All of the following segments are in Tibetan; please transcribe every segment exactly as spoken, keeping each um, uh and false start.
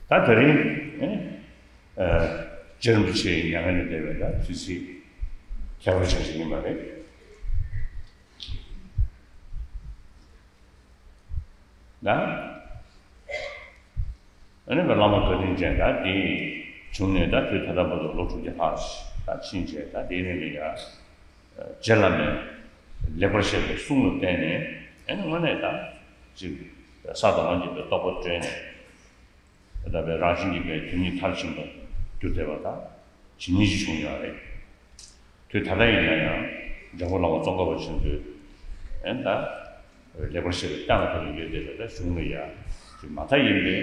ད་དེ་རིང་ཨེ་ནི་ཨ་རྗེ་རིན་པོ་ཆེའི་མྱ་ངན་ལས་འདས་པའི་ད་དུས་ཚིགས་ཁྱད་པར་ཅན་ཞིག་ཡིན་པ་རེད། ད་ཨ་ནི་བླ་མ་བཀའ་དྲིན་ཅན་ད་འདི་བྱུང་ནས་ད་དུས་ད་ལྟ་བར་དུ་ལོ་དྲུག་བརྒྱ་ལྷག་ཞིག་ད་ཕྱིན་བྱས། ད་འདིའི་རིང་ལ་ཡ་རྗེ་བླ་མས་ལེགས་པར་བཤད་པའི་གསུང་ལ་བརྟེན་ནས་ཨ་ནི་དངོས་གནས་ད་ཅིག་ས་དང་ལམ་གྱི་རྟོགས་པ་སྤྲོད་ནས། ད་ལྟ་བའི་རང་བཞིན་གྱིས་པའི་དོན་གཉིས་མཐར་ཕྱིན་པར་གྱུར་བསྡད་པ་དང་། ཇི་སྙེད་ཅིག་བྱུང་ཡོད་རེད། དུས་ད་ལྟ་ཡིན་ན་ཡང་འཇམ་མགོན་བླ་མ་ཙོང་ཁ་པ་ཆེན་པོས་ཨེ་ད་ལེགས་པར་བཤད་པའི་གཏམ་ལ་ཐུག་ནས་ཡོད་བསྡད་པ་ད་གཞུང་ལ་ཡ་ཅིག་མ་མཐའ་ཡིན་པའི་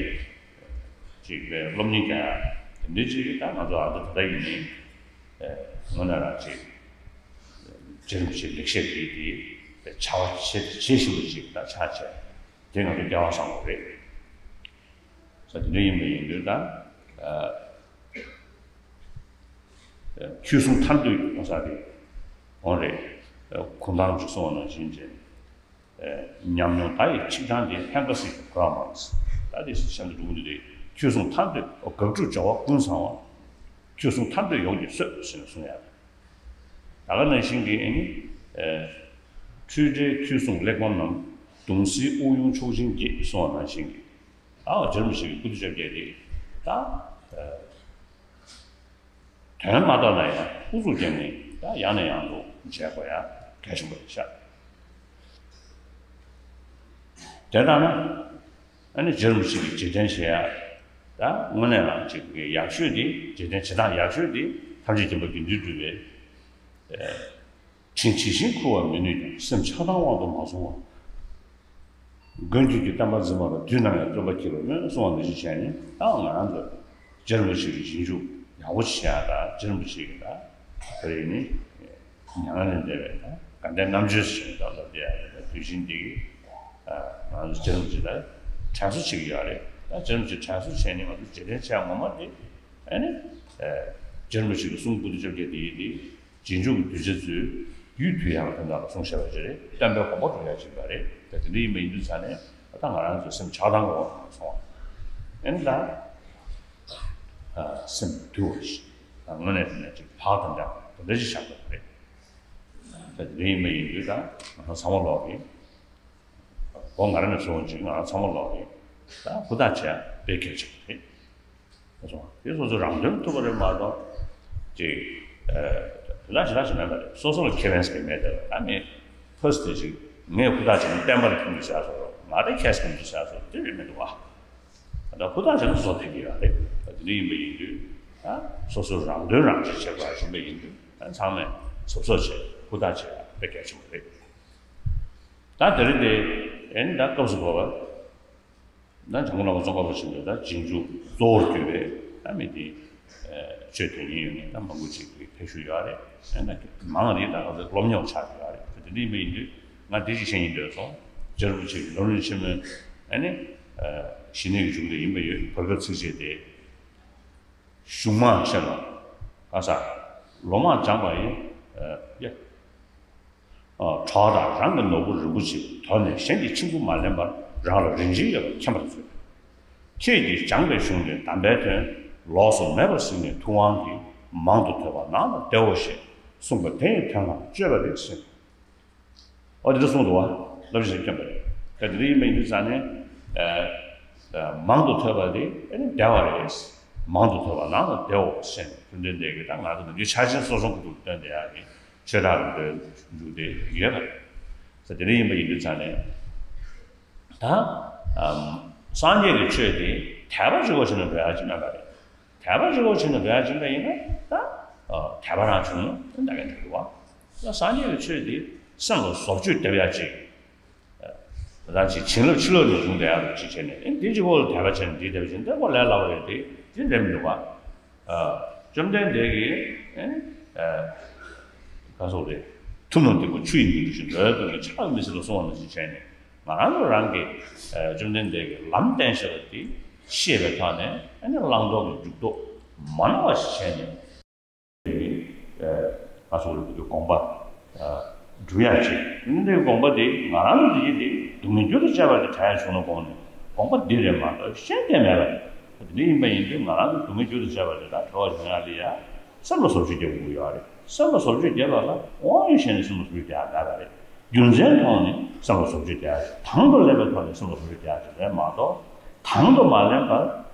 ཅིག་པའི་སློབ་གཉེར་རྒྱག་ཡ་དེ་འདྲའི་ཅིག་ད་ང་ཚོ་ཨ་ད་ད་ལྟ་ཡིན་ནའི་དངོས་གནས་རང་ཅིག་རྗེ་རིན་པོ་ཆེའི་ལེགས་བཤད་འདི་དེ་བྱ་བ་བྱེད་བྱེད་བཞིན་པ་ཅིག་ད་ཆགས་བྱས་དེ་ང་ཚོའི་སྐལ་བ་བཟང་པོ་རེད། ས་དེ་འདྲ་ཡིན་པ་ཡིན་དུས་ད་ཨ་ཆོས་སྲུང་ཐར་འདོད་ཀྱི་གོ་ས་རེད། འོང་རེད། གུང་ཐང་ཅིག་གསུངས་པ་ནང་བཞིན་བྱས། ཉམས་མྱོང་ད་ཡི་ཆིག་ཐང་དེ་ལྷན་དཀར་སྲིད་ཀྱི་གོ་ར་མང་། ད་དེ་གཤམ་དུ་འགྲོ་གི་འདུག་དེ་ཆོས་སྲུང་ཐར་འདོད་དགག་སྒྲུབ་སྦྱོར་བ་ཀུན་ཚང་བ། ཆོས་སྲུང་ཐར་འདོད་ཡོངས་ཀྱི་སྲོལ་ཞེས་ནས་གསུངས་ཡ་རེད། ད་ག་ནང་བཞིན་གྱི་ཨ་ནི་འཁྲུལ་བྲལ་ཆོས་སྲུང་གླེགས་བམ་རྣམས། གདུང་སྲིད་དབུགས་དབྱུང་ཕྱོགས་བཞིན་འགྱེད་གསུངས་པ་ནང་བཞིན་གྱི། ཨ་རྗེ་རིན་པོ་ཆེ་གི་སྐུ་དུས་ཆ་བརྒྱད་དེ་ད་དོན་མ་རྟོགས་ན་ཡང་ཨུ་ཚུགས་བརྒྱབ་ནས་ད་ཡང་ནས་ཡང་དུ་མཇལ་དགོས་ཡ་གལ་ཆེན་པོ་རེད་ཤག་དེ་ལྟར་ན་ཨ་ནི་རྗེ་རིན་པོ་ཆེ་གི་རྗེས་དྲན་བྱེད་ཡ་ད་དངོས་གནས་རང་ཅིག་གི་ཡག་ཤོས་དེ། རྗེས་དྲན་བྱེད་སྟངས་ཡག་ཤོས་དེ་ཐམས་ཅད་མཁྱེན་པ་དགེ་འདུན་གྲུབ་པའི་དྲིན་ཇི་བཞིན་འཁུར་བར་མི་ནུས་ཀྱང་། སེམས་ཆགས་སྡང་དབང་དུ་མ་སོང་བར། མགོན་ཁྱོད་ཀྱི་བསྟན་པ་འཛིན་པ་ལ། དུས་ནམ་ཡང་བརྩོན་པ་བགྱིད་པར་སྨོན། གསུངས་པ་ནང་བཞིན་བྱས་ནས་ད་ང་རང་ཚོ་རྗེ་རིན་པོ་ཆེ་གི་རྗེས་འཇུག་ཡག་པོ་བྱེད་ཡ་ད་རྗེ་རིན་པོ་ཆེ་གི་ད་དེ་རིང་ནི་མྱ་ངན་ལས་འདས་པའི་ད་དགའ་ལྡན་རྣམ་དཔྱོད་ཟེར་ནས་ད་ལབ་བསྡད་ཡ་རེད། ད་དུས་ཆེན་འདི་གི་ང་ཚོ་རྗེ་རིན་པོ་ཆེ་ད་དྲན་གསོ་བྱེད་ཀྱི་ཡོད་རེད། ད་རྗེ་རིན་པོ་ཆེ་དྲན་གསོ་བྱས་ནས་ང་ཚོ་རྗེས་དྲན་བྱེད་ཡ་ངོ་མ་དེ་ཨ་ནི་རྗེ་རིན་པོ་ཆེ་གི་གསུང་སྐུ་དུས་ཆ་བརྒྱད་དེ་ཡིན་དེ། རྗེས་འཇུག་གི་གདུལ་བྱ་ཚོས་རྒྱུད་དུལ་ཡག་གི་དོན་དག་ལ་གསུངས་བཞག་པ་ཅིག་རེད། བསྟན་པའི་དགོངས་པ་སྒྲུབ་ཡག་ཅིག་ཡིན་པ་རེད། ད་དེ་འདྲ་ཡིན་པ་ཡིན་དུས་ཙང་ནས་ད་ང་རང་ཚོའི་སེམས་ཆགས་སྡང་གི་འོག་ནས་སོང་བ། ཨེ་ནི་ད་སེམས་དུལ་བ་ཞིག་དངོས་གནས་དེ་ནས་ཅིག་ཕག་དང་འདྲ་དེ་འདྲ་ཅིག་ཆགས་འགྲོ་གི་རེད། ད་དེ་འདྲ་ཡིན་པ་ཡིན་དུས་ད་ང་ཚོ་ཚང་མ་ལོག་གི་སྒོ་ང་རང་ནས་བཟུང་ཅིག་ང་རང་ཚང་མ་ལོག་གི་ད་ཧུར་ཐག་བྱས་དཔེ་གལ་ཆེན་པོ་རེད། སོང་། དེ་སོ་སོ་རང་དོན་ཐུབ་པ་རེད་མ་གཏོགས། ཅིག་དོན་དག་ཞེ་དྲག་ཞིག་མེད་པ་རེད། སོ་སོ་ལ་ཁེ་ཕན་ཟེར་མེད་དེ། ད་མི་ཕོ་སི་ཊིབ་ཅིག་ངས་ཧུར་ཐག་བྱས་ན་བསྟན་པ་ལ་ཕན་གྱི་བྱ་སོ། ང་རེ་ཁེ་ཕན་གྱི་བྱ་སོ་དེ་རེད་མི་འདུག་བ། ད་ཧུར་ཐག་བྱས་ན་སོ་སོ་ཕན་གྱི་ཡོད་རེད། ད་དེ་འདྲ་ཡིན་པ་ཡིན་དུས་ད་སོ་སོ་རང་དོན་རང་གཅེས་བྱེད་དགོས་ཡིན་པ་ཡིན་དུས་ད་ཚང་མས་གཟབ་གཟབ་བྱས་ཧུར་ཐག་བྱས་དཔེ་གལ་ཆེན་པོ་རེད། ད་དེ་རིང་དེ་ཨེ་ནི་ད་སྐབས་སུ་བབས་པ། ད་འཇམ་མགོན་བླ་མ་ཙོང་ཁ་པ་ཆེན་པོའི་ད་རྗེས་འཇུག་གཙོ་བོར་གྱུར་པའི་ད་མི་དེ་ཆོས་དོན་གཉིས་ཡོད་ནས་ད་མང་པོ་ཅིག་གིས་ཕེབས་བཞུགས་ཡོད་རེད། ཨེ་ད་མང་རེད། ད་ང་ཚོ་སློབ་སྙོབ་ཆགས་ཡོད་རེད། དེ་འདྲ་ཡིན་པ་ཡིན་དུས་ང་འདི་ཅིག་བཤད་སྙིང་འདོད་སོང་། རྗེ་རིན་པོ་ཆེ་གི་ལམ་རིམ་ཆེན་མོའི་ཨ་ནི་ཞི་གནས་ཀྱི་འཇུག་ལས་ཡིན་པ་ཡོད། བར་སྐབས་ཚིགས་བཅད་དེ། གཞུང་མང་ཆེ་ལ་ག་ས་ལོ་མང་སྦྱངས་པ་ཡིན། ཡ། གྲོགས་དང་རང་གི་ནོར་བུ་རིན་པོ་ཆེ། དོར་ནས་གཞན་གྱི་འཆིང་བུ་མ་ལེན་པར། རང་ལ་རིན་ཆེན་ཡོད་པ་མཁྱེན་པར་མཛོད། ཁྱེད་ཀྱིས་སྦྱངས་པའི་གཞུང་ནས་གདམས་པའི་དོན། ལོགས་སུ་མེད་པར་གཟིགས་ནས་ཐུབ་དབང་གིས། མང་དུ་ཐོས་པ་ནང་ལ་བདེ་བའོ་ཞེས། གསུངས་པ་དེ་ཡི་དོན་ལ་དཔྱོད་པ་རེད་ཟེར། ཨོ་དེ་འདྲ་གསུངས་འདུག་བ། བསླབ་བྱ་ཞིག་མཁྱེན་པ་རེད། ད་དེ་འདྲ་ཡིན་པ་ཡིན་དུས་ཙང་ནས་ཨ་ཨ་མང་དུ་ཐོས་པ་དེ་ཨ་ནི་བདེ་བ་རེད། མང་དུ་ཐོས་པ་ནང་ལ་བདེའོ་ཞེས་ནས་བཅོམ་ལྡན་འདས་ཀྱིས་ད་ང་ཚོ་ནམ་རྒྱུན་ཆགས་ཞེན་སོ་སོ་གི་ཐོག་ཏུ་བཏོན་བསྡད་ཡག་གི་ཆོས་གྲགས་ལ་འདོད་འཇུག་དེ་ཡོད་པ་རེད། ད་དེ་འདྲ་ཡིན་པ་ཡིན་དུས་ཙང་ནས་ད་ཨམ་སངས་རྒྱས་ཀྱི་ཆོས་དེ་དད་པ་གཅིག་པོ་བྱས་ནས་འགྲོ་ཡག་ཅིག་མེད་པ་རེད། དད་པ་གཅིག་པོ་བྱས་ནས་འགྲོ་ཡག་ཅིག་ཡིན་ན་ད་ཨ་དད་པ་རང་བྱུང་ན་ད་ག་འགྲིག་གི་བ། ད་སངས་རྒྱས་ཀྱི་ཆོས་འདི་སེམས་ལ་བཟོ་བཅོས་བརྒྱབ་ཡག་ཅིག་ད་ཅིག་བྱིན་རླབས་ཕྱི་ལོགས་ནས་བྱུང་བསྡད་ཡག་ཅིག་བྱས་ནས་ཨེ་འདི་གཅིག་པོ་ལ་དད་པ་བྱས་ནས་འདི་དད་པ་བྱས་ནས་འདི་ཁོ་ལས་སླ་པོ་རེད། དེ་འདི་འདྲ་མི་འདུག་བ། ཨ་བཅོམ་ལྡན་འདས་ཀྱིས་ཨེ་ཨ་ག་སོགས་རེད། ཐུབ་རྣམས་སྡིག་པ་ཆུ་ཡི་ནུས་མཐུ་བཞིན། འགྲོ་བའི་དོན་ལ་ཕྱག་མི་བྱེད་ལ་གསུངས་པ་ནང་བཞིན་བྱས་ནས། ང་རང་ཚོ་རང་གིས་ཨ་བཅོམ་ལྡན་འདས་ཀྱིས་ལམ་བསྟན་བཞག་པ་དེ་ཤེས་པའི་ཐོག་ནས་ཨ་ནི་བླང་དོར་གྱི་འཇུག་ལྡོག་མ་ནོར་བ་ཞིག་བྱས་ནས་ཨ་ང་ཚོ་ལ་དགོངས་པ་ཨ་སྒྲུབ་ཡག་ཅིག་ཨ་ནི་དགོངས་པ་དེ་ང་རང་ཚོ་འདི་ཡིན་ཏེ་སྡུག་བསྔལ་རྒྱུ་དང་བཅས་པ་དེ་དྲག་ཡག་བྱུང་ན་དགོངས་ནས་དགོངས་པ་འདི་རེད་མ་གཏོགས་གཞན་གཏན་མེད་པ་རེད། དེ་འདྲ་ཡིན་པ་ཡིན་དུས་ང་རང་ཚོ་སྡུག་བསྔལ་རྒྱུ་དང་བཅས་པ་དེ་དག་གྲོལ་བར་བྱེད་ཡག་ལ་ཡ་སེམས་ལ་བཟོ་བཅོས་རྒྱག་དགོས་ཀྱི་ཡོད་རེད། སེམས་ལ་བཟོ་བཅོས་རྒྱག་པ་ལ་དབང་ཡོད་བྱས་ནས་སེམས་ལ་བཟོ་བཅོས་རྒྱག་ཡག་མེད་པ་རེད། རྒྱུ་མཚན་མཐོང་ནས་སེམས་ལ་བཟོ་བཅོས་རྒྱག་ཡག་དང་དུ་ལེན་པའི་ཐོག་ནས་སེམས་ལ་བཟོ་བཅོས་རྒྱག་ཡག་རེད་མ་གཏོགས། དང་དུ་མ་ལེན་པར་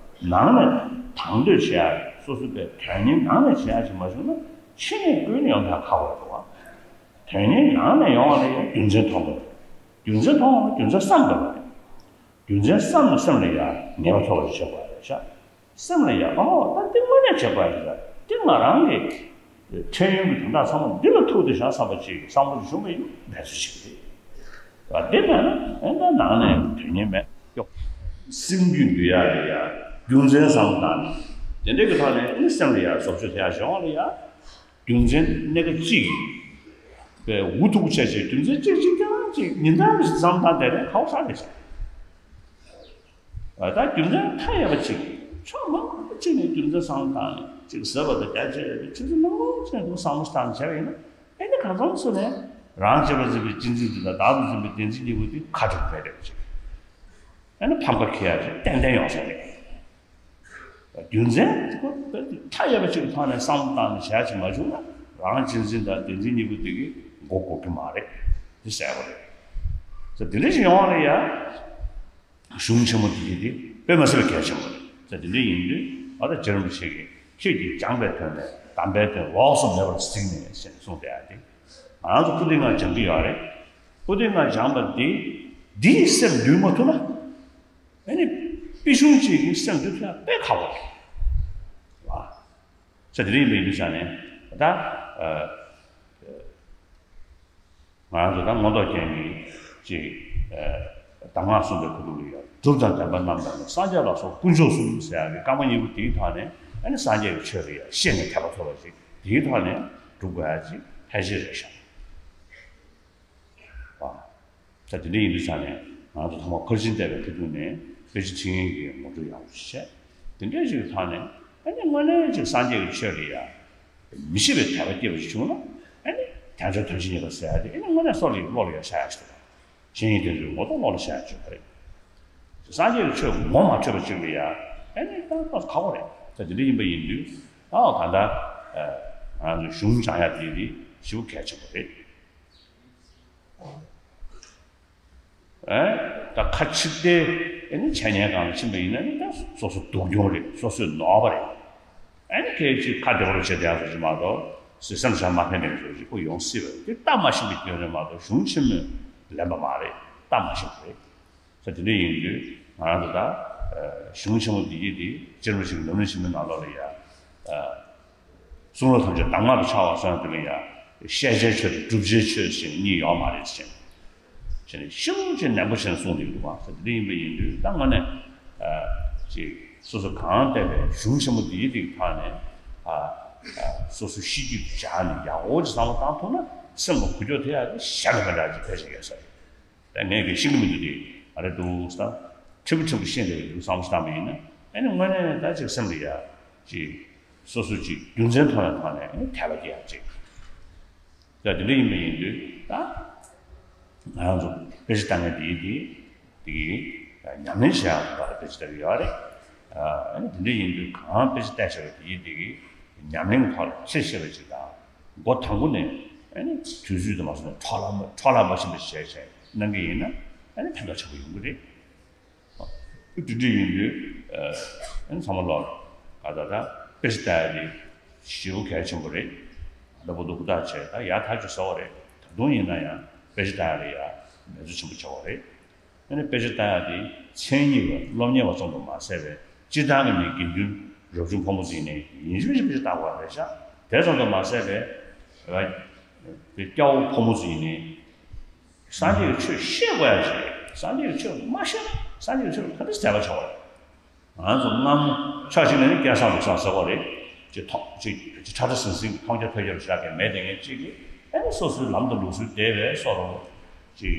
ནང་ནས་དང་དོད་བྱེད་ཡག་སོ་སོའི་པའི་དོན་སྙིང་ནང་ནས་བྱེད་ཡག་ཅིག་མ་བྱུང་ན་ཕྱི་ནས་ཀུན་ནས་ཡོང་ཡག་ཁག་པོ་རེད་བ། དོན་སྙིང་ནང་ནས་ཡོང་བ་ལ་ཡང་རྒྱུ་མཚན་མཐོང་དགོས་རེད། རྒྱུ་མཚན་མཐོང་བ་ན་རྒྱུ་མཚན་བསམ་དགོས་པ་རེད། རྒྱུ་མཚན་བསམ་ནས་སེམས་ལ་ཡང་ངེས་པ་ཐོབ་པ་ཞིག་བྱེད་དགོས་རེད་ཤག་སེམས་ལ་ཡང་ཨོ་ད་འདི་དངོས་གནས་བྱེད་དགོས་རེད་ཤག་འདི་ང་རང་གི་འཕྲལ་ཡུན་གྱི་དོན་དག་ཚང་མ་འདི་ལ་ཐུག་བསྡད་ཤག་བསམ་པ་ཅིག་བསམ་བློ་བྱུང་བ་ཡིན་ན་འབད་རྩོལ་བྱེད་ཀྱི་རེད། འདི་མེད་ན་ཨེ་ད་ནང་ནས་དོན་སྙིང་མེད་ཀྱོ། སེམས་རྒྱུད་འདུལ་ཡག་ལ་ཡང་རྒྱུ་མཚན་བསམ་བློ་བཏང་ནས་དེ་འདྲ་གི་ཐོག་ནས་ཨེ་སེམས་ལ་ཡང་བཟོ་བཅོས་ཐེབས་ཡག་བྱུང་བ་ལ་ཡང་རྒྱུ་མཚན་སྣ་ཁ་གཅིག་པའི་འུ་ཐུག་བྱས་བྱས་རྒྱུ་མཚན་གཅིག་གཅིག་རྐྱང་གཅིག་ཉིན་ལྟར་བསམ་བཏང་བསྡད་ན་ཁག་པོ་ཞེ་དྲག་རེད་ཤག་ད་རྒྱུ་མཚན་མཐའ་ཡས་པ་གཅིག་ཕྱོགས་མང་པོ་གཅིག་ནས་རྒྱུ་མཚན་བསམ་བློ་བཏང་ནས་གཅིག་ཟེར་བ་དང་རྒྱ་ཆེ་བའི་ཆུ་ཚོད་མང་པོ་གཅིག་ནས་བསམ་བློ་བཏང་བྱས་པ་ཡིན་ན་ཨེ་ནི་གང་འཚམ་སུ་ནས་རང་བྱས་པ་འཛིན་པའི་གཅེས་འཛིན་འདི་དང་བདག་ཏུ་འཛིན་པའི་བདེན་འཛིན་གཉིས་པོ་འདི་ཁ་གྲུབ་མེད་པ་ཅིག་ཨ་ནི་ཕམ་ཁ་འཁྱེར་ཡག་ཅིག་ཏན་ཏན་ཡོང་ས་རེད། རྒྱུ་མཚན་དེ་ཁོ་མཐའ་ཡས་པ་ཅིག་གི་ཐོག་ནས་བསམ་བློ་བཏང་ནས་བྱ་ཞིག་མ་བྱུང་ན་རང་གཅེས་འཛིན་དང་བདེན་འཛིན་གཉིས་པོ་དེ་གི་མགོ་འགུག་གི་མ་རེད། དེ་གསལ་པོ་རེད། ས་དེ་འདྲ་ཞིག་ཡོང་བ་ལ་ཡ་གཞུང་ཆེན་མོ་དེ་གི་དེ་དཔེ་མ་སྲིད་པའི་གལ་ཆེན་པོ་རེད། ས་དེ་འདྲ་ཡིན་དུས་ཨ་ད་རྗེ་རིན་པོ་ཆེ་གིས་ཁྱེད་ཀྱིས་སྦྱངས་པའི་དོན་ལས་གདམས་པའི་དོན་ལོགས་སུ་མེད་པར་གཟིགས་ནས་ཞེས་གསུངས་བསྡད་ཡ་དེ་ང་རང་ཚོ་པུ་ཏི་ལྔ་སྦྱང་གི་ཡོད་རེད། པུ་ཏི་ལྔ་སྦྱངས་པ་འདི་འདིས་སེམས་འདུལ་མ་ཐུབ་ན། ཨ་ནི་དཔེ་གཞུང་གཅིག་གིས་སེམས་འདུལ་ཐུབ་ཡག་དཔེ་ཁག་པོ་རེད། ཨ། ས་དེ་རིང་མི་འདུག་ས་ནས་ད། ང་རང་ཚོ་ད་མངོན་རྟོགས་རྒྱན་གྱི་ཅིག་གདམས་ངག་གསུངས་པའི་ཁུ་ཐུག་ལ་ཡང་གྲུབ་དང་ལྡན་པ་རྣམས་དང་ནི་སངས་རྒྱས་ལ་སོགས་དཀོན་མཆོག་གསུམ་ཟེར་ཡག་གི་རྐང་པ་གཉིས་པོ་དེའི་ཐོག་ནས་ཨ་ནི་སངས་རྒྱས་ཀྱི་ཆོས་ལ་ཡང་ཤེས་ནས་དད་པ་ཐོབ་པ་ཞིག་དེའི་ཐོག་ནས་སྒྲུབ་དགོས་ཡག་ཅིག་ཕལ་ཆེར་རེད་ཤག་ད་དེ་འདྲ་ཡིན་དུས་ཙང་ནས་ང་ཚོ་ཐོག་མར་ཕར་ཕྱིན་བལྟས་པའི་ཁ་ཐུག་ནས་དཔེ་ཆ་ཁྲིད་མཁན་གྱི་ངོ་སྤྲོད་ཡག་པོ་ཞིག་བྱས། དེ་འདྲ་ཞིག་གི་ཐོག་ནས་ཨ་ནི་དངོས་གནས་ཅིག་སངས་རྒྱས་ཀྱི་ཆོས་ལ་ཡ་མི་ཤེས་པའི་དད་པ་སྐྱེས་པ་ཞིག་བྱུང་ན་ཨ་ནི་དལ་འབྱོར་དོན་ཆེན་གཉིས་ཀ་ཟེར་ཡ་དེ་ཨ་ནི་དངོས་གནས་སྲོག་ལ་བློ་ལ་ཡ་བཞག་ཡག་ཞིག་རེད། གཞན་ཡིན་དོན་ཚུལ་ངོ་ཐོག་བློ་ལ་བཞག་ཡག་ཅིག་རེད། སངས་རྒྱས་ཀྱི་ཆོས་ངོ་མ་འཕྲོད་པ་ཅིག་ལ་ཡ་ཨ་ནི་ད་ཁག་པོ་རེད། ད་དེ་འདྲ་ཡིན་པ་ཡིན་དུས་ཨ་ག་འདྲ་ང་ཚོ་གཞུང་སྦྱང་ཡ་དེ་དེ་ཞེ་པོ་གལ་ཆེན་པོ་རེད། ཨེ། ད་ཁ་ཕྱིར་བལྟས་ཨེ་ནི་འཆད་ཉན་སྒང་ལ་ཕྱིན་པ་ཡིན་ན་ནི་ད་སོ་སོ་སྡུག་གྱོང་རེད། སོ་སོའི་ནོར་བ་རེད། ཨེ་ནི་ཁྱེད་ཀྱིས་ཁ་བདེ་པོ་བྱེད་བསྡད་ཡག་ཅིག་མ་གཏོགས་ཟེར་སེམས་ཤར་མ་ཕན་ནས་ཟེར་ཅིག་པོ་ཡོང་སྲིད་པ་རེད། དེ་ལྟ་མ་ཤེས་པའི་སྐྱོན་རེད་མ་གཏོགས་གཞུང་ཆེན་མོས་ལན་པ་མ་རེད། ལྟ་མ་ཤེས་པ་རེད། ས་དེ་འདྲ་ཡིན་དུས་ང་རང་ཚོ་ད་གཞུང་ཆེན་མོ་འདི་ཡིས་དེ་སྤྱིར་བཏང་ཞིག་ལམ་རིམ་ཆེན་མོའི་ནང་ལོགས་ལ་ཡ། གསུང་རབ་ཐམས་ཅད་གདམས་ངག་ཏུ་འཆར་བ་སོགས་དེ་ལ་ཡང་བཤད་བྱའི་ཆོས་དང་སྒྲུབ་བྱའི་ཆོས་ཟེར་གཉིས་ཡོད་མ་རེད་ཟེར། བྱས་ནས་ཤུགས་ཆེ་ནན་པོ་བྱས་ནས་གསུངས་ཡོད་འདུག་པ། དེ་འདྲ་ཡིན་པ་ཡིན་དུས་ད་དངོས་གནས་ཅིག་སོ་སོ་གང་བལྟས་པའི་གཞུང་ཆེན་མོ་འདིའི་སྟེང་ཐོག་ནས་སོ་སོའི་གཤིས་རྒྱུད་དུ་སྦྱར་ནས་ཡག་པོ་ཅིག་བསམ་བློ་བཏང་ཐུབ་ན་སེམས་ལ་འགུལ་སྐྱོད་ཐེབས་ཡག་དེ་གཞན་ལ་མི་འདྲ་ཅིག་ཕལ་ཆེར་ཡོད་ས་རེད། ད་ངས་གི་ཤེས་ཀྱི་མི་འདུག་དེ་ཨ་རེ་འདུག་ས། ཕྲན་བུ་ཕྲན་བུ་ཤེས་བསྡད་ཡོད་འདུག་བསམ་བློ་བཏང་བ་ཡིན་ན་ཨ་ནི་དངོས་གནས་ད་ཅིག་སེམས་ལ་ཡ་ཅིག་སོ་སོ་ཅིག་རྒྱུ་མཚན་མཐོང་ཡ་མཐོང་ནས་ཨ་ནི་དད་པ་སྐྱེ་ཡ་ཅིག་ད་དེ་འདྲ་ཡིན་པ་ཡིན་དུས་ད་ང་རང་ཚོ་དཔེ་ཆ་ལྟ་མཁན་དེ་ཡིན་དེ་དེ་གི་ཉམས་ལེན་བྱེད་ཡ་ཐོག་ལ་དཔེ་ཆ་ལྟ་གི་ཡོད་རེད། ཨ་ནི་དེ་འདྲ་ཡིན་དུས་གང་དཔེ་ཆ་ལྟ་བྱས་པ་དེ་ཡིན་དེ་གི་ཉམས་ལེན་གྱི་ཐོག་ལ་ཆེས་ཤེས་པ་ཅིག་དང་། མགོ་དང་པོ་ནས་ཨ་ནི་དུས་ཚོད་དུ་མ་སོང་ནས་འཕྲོ་བརླག་མ་འཕྲོ་བརླག་མ་ཕྱིན་པ་བྱས་བྱས་གནང་གི་ཡིན་ན་ཨ་ནི་ཕན་ཐོགས་ཆེན་པོ་ཡོང་གི་རེད། དེ་འདྲ་ཡིན་དུས་ཨ་ནི་ཚང་མ་ལོག་ག་ད་ད་དཔེ་ཆ་ལྟ་ཡ་དེ་ཞེ་པོ་གལ་ཆེན་པོ་རེད། ད་བུ་དུ་ཧུར་ཐག་བྱས་ད་ཡག་ཐག་ཆོད་ཟེར་བ་རེད། ད་དུང་ཡིན་ན་ཡང་དཔེ་ཆ་ལྟ་ཡ་ལ་ཡ་འབད་རྩོལ་ཆེན་པོ་བྱ་བ་རེད། ཨ་ནི་དཔེ་ཆ་ལྟ་ཡག་དེ་མཚན་ཉིད་པ་སློབ་གཉེར་བ་ཙམ་དུ་མ་ཟད་པའི་སྤྱིར་བཏང་གི་མི་དགེ་འདུན་རབ་བྱུང་ཕོ་མོ་ཚོ་ཡིན་ནའི་ཡིན་གཅིག་མིན་གཅིག་དཔེ་ཆ་ལྟ་དགོས་པ་རེད་ཤག་དེ་ཙམ་དུ་མ་ཟད་པའི་སྐྱ་བོ་ཕོ་མོ་ཚོ་ཡིན་ནའི་སངས་རྒྱས་ཀྱི་ཆོས་ཤེས་དགོས་ཡ་ཞིག་རེད། སངས་རྒྱས་ཀྱི་ཆོས་མ་ཤེས་ན་སངས་རྒྱས་ཀྱི་ཆོས་ལ་ག་འདྲ་ཟེར་བ་བྱ་བ་རེད། ང་ཚོ་སྔ་མོ་ཕྱོགས་གཅིག་ནས་ནི་སྐལ་བཟང་ལུགས་བཟང་ཟེར་བ་རེད། ཅིག་ཐོག་ཅིག་ཅིག་ཁྲ་ཁྲ་ཟིང་ཟིང་གི་མཐོང་རྒྱ་ཐོས་རྒྱ་ལ་བཞག་མཁན་མེད་དེ་ངས་གཅིག་གིས་ཨ་ནི་སོ་སོའི་ལམ་དང་ལུགས་སྲོལ་འདས་པའི་བཟོ་འདྲ་ཅིག་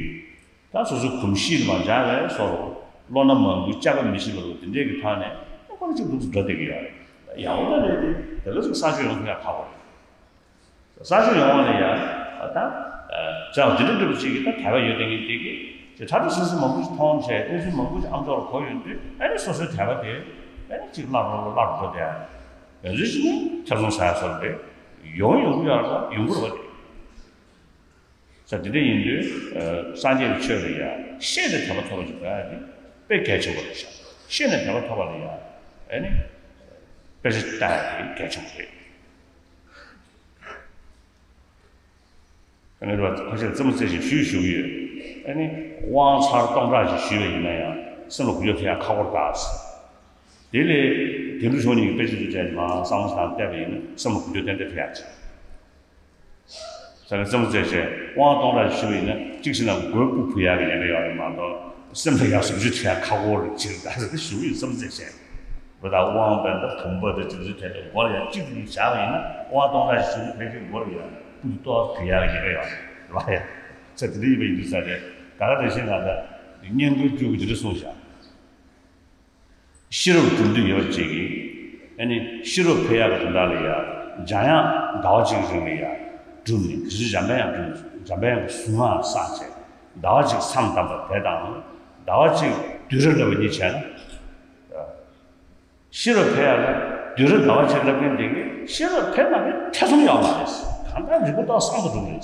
ད་སོ་སོའི་གོམས་གཤིས་ལ་མ་འཇགས་པའི་བཟོ་འདྲ་བློ་སྣ་མང་པོའི་བཅའ་བ་མི་ཤེས་པ་ལ་དེ་འདྲས་ཀྱི་ཐོག་ནས་ཨ་ཁོ་རང་གཅིག་འདུག་སེ་འགྲོ་བསྡད་ཀྱི་ཡོད་རེད། ཡག་པོ་ད་རེད་དེ་དེ་ལ་ཅིག་གསར་བཅོས་ཡོང་ཐུབ་ཡ་ཁག་པོ་རེད། གསར་བཅོས་ཡོང་བ་ལ་ཡ་ད་ཅག་འདི་འདྲ་འདྲ་པོ་ཅིག་གིས་ད་དད་པ་ཡོད་དེ་ངས་འདི་གི་ཅིག་ཁྲ་ཁྲ་ཟིང་ཟིང་མང་པོ་ཞིག་མཐོང་བྱས་གནས་ཚུལ་མང་པོ་ཞིག་ཨ་མཆོག་ལ་གོ་ཡོང་དུས་ཨ་ནི་སོ་སོའི་དད་པ་དེ་ ཨ་ནི་གཅིག་སླར་རོ་སླར་རོ་དེ་ཡང་། ཡང་རེ་ཞིག་ནི་ཐེ་ཚོམ་ཟ་ཡ་སོགས་རེད། ཡོང་ཡོང་གི་ཡོད་རེད་པ། ཡོང་གི་རེད་པ་དེ། ས་དེ་འདྲ་ཡིན་དུས། ཨ། སངས་རྒྱས་ཀྱི་ཆོས་ལ་ཡང་ཤེས་ནས་དད་པ་ཐོབ་པ་ཞིག་དགོས་ཡ་དེ་དཔེ་གལ་ཆེན་པོ་རེད་ཤག། ཤེས་ནས་དད་པ་ཐོབ་པ་ལ་ཡང་ཨ་ནི་དཔེ་ཆ་ལྟ་ཡ་དེ་གལ་ཆེན་པོ་རེད། ཨ་ནི་རེད་པ། ཁ་ཤས་རྩེད་མོ་རྩེ་ཞིང་ཞུས་ཞུ་གི་ཡོད། ཨ་ནི་དབང་ཚར་སྟོང་ཕྲག་ཞིག་ཞུས་པ་ཡིན་ན་ཡང་སེམས་ལ་འགུལ་སྐྱོད་ཐེབས་ཡ་ཁག་པོ་རེད་ད། དེ་ལས་དགེ་ལུགས་ཆོས་གཉིས་ཀྱི་དཔེ་ཆ་ཚོ་བྱས་ནས་མར་བསམ་བློ་བཏང་བལྟས་པ་ཡིན་ན་སེམས་ལ་འགུལ་སྐྱོད་ཏན་ཏན་ཐེབས་ཡ་ཅིག། ས་ནས་རྩེད་མོ་རྩེ་བྱས་དབང་སྟོང་ཕྲག་ཞིག་ཞུས་པ་ཡིན་ན། གཅིག་བྱས་ན་མགོའི་སྤུ་འབུ་ཡག་གི་ཉེན་ཁ་ཡོད་རེད་མ་གཏོགས། སེམས་ལ་ཡག་བཟོ་བཅོས་བྱེད་ཡག་ཁག་པོ་རེད། ཅིག་ད་ཟེར་ཞུ་གི་ཡོད། རྩེད་མོ་རྩེ་བྱས་འབུ་དང་དབང་བན་དང་བུམ་པ་དང་ཅིག་ཅིག་བྱས་ཏེ་མགོ་ལ་ཡང་གཅིག་ཏུ་བཞག་པ་ཡིན་ན། དབང་སྟོང་ཕྲག་ཞིག་ཞུ་ན་ཕལ་ཆེར་མགོ་ལ་ཡང་སྤུ་གུ་ཏོག་འབུ་ཡག་གི་ཉེན་ཁ་ཡོད་རེད་པ། ཡ། ས་དེ་འདྲ་ཡིན་པ་ཡིན་དུས་ས་རེད། ད་ག་དེ་བཞིན་ང་ད་སྙན་སྐུལ་སྤྲུལ་སྐུ་དེ་འདྲ་གསུངས་བཞག། ཤེས་རབ་གྲུབ་འདོད་ཡོད་པ་ཅིག་གིས། ཨ་ནི་ཤེས་རབ་འཕེལ་ཡག་གི་དོན་དག་ལ་ཡང་འཇམ་དབྱངས་ཟླ་བ་གཅིག་གི་རིང་ལ་ཡང་བསྒྲུབས་ནས། དེ་བཞིན་འཇམ་པའི་དབྱངས་བསྒྲུབས་ནས། འཇམ་པའི་དབྱངས་ཀྱི་གཟུངས་སྔགས་བསགས་བྱས། ཟླ་བ་གཅིག་མཚམས་བསྡམས་པ་དེ་དང་། ཟླ་བ་གཅིག་དུས་རབས་ལབ་པ་གཉིས་བྱས་ན། ཤེས་རབ་འཕེལ་ཡག་ལ་དུས་རབས་ཟླ་བ་གཅིག་ལབ་མཁན་དེ་གིས་ཤེས་རབ་འཕེལ་མ་འཕེལ་ཐེ་ཚོམ་ཡོད་མ་རེད། གང་ལྟར་རིག་པ་ཏོག་བསམ་དུ་འགྲོ་གི་རེད།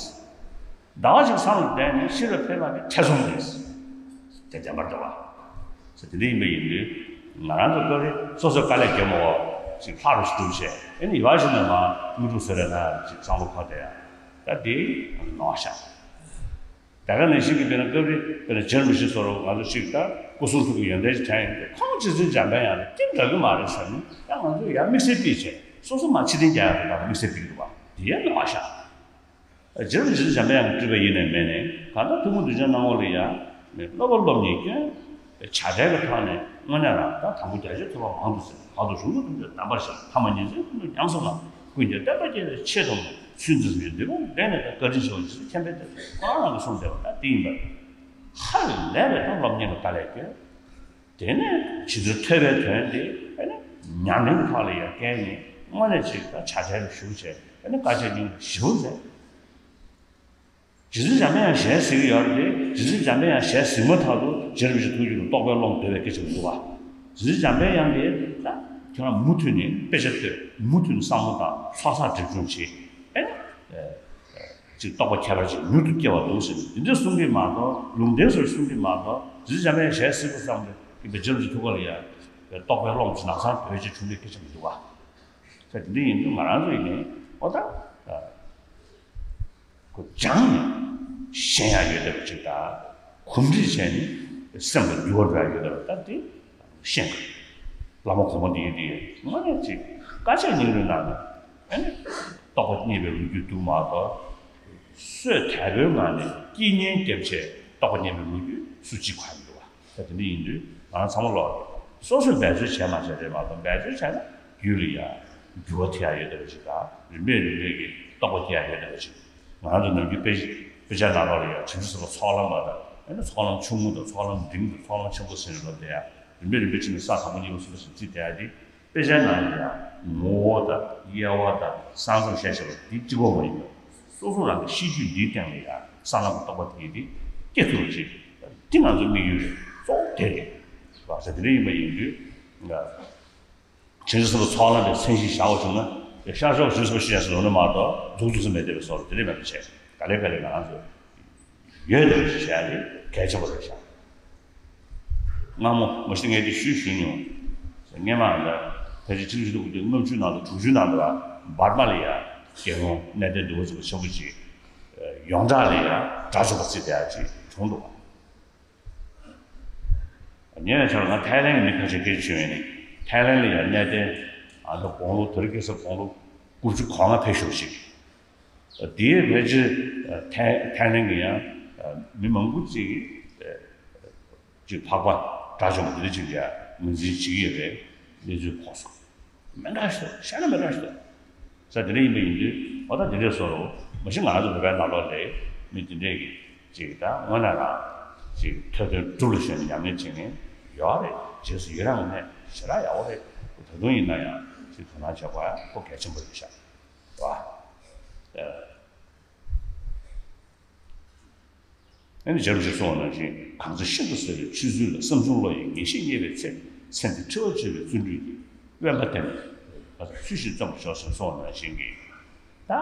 ཟླ་བ་གཅིག་བསམ་བློ་བཏང་ནས་ཤེས་རབ་འཕེལ་མ་འཕེལ་ཐེ་ཚོམ་རེད། དེ་བདེན་པར་འདུག་བ། ས་དེ་འདྲ་ཡིན་པ་ཡིན་དུས། ང་རང་ཚོ་སྐབས་རེ་སོ་སོའི་དཀའ་ལས་བརྒྱབ་མ་འོ་ཅིག་ལྷག་རུ་ཞིག་སྒྲུབ་བྱས། ཨ་ནི་ཡོད་བཞིན་ནས་མར་དངོས་གྲུབ་བཟོ་རེ་ན་ཅིག་བསམ་བློ་འཁོར་བསྡད་ཡ། ད་དེ་ནོར་ཤག། ད་ག་ནང་བཞིན་གྱི་དཔེར་ན་སྐབས་རེ་དཔེར་ན་རྗེ་རིན་པོ་ཆེ་སོགས་ང་ཚོ་ཅིག་ད་སྐུ་གསུང་ཐུགས་ཀྱི་ཡོན་ཏན་ཞིག་དྲན་ཡོང་དུས། ཁོང་རྗེ་བཙུན་འཇམ་པའི་དབྱངས་དང་གཏན་འདྲ་གི་མ་རེད་ཟེར་ནས། ཡང་ང་ཚོས་ཡར་དམིགས་བསལ་ཕྱེ་བྱས་སོ་སོ་མར་ཕྱིར་འཐེན་རྒྱག་ཡ་དེ་དག་དམིགས་བསལ་ཕྱེ་གི་འདུག་བ། དེ་ཡང་ནོར་བ་ཤག། རྗེ་རིན་པོ་ཆེ་འཇམ་པའི་དབྱངས་སྤྲུལ་པ་ཡེ་ནས་མེད་ནས། གང་ལྟར་ཐུན་མོང་གདུལ་བྱའི་སྣང་ངོ་ལ་ཡང་སློབ་པ་སློབ་གཉེར་སྐྱོན། བྱ་བྲལ་གྱི་ཐོག་ནས་དངོས་གནས་རང་ད་དང་པོ་རྒྱ་ཆེར་ཐོས་པ་མང་དུ་གསན། བར་དུ་རིང་པོ་ཐུན་ཚོད་བསྡམས་པར་བྱ། ཐ་མ་ཉིན་མཚན་ཀུན་ཏུ་ཉམས་སུ་བླངས། ཀུན་ཀྱང་བསྟན་པ་སྐྱེ་བའི་ཆེད་དུ་མ། ཚུལ་འཛིན་པའི་འདུན་པ་འབད་ནས་ད། བཀའ་དྲིན་ཆེ་བ་རྗེ་བཙུན་མཁྱེན་པའི་གཏེར། ཁོ་རང་རང་གིས་གསུངས་བསྡད་པ་ད་དེ་ཡིན་པ། ཧ་ལས་པའི་ད་སློབ་གཉེར་ལ་དཀའ་ལས་བསྐྱོན། དེ་ནས་ཇི་ལྟར་ཐོས་པའི་དོན་དེ་ཨ་ནི་ཉམས་ལེན་གྱི་ཐོག་ལ་ཡང་བསྐྱལ་ནས། དངོས་གནས་ཅིག་ད་བྱ་བྲལ་ལ་ཞུགས་བྱས། ཨ་ནི་དཀའ་སྤྱད་སྙིང་རྗེ་ཞེ་པོ་མཛད། རྗེ་བཙུན་འཇམ་པའི་དབྱངས་ཞལ་གཟིགས་ཀྱི་ཡོད་རེད་དེ། རྗེ་བཙུན་འཇམ་པའི་དབྱངས་ཞལ་གཟིགས་མ་ཐག་ཏུ་རྗེ་རིན་པོ་ཆེ་ཐུགས་རྒྱུད་དུ་རྟོགས་པའི་ཀློང་བརྡོལ་བའི་སྐད་ཆ་མི་འདུག་བ། རྗེ་བཙུན་འཇམ་པའི་དབྱངས་དེ་ད་ཁྱོད་རང་མུ་མཐུད་ནས་དཔེ་ཆ་ལྟོས། མུ་མཐུད་ནས་བསམ་བློ་བཏང་། ཚོགས་བསགས་སྒྲིབ་སྦྱོང་བྱེད། ཨ་ནི་ཅིག་རྟོགས་པ་ཁྱད་པར་ཅན་མྱུར་དུ་སྐྱེ་བར་འདུག་ཟེར་ནས་འདི་འདྲ་གསུང་གི་མ་གཏོགས། ལུང་བསྟན་ཟེར་གསུང་གི་མ་གཏོགས། རྗེ་བཙུན་འཇམ་པའི་དབྱངས་ཞལ་གཟིགས་པ་ཙམ་གྱིས་རྗེ་རིན་པོ་ཆེ་ཐུགས་ཀ་ལ་ཡ་རྟོགས་པའི་ཀློང་ཅིག་ལམ་སང་བརྡོལ་བྱས་བྱུང་བའི་སྐད་ཆ་མི་འདུག་བ། ད་དེ་འདྲ་ཡིན་དུས་ང་རང་ཚོ་ཡིན་ནའི་ཨོ་ད། ཁོ་སྦྱངས་ནས་ཤེས་ཡག་ཡོད་བསྡད་པ་ཅིག་དང་། གོམས་འདྲིས་བྱས་ནས་སེམས་ལ་འགྱུར་བ་འགྲོ་ཡག་ཡོད་བསྡད་པ་ད་དེ་ཤེས་དགོས། བླ་མ་གོང་མ་འདི་ཡིན་དེ་དངོས་གནས་ཅིག་དཀའ་སྤྱད་སྙིང་རུས་གནང་ནས། ཨ་ནི་རྟོགས་པ་རྙེད་པའི་ལོ་རྒྱུས་འདུག་མ་གཏོགས། སོས་དལ་པོའི་ངང་ནས་དཀྱིལ་གཉེན་བརྒྱབ་བྱས་རྟོགས་པ་རྙེད་པའི་ལོ་རྒྱུས་སུ་གཅིག་གང་ཡང་མི་འདུག་བ། ད་དེ་འདྲ་ཡིན་དུས་ང་རང་ཚང་མ་ལོག་སོ་སོས་འབད་རྩོལ་བྱས་མ་བྱས་རེད་མ་གཏོགས། འབད་རྩོལ་བྱས་ན་རྒྱུད་ལ་ཡང་འགྱུར་བ་ཐེབས་ཡག་ཡོད་བསྡད་པ་ཅིག་དང་། རིམ་པས་རིམ་པས་ཀྱིས་རྟོགས་པ་སྐྱེ་ཡག་ཡོད་བསྡད་པ་ཅིག། ང་རང་ཚོ་ནམ་རྒྱུན་དཔེ་དཔེ་ཆ་ནང་ལོགས་ལ་ཡང་བྱང་ཆུབ་སེམས་དཔའི་ཚོགས་ལམ་པ་དང་། ཨ་ནི་ཚོགས་ལམ་ཆུང་ངུ་དང་། ཚོགས་ལམ་འབྲིང་དང་། ཚོགས་ལམ་ཆེན་པོ་ཟེར་ནས་ལབ་བསྡད་ཡ། རིམ་པས་རིམ་པས་ཕྱིན་ནས་ས་དང་པོ་གཉིས་པ་གསུམ་པ་ཟེར་རྩིས་བསྡད་ཡ་དེ། དཔེ་ཆའི་ནང་ལ་ཡང་ངོ་བོ་དང་དབྱེ་བ་དང་ས་མཚམས་བཤད་བཞག་པ་འདི་གཅིག་པོ་མ་ཡིན་པར། སོ་སོ་རང་གི་ཤེས་རྒྱུད་འདིའི་སྟེང་ལ་ཡང་ས་ལམ་གྱི་རྟོགས་པ་དེ་དེ་སྐྱེ་ཐུབ་པ་ཅིག། འདི་ང་ཚོའི་དམིགས་ཡུལ་རེད། གཙོ་བོ་དེ་རེད། བ་ས་དེ་འདྲ་ཡིན་པ་ཡིན་དུས། བྱང་ཆུབ་སེམས་དཔའི་ཚོགས་ལམ་པའི་མཚན་གཞི་བཞག་པ་བྱུང་ན། ཤར་ཕྱོགས་བྱང་ཆུབ་སེམས་དཔའ་ཞེས་ཟེར་ནས་མ་གཏོགས་འཛུགས་ཐུབ་ས་མེད་བསྡད་པའི་བཟོ་འདྲ་དེ་འདྲ་མེད་པ་བྱས། ག་ལེ་ག་ལེ་ང་རང་ཚོ་ཡོད་དེ་བྱས་ཏེ་གལ་ཆེན་པོ་རེད་ཤག། སྔ་མོ་མ་གཞི་ངས་དེ་ཞུས་ཞུས་མྱོང་། སྔས་མ་ལ་ཕལ་ཆེར་ཆིག་སྟོང་དགུ་བརྒྱ་ལྔ་བཅུ་ནང་དང་དྲུག་ཅུ་ནང་དུ་བ་འབར་མ་ལ་ཡ་རྒྱལ་ཡོངས་གནས་བརྟན་འདུ་བ་ཚོགས་པ་ཆེན་པོ་ཅིག་ཡོངས་གྲགས་ལ་ཡ་དགྲ་བཅོམ་པ་རྩིས་བསྡད་ཡ་ཅིག་བྱུང་འདུག། ཉེ་བའི་ཆར་ང་ཐའི་ལེན་གྱི་མི་ཁ་ཤས་སྐད་ཆ་བྱུང་ཡོད་ནི། ཐའི་ལེན་ལ་ཡ་གནས་བརྟན་ཨ་ད་དགུང་ལོ་དེ་རིང་ཁ་སང་དགུང་ལོ་དགུ་བཅུ་གོ་ལྔ་ཕེབས་ཤོག་ཅིག། དེའི་ཕལ་ཆེར་ཐའི་ཐའི་ལེན་གྱི་ཡང་མི་མང་པོ་ཅིག་གིས་ཅིག་འཕགས་པ་དགྲ་བཅོམ་པ་དེ་འདྲ་ཅིག་ལ་ངོས་འཛིན་བྱེད་ཀྱི་ཡོད་པའི་གནས་ཚུལ་གོ་སོང་། མི་འདྲ་ཞིག་འདུག། བཤད་ན་མི་འདྲ་ཞིག་འདུག། ས་དེ་འདྲ་ཡིན་པ་ཡིན་དུས་ཨོ་ད་དེ་འདྲའི་བཟོ་རུ་མ་གཞི་ང་ཚོ་བོད་པའི་ནང་ལོགས་ལ་མི་དེ་འདྲས་ཀྱི་ཅིག་ད་དངོས་གནས་རང་ཅིག་ཐོས་དོན་སྒྲུབ་ལ་ཞོན་ནས་ཉམས་ལེན་བྱེད་མཁན་ཡོད་རེད། རྗེས་སུ་ཡི་རང་གི་གནས་ཞེ་དྲག་ཡག་པོ་རེད། ད་དུང་ཡིན་ན་ཡང་ཅིག་དོ་སྣང་བྱེད་དགོས་ཡ་ཁོ་གལ་ཆེན་པོ་རེད་ཤག་བ། ཨ་ནི་རྗེ་རིན་པོ་ཆེས་གསུངས་པ་ནང་བཞིན། གང་ཚེ་ཤིན་ཏུ་གསལ་བའི་ཆོས་ཚུལ་ལ། བསམ་བྱུང་བློ་ཡིས་ངེས་ཤེས་རྙེད་པའི་ཚེ། སེམས་ཀྱི་འཁྲི་བ་བྱེད་པའི་བརྩོན་འགྲུས་ཀྱིས་དབེན་པ་བསྟེན་པ་ཚུལ་བཞིན་བརྩོན་པར་ཤོག་ཅེས་གསུངས་པ་ནང་བཞིན་གྱི། ད་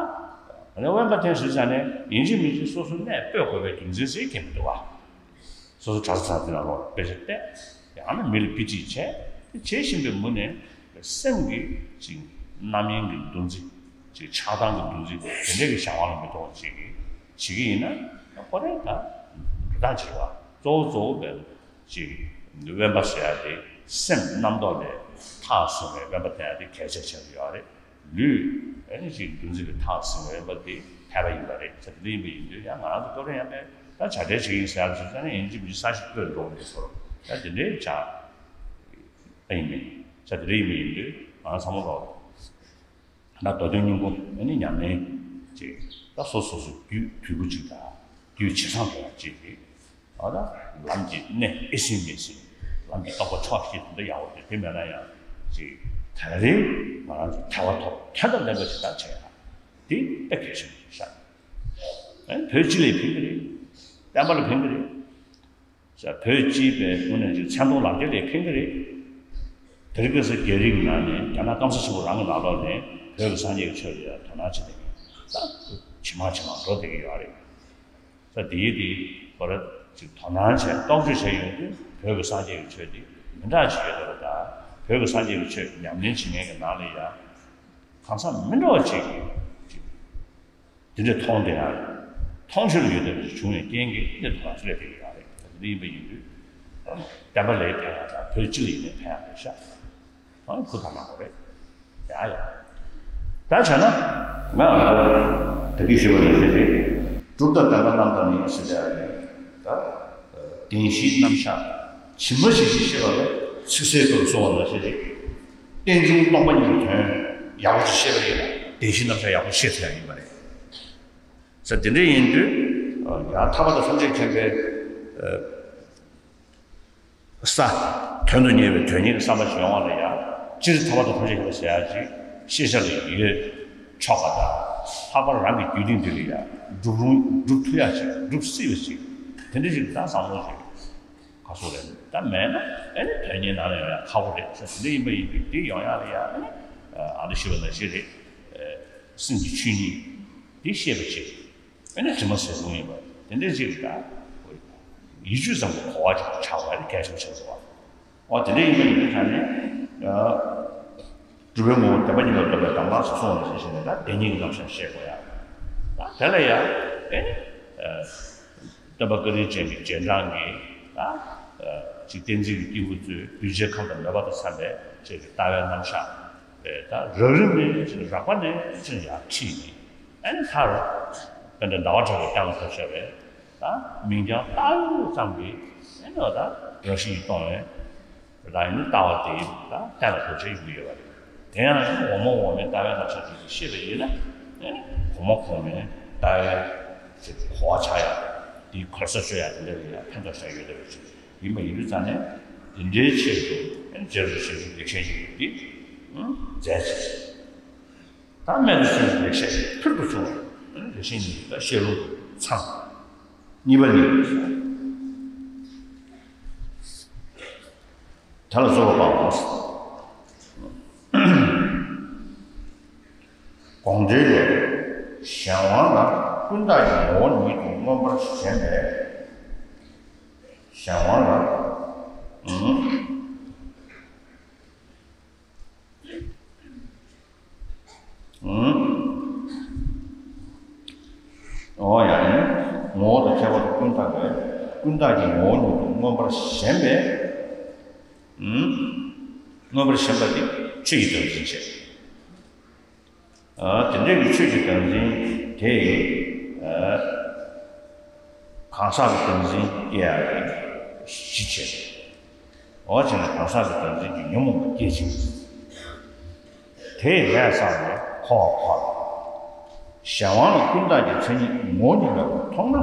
དབེན་པ་བསྟེན་ཟེར་ཙང་ནས་ཡིན་གཅིག་མིན་གཅིག་སོ་སོ་གནས་སྤོས་དགོས་པའི་རྒྱུ་མཚན་ཟེར་གྱི་མི་འདུག་བ། སོ་སོ་གྲྭ་ས་ཚང་ཚིང་ལ་ལོག་དཔེ་ཆ་བལྟས། ཡང་ན་མི་ལ་དཔེ་ཁྲིད་བྱས། དེ་བྱེད་བཞིན་པའི་མུ་ནས་སེམས་ཀྱི་ཅིག་རྣམ་གཡེང་གི་འདུ་འཛི། ཅིག་ཆགས་སྡང་གི་འདུ་འཛི་དེ་འདྲ་གི་བྱ་བ་ལ་མི་གཏོང་བ་ཅིག་གིས་བྱེད་ཀྱི་ཡིན་ན། ཁོ་རང་ད་འགྲོ་སྟངས་བྱེད་པ་གཙོ་བོ་གཙོ་བོ་དཔེ་ཅིག་དབེན་པ་ཟེར་ཡ་དེ་སེམས་རྣམ་རྟོག་ལས་ཐག་བཟུང་བའི་དབེན་པ་བསྟེན་ཡ་དེ་གལ་ཆེ་ཆགས་ཀྱི་ཡོད་རེད། ལུས་ཨ་ནི་ཅིག་འདུ་འཛི་གི་ཐག་བཟུང་བའི་དབེན་པ་དེ་ཕལ་པ་ཡིན་པ་རེད། ས་དེ་འདྲ་ཡིན་པ་ཡིན་དུས་ཡང་ང་རང་ཚོ་སྐབས་རེ་ཡང་པས་ད་བྱ་བྲལ་བྱེད་ཀྱི་ཡིན་ཟེར་ཡ་ཞིག་ས་ནས་ཡིན་གཅིག་མིན་གཅིག་ས་ཞིག་སྤོས་འགྲོ་གི་འདུག་ཟེར་རོ། ད་དེ་འདྲའི་བྱ་ཨ་ཡིན་མིན་ས་དེ་འདྲ་ཡིན་པ་ཡིན་དུས་ང་རང་ཚང་མ་ལོག་ད་མདོ་དོན་སྙིང་པོ་ཨ་ནི་ཉམས་ལེན་ཅིག་ད་སོ་སོ་སོ་རྒྱུད་འཐུས་པོ་ཅིག་དང་རྒྱུད་ཇེ་བཟང་འགྲོ་ཡ་ཅིག་རེད། ཨ་ད་ལམ་གྱི་གནད་ཨེ་ཟིན་མེད་ཟིན། ལམ་གྱི་རྟོགས་པ་ཕྱོགས་བཞི་དེ་འདྲ་ཡག་པོ་རེད། དེ་མེད་ན་ཡང་ཅིག་ད་རེས་ང་རང་ཚོ་ཐལ་བ་ཐོབ་དོན་དང་ལྡན་པ་ཞིག་ད་བྱས་ཡ་དེ་དཔེ་གལ་ཆེན་པོ་ཞིག་ཤར། ཨ་ནི་བོད་སྤྱི་ལ་ཕན་གྱི་རེད། བསྟན་པ་ལ་ཕན་གྱི་རེད། ས་བོད་སྤྱིའི་པའི་ངོས་ནས་ཅིག་མཚན་མཐོང་ལག་འཁྱེར་ལས་ཕན་གྱི་རེད། དེ་རིང་ཁ་སང་རྒྱ་རིགས་ནང་ནས་རྒྱ་ནག་སྐམ་ས་ཆེན་པོ་རང་གི་ནང་ལོགས་ནས་བོད་ཀྱི་སངས་རྒྱས་ཀྱི་ཆོས་ལ་ཡང་དོ་སྣང་བྱེད་མཁན་ད་ཇེ་མང་ཇེ་མང་འགྲོ་བསྡད་ཀྱི་ཡོད་རེད། ས་དེ་ཡིན་དེ་ཁོ་ར་ཅིག་དོ་སྣང་བྱས་རྟོག་དཔྱོད་བྱས་ཡོང་དུས་བོད་ཀྱི་སངས་རྒྱས་ཀྱི་ཆོས་འདི་མི་འདྲ་ཅིག་ཡོད་རེད་པ། ད་བོད་ཀྱི་སངས་རྒྱས་ཀྱི་ཆོས་ཉམས་ལེན་བྱེད་མཁན་གྱི་ནང་ལ་ཡང་གང་ཟག་མི་འདྲ་བ་ཅིག་གིས་ཅིག་དེ་འདྲ་མཐོང་བསྡད་ཡ་རེད། མཐོང་ཆོས་ལ་ཡོད་བསྡད་པ་ཞིག་བྱུང་བའི་རྐྱེན་གྱིས་གནད་དུ་མ་སླེབས་བསྡད་ཀྱི་ཡོད་རེད། དེ་འདྲ་ཡིན་པ་ཡིན་དུས་བསྟན་པ་ལ་ཕན་ཡ་དང་བོད་སྤྱི་ལ་ཡིན་ནའི་ཕན་ཡ་རེད་ཤག་ཨང་ཁུ་ཐག་མ་གོ་རེད། ཡ་ཡ། ད་བྱས་ན་ང་ད་གིན་ཞུས་པ་ནང་བཞིན་རེད། གྲུབ་མཐའ་བདེན་པ་རྣམ་དག་ནི་ཟེར་ཡ་རེད། ད་བདེན་བཞིའི་རྣམ་གཞག་ཇི་མ་ཇི་བཞིན་ཤེས་པ་ལ་ཚིག་གསལ་དུ་གསུངས་པ་ནང་བཞིན་རེད། རྟེན་འབྱུང་སྟོང་པ་ཉིད་ཀྱི་དོན་ཡག་པོ་ཞིག་ཤེས་པ་ཡིན་ན་བདེན་བཞིའི་རྣམ་གཞག་ཡག་པོ་ཤེས་ཐུབ་ཡ་ཡིན་པ་རེད། ས་དེ་འདྲ་ཡིན་དུས་ཡང་ཐར་པ་དང་ཐམས་ཅད་མཁྱེན་པའི་ས་དོན་དུ་གཉེར་བའི་དོན་གཉེར་གྱི་བསམ་པ་ཞིག་ཡོང་བ་ལ་ཡང་སྤྱིར་ཐར་པ་དང་ཐམས་ཅད་མཁྱེན་པ་ཟེར་ཡ་ཅིག་ཤེས་བྱ་ལ་ཡོད་ཆོག་པ་དང་ལྷག་པར་རང་གི་རྒྱུད་སྟེང་འདི་ལ་ཡང་སྒྲུབ་རུང་སྒྲུབ་ཐུབ་ཡ་ཅིག་སྒྲུབ་སྲིད་པ་ཅིག་དེ་འདྲ་ཞིག་ད་བསམ་བློ་ཞིག་ཁ་སོ་རེད། ད་མེད་ན་ཨེ་ནི་དོན་གཉེར་ནང་ལ་ཡོང་ཡ་ཁག་པོ་རེད་ཟེར། དེ་འདྲ་ཡིན་པ་ཡིན་དུས་དེ་ཡོང་ཡ་ལ་ཡ་ཨེ་ནི་ཨ་འདི་ཞུ་བ་ནང་བཞིན་རེད། སེམས་ཀྱི་ཆོས་ཉིད་འདི་ཤེས་པ་ཅིག་ཨེ་ནི་དྲི་མ་ཟད་སོང་ཡིན་པ་དེ་འདྲ་ཅིག་ད་ཡིད་དཔྱོད་ཙམ་གྱི་གོ་བ་ཅིག་ཆགས་པ་ཨེ་ནི་གལ་ཆེན་པོ་ཆགས་སོང་བ། འོ་དེ་འདྲ་ཡིན་པ་ཡིན་དུས་ད་ནི་སྒྲུབ་པའི་ངོ་བོ་བདེན་པ་གཉིས་ལ་ལྡོག་པའི་གདམས་ངག་སོགས་གསུངས་པ་ནང་བཞིན་ནས་ད་བདེན་གཉིས་ཀྱི་རྣམ་གཞག་བཤད་དགོས་ཡ། ད་དེ་ལ་ཡ་ཨེ་ནི། སྟོན་པ་ཀུན་རིག་ཅན་གྱི་རྗེས་འབྲང་གིས་ད་ཅིག་བསྟན་འཛིན་གྱི་སྐྱེས་བུ་ཚོས་གདུལ་བྱའི་ཁམས་དང་མོས་པ་དང་འཚམས་པའི་ཅིག་གི་ལྟ་བའི་རྣམ་གཞག་དེ་ད་རགས་རིམ་ནས་ཅིག་རགས་པ་ནས་ཅིག་ཡར་ཁྲིད་ནས་ཨ་ནི་མཐར་དཔེར་ན་ཟླ་བ་གྲགས་པའི་བསྟན་ལ་ཐོབ་བྱ་བའི་ད་མིང་རྐྱང་བཏགས་ཡོད་ཙམ་གྱིས་ཨ་ནི་ད་རང་བཞིན་གྱིས་སྟོང་བའི། རང་ཡིན་ལྟ་བ་དེ་ཡིན་ད་གཏན་ལ་ཕབ་བྱས་ཡོང་གི་ཡོད་པ་རེད། དེ་ཡང་ཡང་འོག་མ་འོག་མའི་ལྟ་བའི་རྣམ་གཞག་ཅིག་ཤེས་པ་ཡིན་ན་གོང་མ་གོང་མའི་ལྟ་བའི་གོ་བ་ཆགས་ཡ་དེའི་གོ་ས་ཆོད་ཡ་དེ་འདྲ་ཡིན་ཡ་ཕན་ཐོགས་ཤར་ཡོད་བསྡད་པ་ཅིག་ཡིན་པ་ཡིན་དུས་ཙང་ནས་དེ་འདྲའི་ཆེད་དུ་རྗེ་རིན་པོ་ཆེ་ལེགས་བཤད་ཅིག་ཡོད་དེ་མཛད་ཅིག་ད་སྨད་དུ་སོན་ལེགས་བཤད་ཕུལ་དུ་བྱུང་བ་ལེགས་བཤད་ཉིད་ཀྱི་བཤད་ལུང་ཚང་གཉིས་པ་ནི། དེ་ལ་རྩོད་པ་སྤང་བ། དགོངས་འགྲེལ་ལས། གཞན་དབང་ལ་ཀུན་བརྟགས་ཀྱི་ངོ་བོ་ཉིད་དུ་མངོན་པར་ཞེན་པས། གཞན་དབང་ལ། ཨང་། ཨང་། འོ་ཡང་ནི་ངོ་བོ་དང་ཁྱད་པར་དུ་ཀུན་བརྟགས་པས་ཀུན་བརྟགས་ཀྱི་ངོ་བོ་ཉིད་དུ་མངོན་པར་ཞེན་པས། ཨང་། མངོན་པར་ཞེན་པ་དེ་ཆོས་ཀྱི་དོན་ཡིན་ཞེས། ཨ་དེ་འདྲའི་གི་ཆོས་ཀྱི་བདག་འཛིན་དེ་ཨ་གང་ཟག་གི་བདག་འཛིན་སྐྱེ་ཡག་གི་གཞི་བྱས། འོ་བྱས་ན་གང་ཟག་གི་བདག་འཛིན་གྱི་ཉོན་མོངས་པ་སྐྱེ་ཅིང་། དེ་ལས་བསགས་ནས་འཁོར་བར་འཁོར། གཞན་དབང་ལ་ཀུན་བརྟགས་ཀྱི་མཚན་ཉིད་ངོ་བོ་ཉིད་མེད་པར་མཐོང་ན་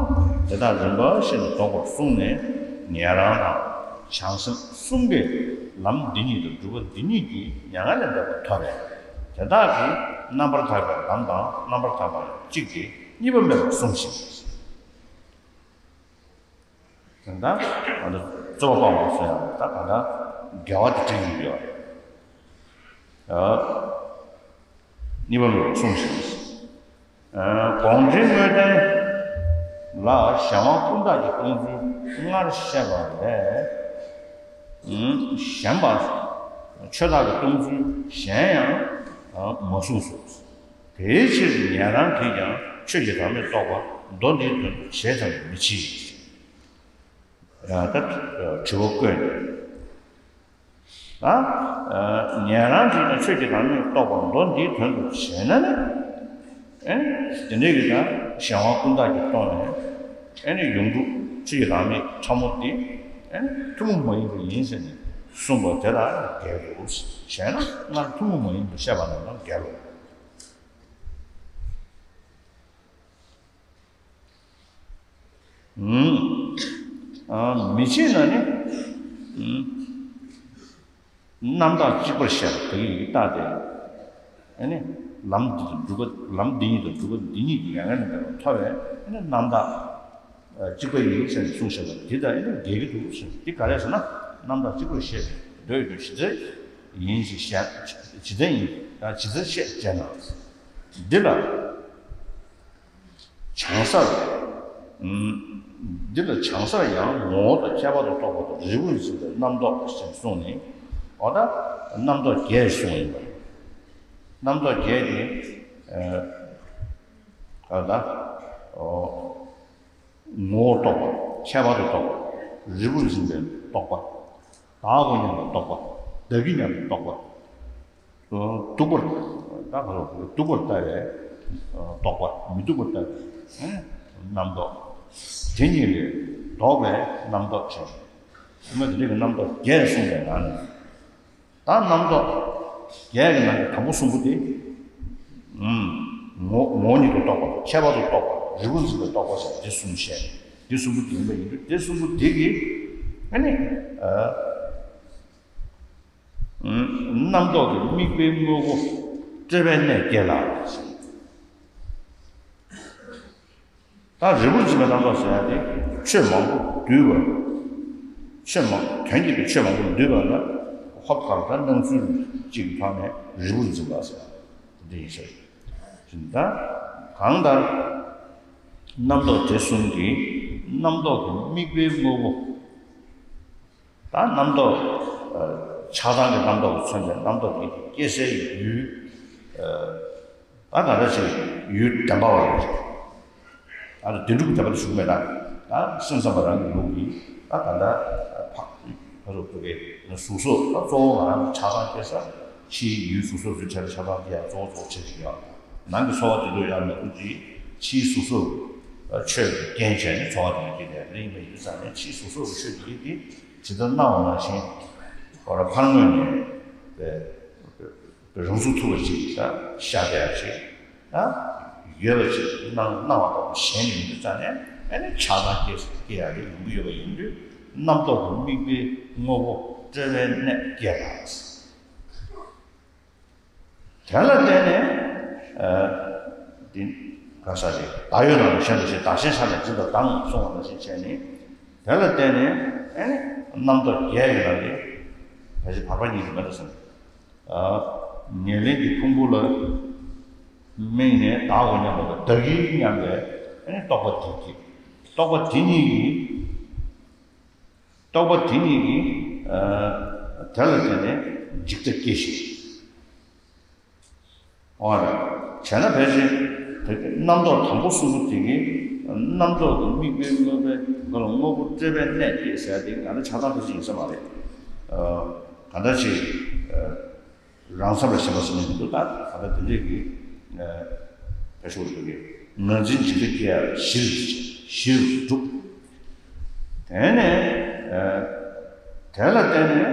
དེ་དག་རིམ་པ་བཞིན་དུ་ལྡོག་པར་གསུངས་ནས་ཉན་རང་དང་བྱང་སེམས་གསུམ་ཀའི་ལམ་འདི་ཉིད་དང་སྒྲུབ་པ་འདི་ཉིད་ཀྱིས་མྱ་ངན་ལས་འདས་པ་ཐོབ་པས། དེ་དག་གིས་རྣམ་པར་དག་པའི་ལམ་དང་རྣམ་པར་དག་པ་ཡང་གཅིག་སྟེ་གཉིས་པ་མེད་པར་གསུངས་ཤིང་། ད་ལྟ་ང་ཚོ་རྩོད་པ་སྤང་བ་སོགས་ཡང་ད་ག་ད་ འགལ་བ་དེ་འགྲིག་ཡོད་རེད། གཉིས་པ་ལ་གསུངས་ཤིང་། གོང་འདྲིའི་དངོས་བསྟན་ལ་གཞན་དབང་ཀུན་བརྟགས་ཀྱི་སྟོང་ཚུལ་སྔར་བཤད་པ་ལས། གཞན་པ་ཆོས་བདག་གི་སྟོང་ཚུལ་གཞན་ཡང་མ་གསུངས་སོ། དེའི་ཕྱིར་ཉན་རང་གིས་ཀྱང་ཆོས་ཀྱི་བདག་མེད་རྟོགས་པ་མདོ་འདིའི་དོན་དུ་བྱེད་དམ་མི་བྱེད། ཡང་ད་དྲི་བ་བཀོད་ནས། ད་ཉན་རང་གིས་ཀྱང་ཆོས་ཀྱི་བདག་མེད་རྟོགས་པ་མདོ་འདིའི་དོན་དུ་བྱེད་ན་ནི། ཨེ་དེ་འདྲའི་གི་ད་གཞན་དབང་ཀུན་བརྟགས་ཀྱིས་སྟོང་ནས། ཨེ་ནི་ཡོངས་གྲུབ་ཆོས་ཀྱི་བདག་མེད་ཕྲ་མོ་དེ། ཨེ་ནི་ཐུན་མོང་མ་ཡིན་པ་ཡིན་ཟེར་ནས་གསུངས་པ་དེ་ལ་འགལ་འདུག། བྱས་ན་སྔར་ཐུན་མོང་མ་ཡིན་པར་བཤད་པ་རྣམས་ལ་འགལ་ལོ། ཨུམ། ཨ་མི་བྱེད་ན་ནི། ཨུམ། རྣམ་དག་གཅིག་པར་བཤད་པ་དེ་ཡིས་བརྟགས་ཏེ། ཨ་ནི་ལམ་འདི་དང་སྒྲུབ་པ་ལམ་འདི་ཉིད་དང་སྒྲུབ་པ་འདི་ཉིད་ཀྱི་ཡང་ངན་ལས་འདས་པ་ཐོབ་པས། ཨ་ནི་རྣམ་དག་གཅིག་པ་ཡིན་ཟེར་ནས་གསུངས་བཞག་པ་འདི་དང་ཨ་ནི་འགལ་གྱི་འདུག་ཟེར། འདི་ག་རེ་ཟེར་ན་རྣམ་དག་གཅིག་པར་བཤད་པའི་མདོ་ཡི་དོན་ཇི་ལྟར་ཡིན་ཞེས་བཤད། ཇི་ལྟར་ཡིན་ཡང་ཇི་ལྟར་བཤད་ཅེ་ན། འདི་ལ། བྱང་སར། འདི་ལ་བྱང་སར་ཡང་ངོ་བོ་དང་ཁྱད་པར་དུ་རྟོགས་པ་དང་རིལ་བུར་འཛིན་པའི་རྣམ་རྟོག་ཞེས་གསུངས་ནས། འོ་ད་རྣམ་རྟོག་བརྒྱད་གསུངས་ཡིན་པ་ཡིན། རྣམ་རྟོག་བརྒྱད་དེ། ག་ད། ངོ་བོར་རྟོགས་པ། ཁྱད་པར་དུ་རྟོགས་པ། རིལ་བུར་འཛིན་པའི་རྟོག་པ། བདག་གོ་སྙམ་པའི་རྟོག་པ། བདག་གི་སྙམ་པའི་རྟོག་པ། སྡུག་པར། ད་ག་རེ་སྡུག་པར་ལྟ་བའི་རྟོག་པ། མི་སྡུག་པར་ལྟ་བའི་རྣམ་རྟོག། དེ་གཉིས་ལས་ལྡོག་པའི་རྣམ་རྟོག་བྱས། ཨ་ནི་དེ་འདྲའི་རྣམ་རྟོག་བརྒྱད་གསུངས་པའི་ནང་ནས། ད་རྣམ་རྟོག་བརྒྱད་ཀྱི་ནང་གི་དང་པོ་གསུམ་པོ་དེ། ངོ་ངོ་བོ་ཉིད་དུ་རྟོགས་པ་དང་ཁྱད་པར་དུ་རྟོགས་པ། རིལ་བུར་འཛིན་པའི་རྟོག་པ་ཟེར་དེ་གསུམ་བཤད། དེ་གསུམ་པོ་དེ་ཡིན་པ་ཡིན་དུས་དེ་གསུམ་པོ་དེ་གིས་ཨ་ནི། རྣམ་རྟོག་གི་དམིགས་པའི་དངོས་པོ་སྤྲོས་པའི་གནས་སྐྱེ་ལ། ད་རིལ་བུར་འཛིན་པའི་རྣམ་རྟོག་ཟེར་ཡ་དེ་ཆོས་མང་པོ་འདུས་པ། ཆོས་མང་དོན་གྱིས་པའི་ཆོས་མང་པོ་འདུས་པ་ལ་ཧོབ་ཁ་ལ་ད་སྣང་ཚུལ་གཅིག་གི་ཐོག་ནས་རིལ་བུར་འཛིན་པ་ཟེར་ཡ་འདི་ཡིན་ཟེར། ད་གང་ལྟར་རྣམ་རྟོག་དེ་གསུམ་གྱིས་རྣམ་རྟོག་གི་དམིགས་པའི་དངོས་པོ། ད་རྣམ་རྟོག་ཆགས་སྡང་གི་རྣམ་རྟོག་གིས་མཚོན་པའི་རྣམ་རྟོག་དེ་སྐྱེ་སའི་ཡུལ། ད་ག་འདྲ་ཞིག་ཡུལ་བདེན་པ་བ་རེད། ད་བདེན་གྲུབ་བདེན་པ་དེ་ཞུགས་མེད་ད། ད་སེམས་ཙམ་པ་རང་གི་ལུགས་ཀྱིས་ད་ག་འདྲ་ཕ་ཕ་རུ་ཕུ་གེ་གཟུགས་སོགས་ད་གཙོ་བོ་ང་རང་གི་ཆགས་སྡང་སྐྱེ་ས་ཕྱིའི་ཡུལ་གཟུགས་སོགས་ཚོའི་གྲས་ལ་ཆགས་སྡང་སྐྱེ་ཡ་གཙོ་བོ་གཙོ་བོ་བྱེད་ཀྱི་ཡོད། ནང་གི་ཚོར་བ་དེ་ཚོ་ཡང་མེད་པ་ཅིག་ཕྱིའི་གཟུགས་སོགས་ཆོས་ཀྱི་རྐྱེན་བྱས་ནས་ཚོར་བ་དེ་ཚོ་སྐྱེ་དེ་ཡིན་པ་ཡིན་དུས་ཙང་ནས་ཕྱིའི་གཟུགས་སོགས་ཀྱི་ཆོས་དེ་ཡིན་ཏེ་ཇི་ལྟར་སྣང་བ་ནང་བཞིན་ཁོ་ར་ཕར་ངོས་ནས་རང་ཚུགས་ཐུབ་པ་ཅིག་ད་ཤར་བསྡད་ཡ་ཅིག་ད་ཡོད་པ་ཅིག་སྣང་སྣང་བ་ལྟ་བུ་གཞན་ནས་མི་འདུག་ཙང་ནས་ཨ་ནི་ཆགས་སྡང་སྐྱེ་སྐྱེ་ཡ་དེ་ཡོང་གི་ཡོད་པ་ཡིན་དུས་རྣམ་རྟོག་གི་དམིགས་པའི་དངོས་པོ་སྤྲོས་པའི་གནས་སྐྱེ་ལ། དེ་ལ་བརྟེན་ནས་འདི་ག་ས་རེད། བདག་ཡོད་ན་གཞན་དུ་ཞེན། བདག་གཞན་ཆགས་ལས་འཛིན་པ་དང་གསུངས་པ་ནང་བཞིན་བྱས་ནས། དེ་ལ་བརྟེན་ནས་ཨ་ནི་རྣམ་རྟོག་བརྒྱད་ཡོད་ན་དེ་ཕལ་ཆེར་བར་པ་གཉིས་ཀྱི་མེད་དུ་སོང་། ཉེར་ལེན་གྱི་ཕུང་པོ་ལ་དམིགས་ནས་བདག་གོ་སྙམ་པ་དང་བདག་གི་སྙམ་པའི་ཨ་ནི་རྟོག་པ་དེ་སྐྱེ། རྟོག་པ་དེ་གཉིས་ཀྱིས། རྟོག་པ་དེ་གཉིས་ཀྱིས། དེ་ལ་བརྟེན་ནས་འཇིག་ལྟ་སྐྱེ་ཞིང་། འོ་རེད། བྱས་ན་ཕལ་ཆེར་དེ་རྣམ་རྟོག་དང་པོ་གསུམ་པོ་དེ་གིས་རྣམ་རྟོག་གི་དམིགས་པའི་དངོས་པོའི་དངོས་པོ་སྤྲོས་པའི་གནས་སྐྱེ་ཟེར་ཡ་དེ་ང་ཚོ་ཆགས་སྡང་ཕལ་ཆེར་ཡིན་ས་མ་རེད། ག་འདྲ་ཞིག་རང་སེམས་ལ་ཞེན་པ་ཟེར་ནས་མི་འདུག་ད་ག་ད་དེ་འདྲས་ཀྱི་བེད་སྤྱོད་འདུག་གི། ངར་འཛིན་འཇིག་ལྟ་སྐྱེ་ཡ་གཞིར་གཞིར་གྲུབ། དེ་ནས་དེ་ལ་བརྟེན་ནས་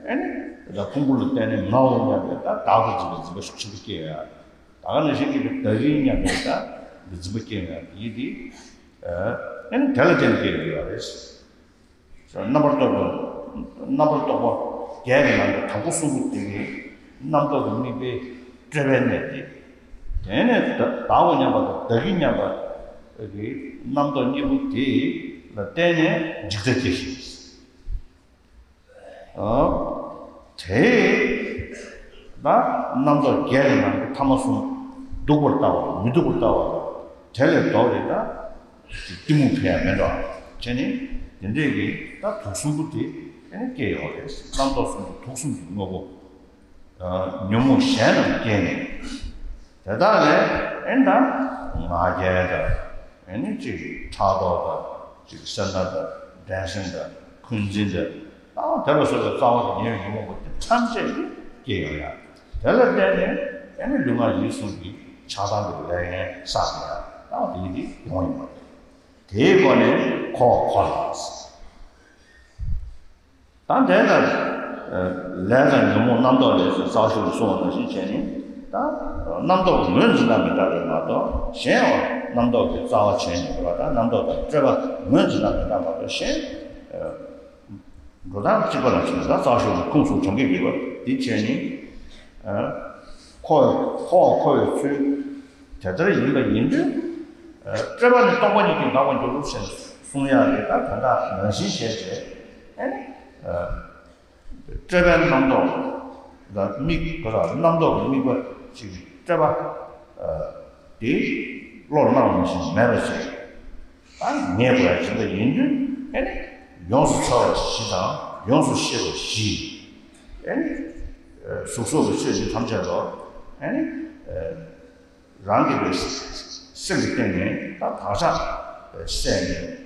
ཨེ་ནི་ད་ཕུང་པོ་ལ་བརྟེན་ནས་ངའོ་སྙམ་པའི་ད་བདག་ཏུ་འཛིན་པའི་འཛིན་པ་ཤུགས་ཆེན་པོ་སྐྱེ་ཡ། ད་ག་ནང་བཞིན་གྱི་བདག་ཡིན་སྙམ་པའི་ད་འཛིན་པ་སྐྱེ་ཡ་ཡིད་དེ་ཨེ་ནི་དེ་ལ་བརྟེན་ནས་སྐྱེ་ཡ་ཡོད་རེད། རྣམ་པར་རྟོག་པ། རྣམ་པར་རྟོག་པ་བརྒྱད་ཀྱི་ནང་གི་དང་པོ་གསུམ་པོ་དེ་ནི་རྣམ་རྟོག་གི་དམིགས་པའི་སྤྲོས་པའི་གནས་ཏེ། དེ་ནས་བདག་བདག་གོ་སྙམ་པ་དང་བདག་གི་སྙམ་པ་གི་རྣམ་རྟོག་གཉིས་པོ་དེ་ལ་བརྟེན་ནས་འཇིག་ལྟ་སྐྱེ་ཞིང་། དེ་ད་རྣམ་རྟོག་བརྒྱད་ཀྱི་ནང་གི་ཐ་མ་གསུམ། སྡུག་པར་ལྟ་བ་མི་སྡུག་པར་ལྟ་བ་དང་། དེ་ལས་ལྡོག་སྟེ་ད་གཏི་མུག་འཕེལ་ཡ་མེད་འགྲོ། བྱས་ནས་དེ་འདྲས་ཀྱི་ད་དུག་གསུམ་པོ་དེ་ཨེ་ནི་སྐྱེ་ཡོང་རེད། རྣམ་རྟོག་གསུམ་དུ་དུག་གསུམ་གྱི་དངོས་པོ། ཉོན་མོངས་གཞན་རྣམས་སྐྱེས་ནས། དེ་དག་ལས་ཨེ་ད་ང་རྒྱལ་དང་། ཨེ་ནི་གཅིག་ཕྲག་དོག་དང་། གཅིག་སེར་སྣ་དང་། འགྲན་སེམས་དང་། འཁོན་འཛིན་དང་། ད་དེ་ལ་སོགས་པའི་རྩ་བ་དང་ཉེ་བའི་ཉོན་མོངས་པ་དེ་ཐམས་ཅད་ཀྱིས་སྐྱེ་ཡོང་ཡ། དེ་ལ་བརྟེན་ནས་ཨེ་ནི་ལུས་ངག་ཡིད་གསུམ་གྱི་ཆགས་སྡང་གི་ལས་ངན་བསགས་ནས་ཡ། ད་དེ་ཡིན་དེ་ཡོང་ཡིན་པ་རེད། དེའི་སྒོ་ནས་འཁོར་བར་འཁོར་ལ། ད་དེ་ལྟར་ལས་དང་ཉོན་མོངས་རྣམ་རྟོག་ལས་ཟེར་རྩ་ཤོག་ཏུ་གསུངས་པ་ནང་བཞིན་བྱས་ནས། ད་རྣམ་རྟོག་ངོས་འཛིན་སྟངས་མི་འདྲ་བས་མ་གཏོགས། གཞན་ཡང་རྣམ་རྟོག་གི་རྩ་བ་བྱས་ནས་འགྲོ་བ་དང་། རྣམ་རྟོག་དང་སྤྲོས་པ་ངོས་འཛིན་སྟངས་མི་འདྲ་མ་གཏོགས། གཞན་འགྲོ་སྟངས་གཅིག་པ་ལ་བྱས་ནས་ད་རྩ་ཤོག་ཏུ་ཁུངས་སུ་དྲངས་ཀྱི་ཡོད་པ་འདི་བྱས་ནས། འཁོར་འཁོར་བར་འཁོར་བའི་ཚུལ་དེ་ལྟར་ཡིན་པ་ཡིན་དུས། སྤྲོས་པ་ནི་སྟོང་པ་ཉིད་ཀྱིས་འགག་པར་འགྱུར་ཞེས་གསུང་ཡ་རེད། ད་དོན་དག་ནང་བཞིན་བྱས་བྱས། ཨེ་ནི། སྤྲོས་པའི་རྣམ་རྟོག་ལ་དམིགས་པ། རྣམ་རྟོག་གི་དམིགས་པ་ཅིག་སྤྲོས་པ་དེ་བློར་སྣང་བ་ཞིག་མེད་པ་ཞིག་ད་ངེས་དགོས་ཡ་ཇི་ལྟར་ཡིན་དུས། ཨེ་ནི་ཡོངས་སུ་ཚོལ་བ་བཞི་དང་ཡོངས་སུ་ཤེས་པ་བཞི། ཨེ་ནི་གཟུགས་སོགས་ཀྱི་ཆོས་འདི་ཐམས་ཅད་ལ། ཨེ་ནི་རང་གི་བའི་སེམས་ཀྱི་སྟེང་ནས་ད་བག་ཆགས་བསལ་ནས།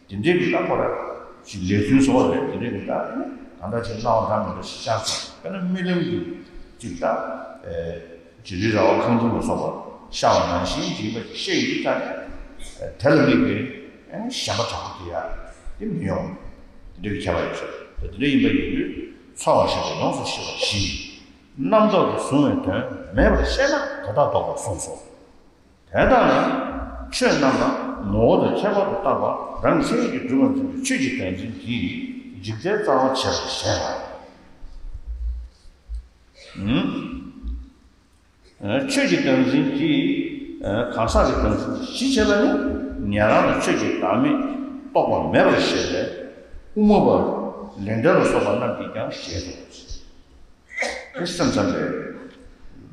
དེ་འདྲའི་གི་ད་ཁོ་ར་ཅིག་ལས་ཚུལ་བཟོ་བ་རེད། དེ་འདྲའི་གི་ད་གང་འདྲ་ཅིག་སྣང་བ་འདྲ་མི་འདྲ་ཞིག་ཤར་སོང་། དཔེར་ན་རྨི་ལམ་གྱི་ཅིག་ད་ཅིག་རི་ར་བ་ཁང་ཁྱིམ་ལ་སོགས་པ་ཤར་བ་ནང་བཞིན་ཅིག་ཡིན་པ་ཅིག་ཤེས་ཡོང་དུས། ད་དེ་ལ་དམིགས་པའི་ཨེ་ནི་ཞེན་པ་དྲག་པོ་དེ་ཡ་དེ་མི་ཡོང་། དེ་འདྲའི་གི་ཁྱད་པར་ཡོད་ས་རེད། དེ་འདྲ་ཡིན་པ་ཡིན་དུས་ཚོལ་བ་བཞི་དང་ཡོངས་སུ་ཤེས་པ་བཞི། རྣམ་རྟོག་གིས་བཟུང་བའི་དོན་མེད་པར་ཤེས་ན་དེ་དག་ལྡོག་པར་གསུངས་སོ། དེ་ལྟར་ན་ཆོས་རྣམས་ལ་ངོ་བོ་དང་ཁྱད་པར་དུ་བརྟགས་པ་རང་མཚན་ཉིད་ཀྱིས་གྲུབ་པར་འཛིན་པའི་ཆོས་ཀྱི་བདག་འཛིན་གྱིས་འཇིག་ལྟའི་རྩ་བ་བྱེད་པར་བཞེད་པ། ཨུམ། ཆོས་ཀྱི་བདག་འཛིན་གྱིས་གང་ཟག་གི་བདག་འཛིན་གྱི་གཞི་བྱེད་པ་ནི། ཉན་རང་ལ་ཆོས་ཀྱི་བདག་མེད་རྟོགས་པ་མེད་པར་བཞེད་པའི་དབུ་མ་པ་ལེགས་ལྡན་ལ་སོགས་པ་རྣམས་ཀྱིས་ཀྱང་བཞེད་དོ། དེ་སེམས་ཙམ་པའི་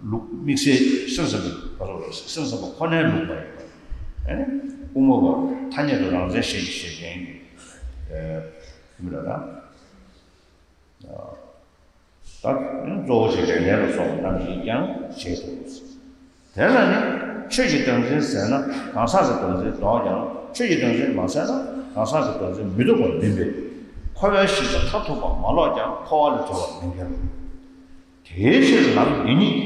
ལུགས། དམིགས་བསལ་སེམས་ཙམ་པའི་བར་རོ། སེམས་ཙམ་པ་ཁོ་ནའི་ལུགས་མ་ཡིན་པ། ཨ་ནི་དབུ་མ་པ་ཐ་སྙད་དུ་རང་མཚན་ཞེས་བཤད་མཁན་གྱི་མི་ལ་ད། ད་གཙོ་བོ་ཞིག་ལེགས་ལྡན་ལ་སོགས་པ་རྣམས་ཀྱིས་ཀྱང་བཞེད་དོ། དེ་ལ་ནི་ཆོས་ཀྱི་བདག་འཛིན་ཟེར་ན་གང་ཟག་གི་བདག་འཛིན་ལྡོག་ཀྱང་། ཆོས་ཀྱི་བདག་འཛིན་མ་ཟེར་ན་གང་ཟག་གི་བདག་འཛིན་མི་ལྡོག་པ་མིན་པས། འཁོར་བའི་གཞི་རྩ་མཐར་ཐུག་པ་མ་ལོག་ཀྱང་འཁོར་བ་ལས་གྲོལ་བ་མིན་པས། དེའི་ཕྱིར་ལམ་འདི་ཉིད་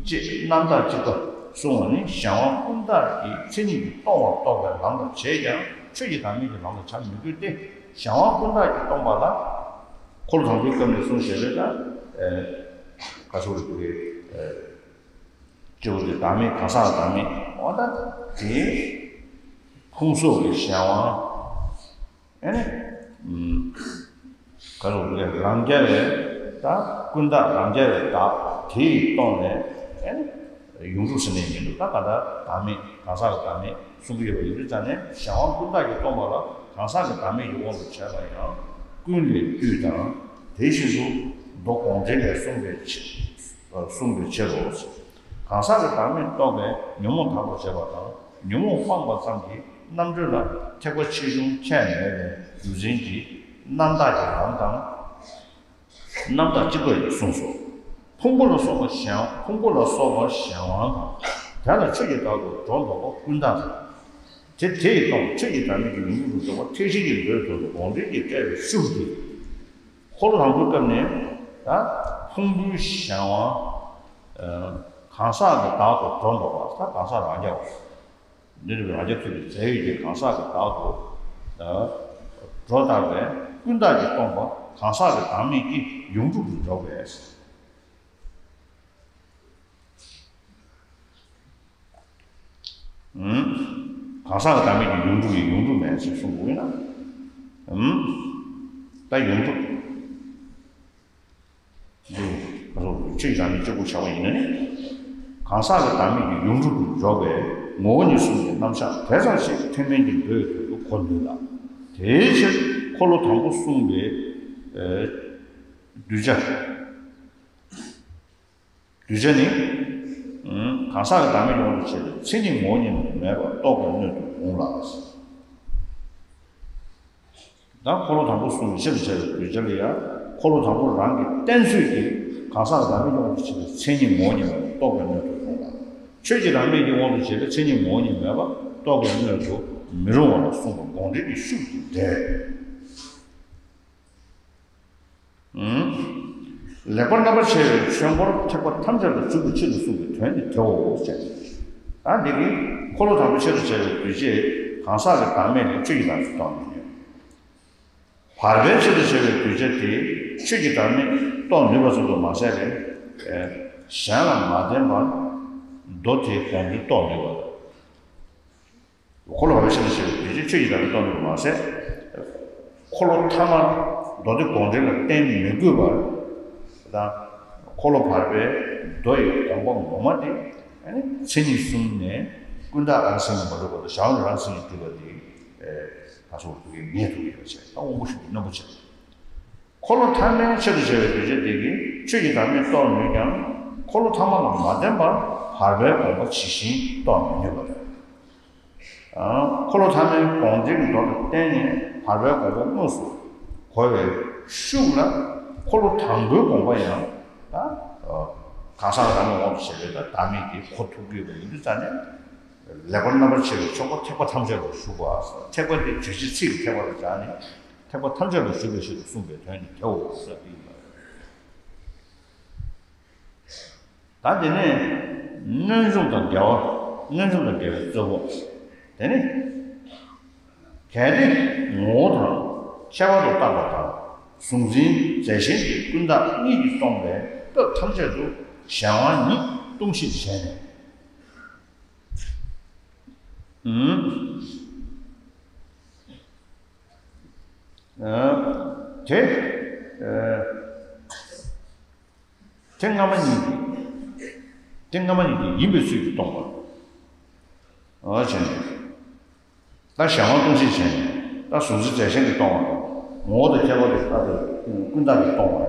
ཅེས་རྣམ་དག་གཅིག་པ་གསུངས་པ་ནི། གཞན་དབང་ཀུན་བརྟགས་ཀྱི་མཚན་ཉིད་ཀྱིས་སྟོང་པར་རྟོགས་པའི་ལམ་དུ་བྱེད་ཀྱང་། ཆོས་ཀྱི་བདག་མེད་ཀྱི་ལམ་དུ་བྱ་མི་དགོས་ཏེ། གཞན་དབང་ཀུན་བརྟགས་ཀྱིས་སྟོང་པ་ལ། འཁོར་ལོ་དང་པོའི་སྐབས་ནས་གསུངས་བཞག་པའི་ད་ག་ཚོད་རེད་འདུག་གས། སྤྱི་བོ་དེ་བདག་མེད། གང་ཟག་བདག་མེད། འོ་ད་དེ་ཕུང་སོགས་ཀྱི་གཞན་དབང་། ཨེ་ནི། ག་རེ་ཟེར། རང་རྐྱ་བའི་ད་ཀུན་བརྟགས། རང་རྐྱ་བའི་བདག་དེ་ཡིས་སྟོང་ནས། ཨེ་ནི། ཡོངས་གྲུབ་ཟེར་ནས་མི་འདུག་ད་ག་ད་བདག་མེད་གང་ཟག་གི་བདག་མེད་གསུང་གི་ཡོད་པ་ཡིན་དུས་ཙང་ནས། གཞན་དབང་ཀུན་བརྟགས་ཀྱིས་སྟོང་པ་ལ་གང་ཟག་གི་བདག་མེད་ཀྱི་དབང་དུ་བྱས་པ་ཡང་ཀུན་ལས་བཏུས་དང་། དེ་བཞིན་དུ་མདོ་དགོངས་འགྲེལ་ལས་གསུངས་པའི་ཕྱིར། གསུངས་པའི་ཕྱིར་རོ། གང་ཟག་གི་བདག་མེད་རྟོགས་པའི་ཉོན་མོངས་དག་པར་བྱེད་པ་དང་། ཉོན་མོངས་སྤངས་པ་ཙམ་གྱིས་རྣམ་གྲོལ་ལ་ཐེག་པ་ཆེ་ཆུང་ཁྱད་མེད་པའི་རྒྱུ་མཚན་གྱིས་རྣམ་དག་གི་ལམ་དང་། རྣམ་དག་གཅིག་པ་ཡིན་གསུངས་སོ། ཕུང་པོ་ལ་སོགས་པ་གཞན། ཕུང་པོ་ལ་སོགས་པ་གཞན་དབང་དང་། དེ་ལ་ཆོས་ཀྱི་བདག་ཏུ་སྒྲོ་འདོགས་པ་ཀུན་བརྟགས་དང་། དེ་དེ་ཡིས་སྟོང་། ཆོས་ཀྱི་བདག་མེད་ཀྱི་ཡོངས་གྲུབ་ཏུ་འཇོག་པ་ཐེག་ཆེན་གྱི་མདོའི་དོན་དུ་དགོངས་འགྲེལ་གྱིས་བཀྲལ་བའི་ཚུལ་གྱིས། འཁོར་ལོ་དང་པོའི་སྐབས་ནས་ད་ཕུང་པོའི་གཞན་དབང་། གང་ཟག་གི་བདག་ཏུ་སྒྲོ་འདོགས་པ། ད་གང་ཟག་རང་རྐྱ་བ། འདི་ནི་རང་རྐྱ་ཐུབ་པའི་རྫས་ཡོད་ཀྱི་གང་ཟག་གི་བདག་ཏུ་སྒྲོ་བཏགས་པས་ཀུན་བརྟགས་ཀྱིས་སྟོང་པ་གང་ཟག་གི་བདག་མེད་ཀྱི་ཡོངས་གྲུབ་ཏུ་འཇོག་པས། གང་ཟག་གི་བདག་མེད་ཀྱི་ཡོངས་གྲུབ་ཡིན། ཡོངས་གྲུབ་མེད་ཅེས་གསུང་དགོས་ན། ད་ཡོངས་གྲུབ། འདི་རོ། ཆོས་ཀྱི་བདག་མེད་གཅིག་པུ་བྱ་བ་ཡིན་ན་ནི། གང་ཟག་གི་བདག་མེད་ཀྱི་ཡོངས་གྲུབ་ཏུ་འཇོག་པའི་ངོ་བོ་ཉིད་གསུངས་པའི་རྣམ་གཞག་དེ་ཙམ་ཞིག་ཐེག་དམན་གྱི་མདོའི་དོན་དུ་གོ་ནུས་ལ། དེའི་ཕྱིར་འཁོར་ལོ་དང་པོ་གསུངས་པའི་གདུལ་བྱ། གདུལ་བྱ་ནི། གང་ཟག་གི་བདག་མེད་ཀྱི་དབང་དུ་བྱས་པའི་མཚན་ཉིད་ངོ་བོ་ཉིད་མ་ཡིན་པ་རྟོགས་པའི་སྣོད་དུ་འོང་ལ། ད་འཁོར་ལོ་དང་པོ་གསུངས་པའི་ཆེད་དུ་བྱ་བའི་གདུལ་བྱ་ལ་ཡང་འཁོར་ལོ་དང་པོ་རང་གི་གཏན་ཚོད་ཀྱིས་གང་ཟག་གི་བདག་མེད་ཀྱི་དབང་དུ་བྱས་པའི་མཚན་ཉིད་ངོ་བོ་ཉིད་མ་ཡིན་པ་རྟོགས་པའི་སྣོད་དུ་འོང་ལ། ཆོས་ཀྱི་བདག་མེད་ཀྱི་དབང་དུ་བྱས་པའི་མཚན་ཉིད་ངོ་བོ་ཉིད་མེད་པ་རྟོགས་པའི་སྣོད་དུ་མི་རུང་བ་ལ་གསུངས་པ་དགོངས་འགྲེལ་གྱི་ཤུགས་ཀྱིས་འགྲེལ། ལེགས་པར་རྣམ་པར་ཕྱེ་བའི་ཆོས་འཁོར་ཐེག་པ་ཐམས་ཅད་ལ་འཇུག་པའི་ཆེད་དུ་གསུངས་པའི་དོན་ནི་དེའོ་ཞེས། ད་འདི་ནི་འཁོར་ལོ་དང་པོ་ཆེད་དུ་བྱ་བའི་གདུལ་བྱས་གང་ཟག་གི་བདག་མེད་ལས་ཆོས་ཀྱི་བདག་མེད་རྟོགས་མི་ནུས། བར་པའི་ཆེད་དུ་བྱ་བའི་གདུལ་བྱ་དེས་ཆོས་ཀྱི་བདག་མེད་རྟོགས་ནུས་པ་ཙམ་དུ་མ་ཟད་པར། གཞན་ལ་མ་བརྟེན་པར་མདོ་དེའི་དགོངས་དོན་རྟོགས་ནུས་པ། འཁོར་ལོ་བར་པའི་ཆེད་དུ་བྱ་བའི་གདུལ་བྱས་ཆོས་ཀྱི་བདག་མེད་རྟོགས་ནུས་པ་མ་ཟད། འཁོར་ལོ་ཐ་མར་མདོ་སྡེ་དགོངས་འགྲེལ་ལ་བརྟེན་མི་དགོས་པར། དང་། འཁོར་ལོ་བར་པའི་མདོ་ཡི་དགོངས་པ་ངོ་མ་དེ། མཚན་ཉིད་གསུམ་ནས་ཀུན་བརྟགས་རང་མཚན་ཉིད་མ་གྲུབ་པ་དང་བྱ་བ་རང་མཚན་ཉིད་གྲུབ་པ་དེ། ད་སོགས་ཐུགས་ཀྱིས་ངེས་ཐུབ་ཡོད་པ་བྱས་ད་དབང་པོ་ཤུགས་ཀྱིས་རྣོན་པོ་བྱས། འཁོར་ལོ་ཐ་མའི་ཆེད་དུ་བྱ་བའི་གདུལ་བྱ་དེ་གིས་ཆོས་ཀྱི་བདག་མེད་རྟོགས་ནུས་ཀྱང་། འཁོར་ལོ་ཐ་མ་ལ་མ་བརྟེན་པར་བར་པའི་དགོངས་པ་ཇི་བཞིན་རྟོགས་མི་ནུས་པ་དང་། འཁོར་ལོ་ཐ་མའི་དགོངས་འགྲེལ་གྱི་མདོ་ལ་བརྟེན་ནས་བར་པའི་དགོངས་པ་དངོས་སུ་གོ་བའི་ཤུགས་ལ་འཁོར་ལོ་དང་པོའི་དགོངས་པ་ཡང་། ད་གང་ཟག་རང་གི་དབང་དུ་བྱས་པའི་ད་བདག་མེད་དེ་གོ་ཐུབ་ཀྱི་ཡོད་པ་ཡིན་དུས་ཙང་ནས། ལེགས་པར་རྣམ་པར་ཕྱེ་བའི་ཆོས་འཁོར་ཐེག་པ་ཐམས་ཅད་ལ་ཞུགས་པ། ཐེག་པ་དེ་རྗོད་བྱེད་ཚིག་གི་ཐེག་པ་ལ་སྦྱར་ནས་ཐེག་པ་ཐམས་ཅད་ལ་ཞུགས་པའི་ཆེད་དུ་གསུངས་པའི་དོན་ནི་དེའོ་ཟེར་བ་ཡིན་པ། ད་དེ་ནས་སྣོད་བྱུང་དང་འགལ་བ། སྣོད་བྱུང་དང་འགལ་བའི་རྩོད་པ། དེ་ནི། གལ་ཏེ་ངོ་བོ་དང་ཁྱད་པར་དུ་བཏགས་པ་དང་གཟུང་འཛིན་རྫས་གཞན་གྱི་ཀུན་བརྟགས་གཉིས་ཀྱིས་སྟོང་པའི་སྐབས་ཐམས་ཅད་དུ་གཞན་དབང་ཉིད་སྟོང་གཞི་བྱས་ནས། ཨུམ། ཨ། དེ། ཨ། དེ་སྔ་མ་ཉིད་ཀྱིས། དེ་སྔ་མ་ཉིད་ཀྱིས་ཡིན་པའི་ཚུལ་གྱིས་སྟོང་པ། ཨ་བྱས་ནས། ད་གཞན་དབང་སྟོང་གཞི་བྱས་ནས་ད་གཟུང་འཛིན་རྫས་གཞན་གྱིས་སྟོང་བ་དང་ངོ་བོ་དང་ཁྱད་པར་དུ་བཏགས་པའི་ཀུན་བརྟགས་ཀྱིས་སྟོང་བ།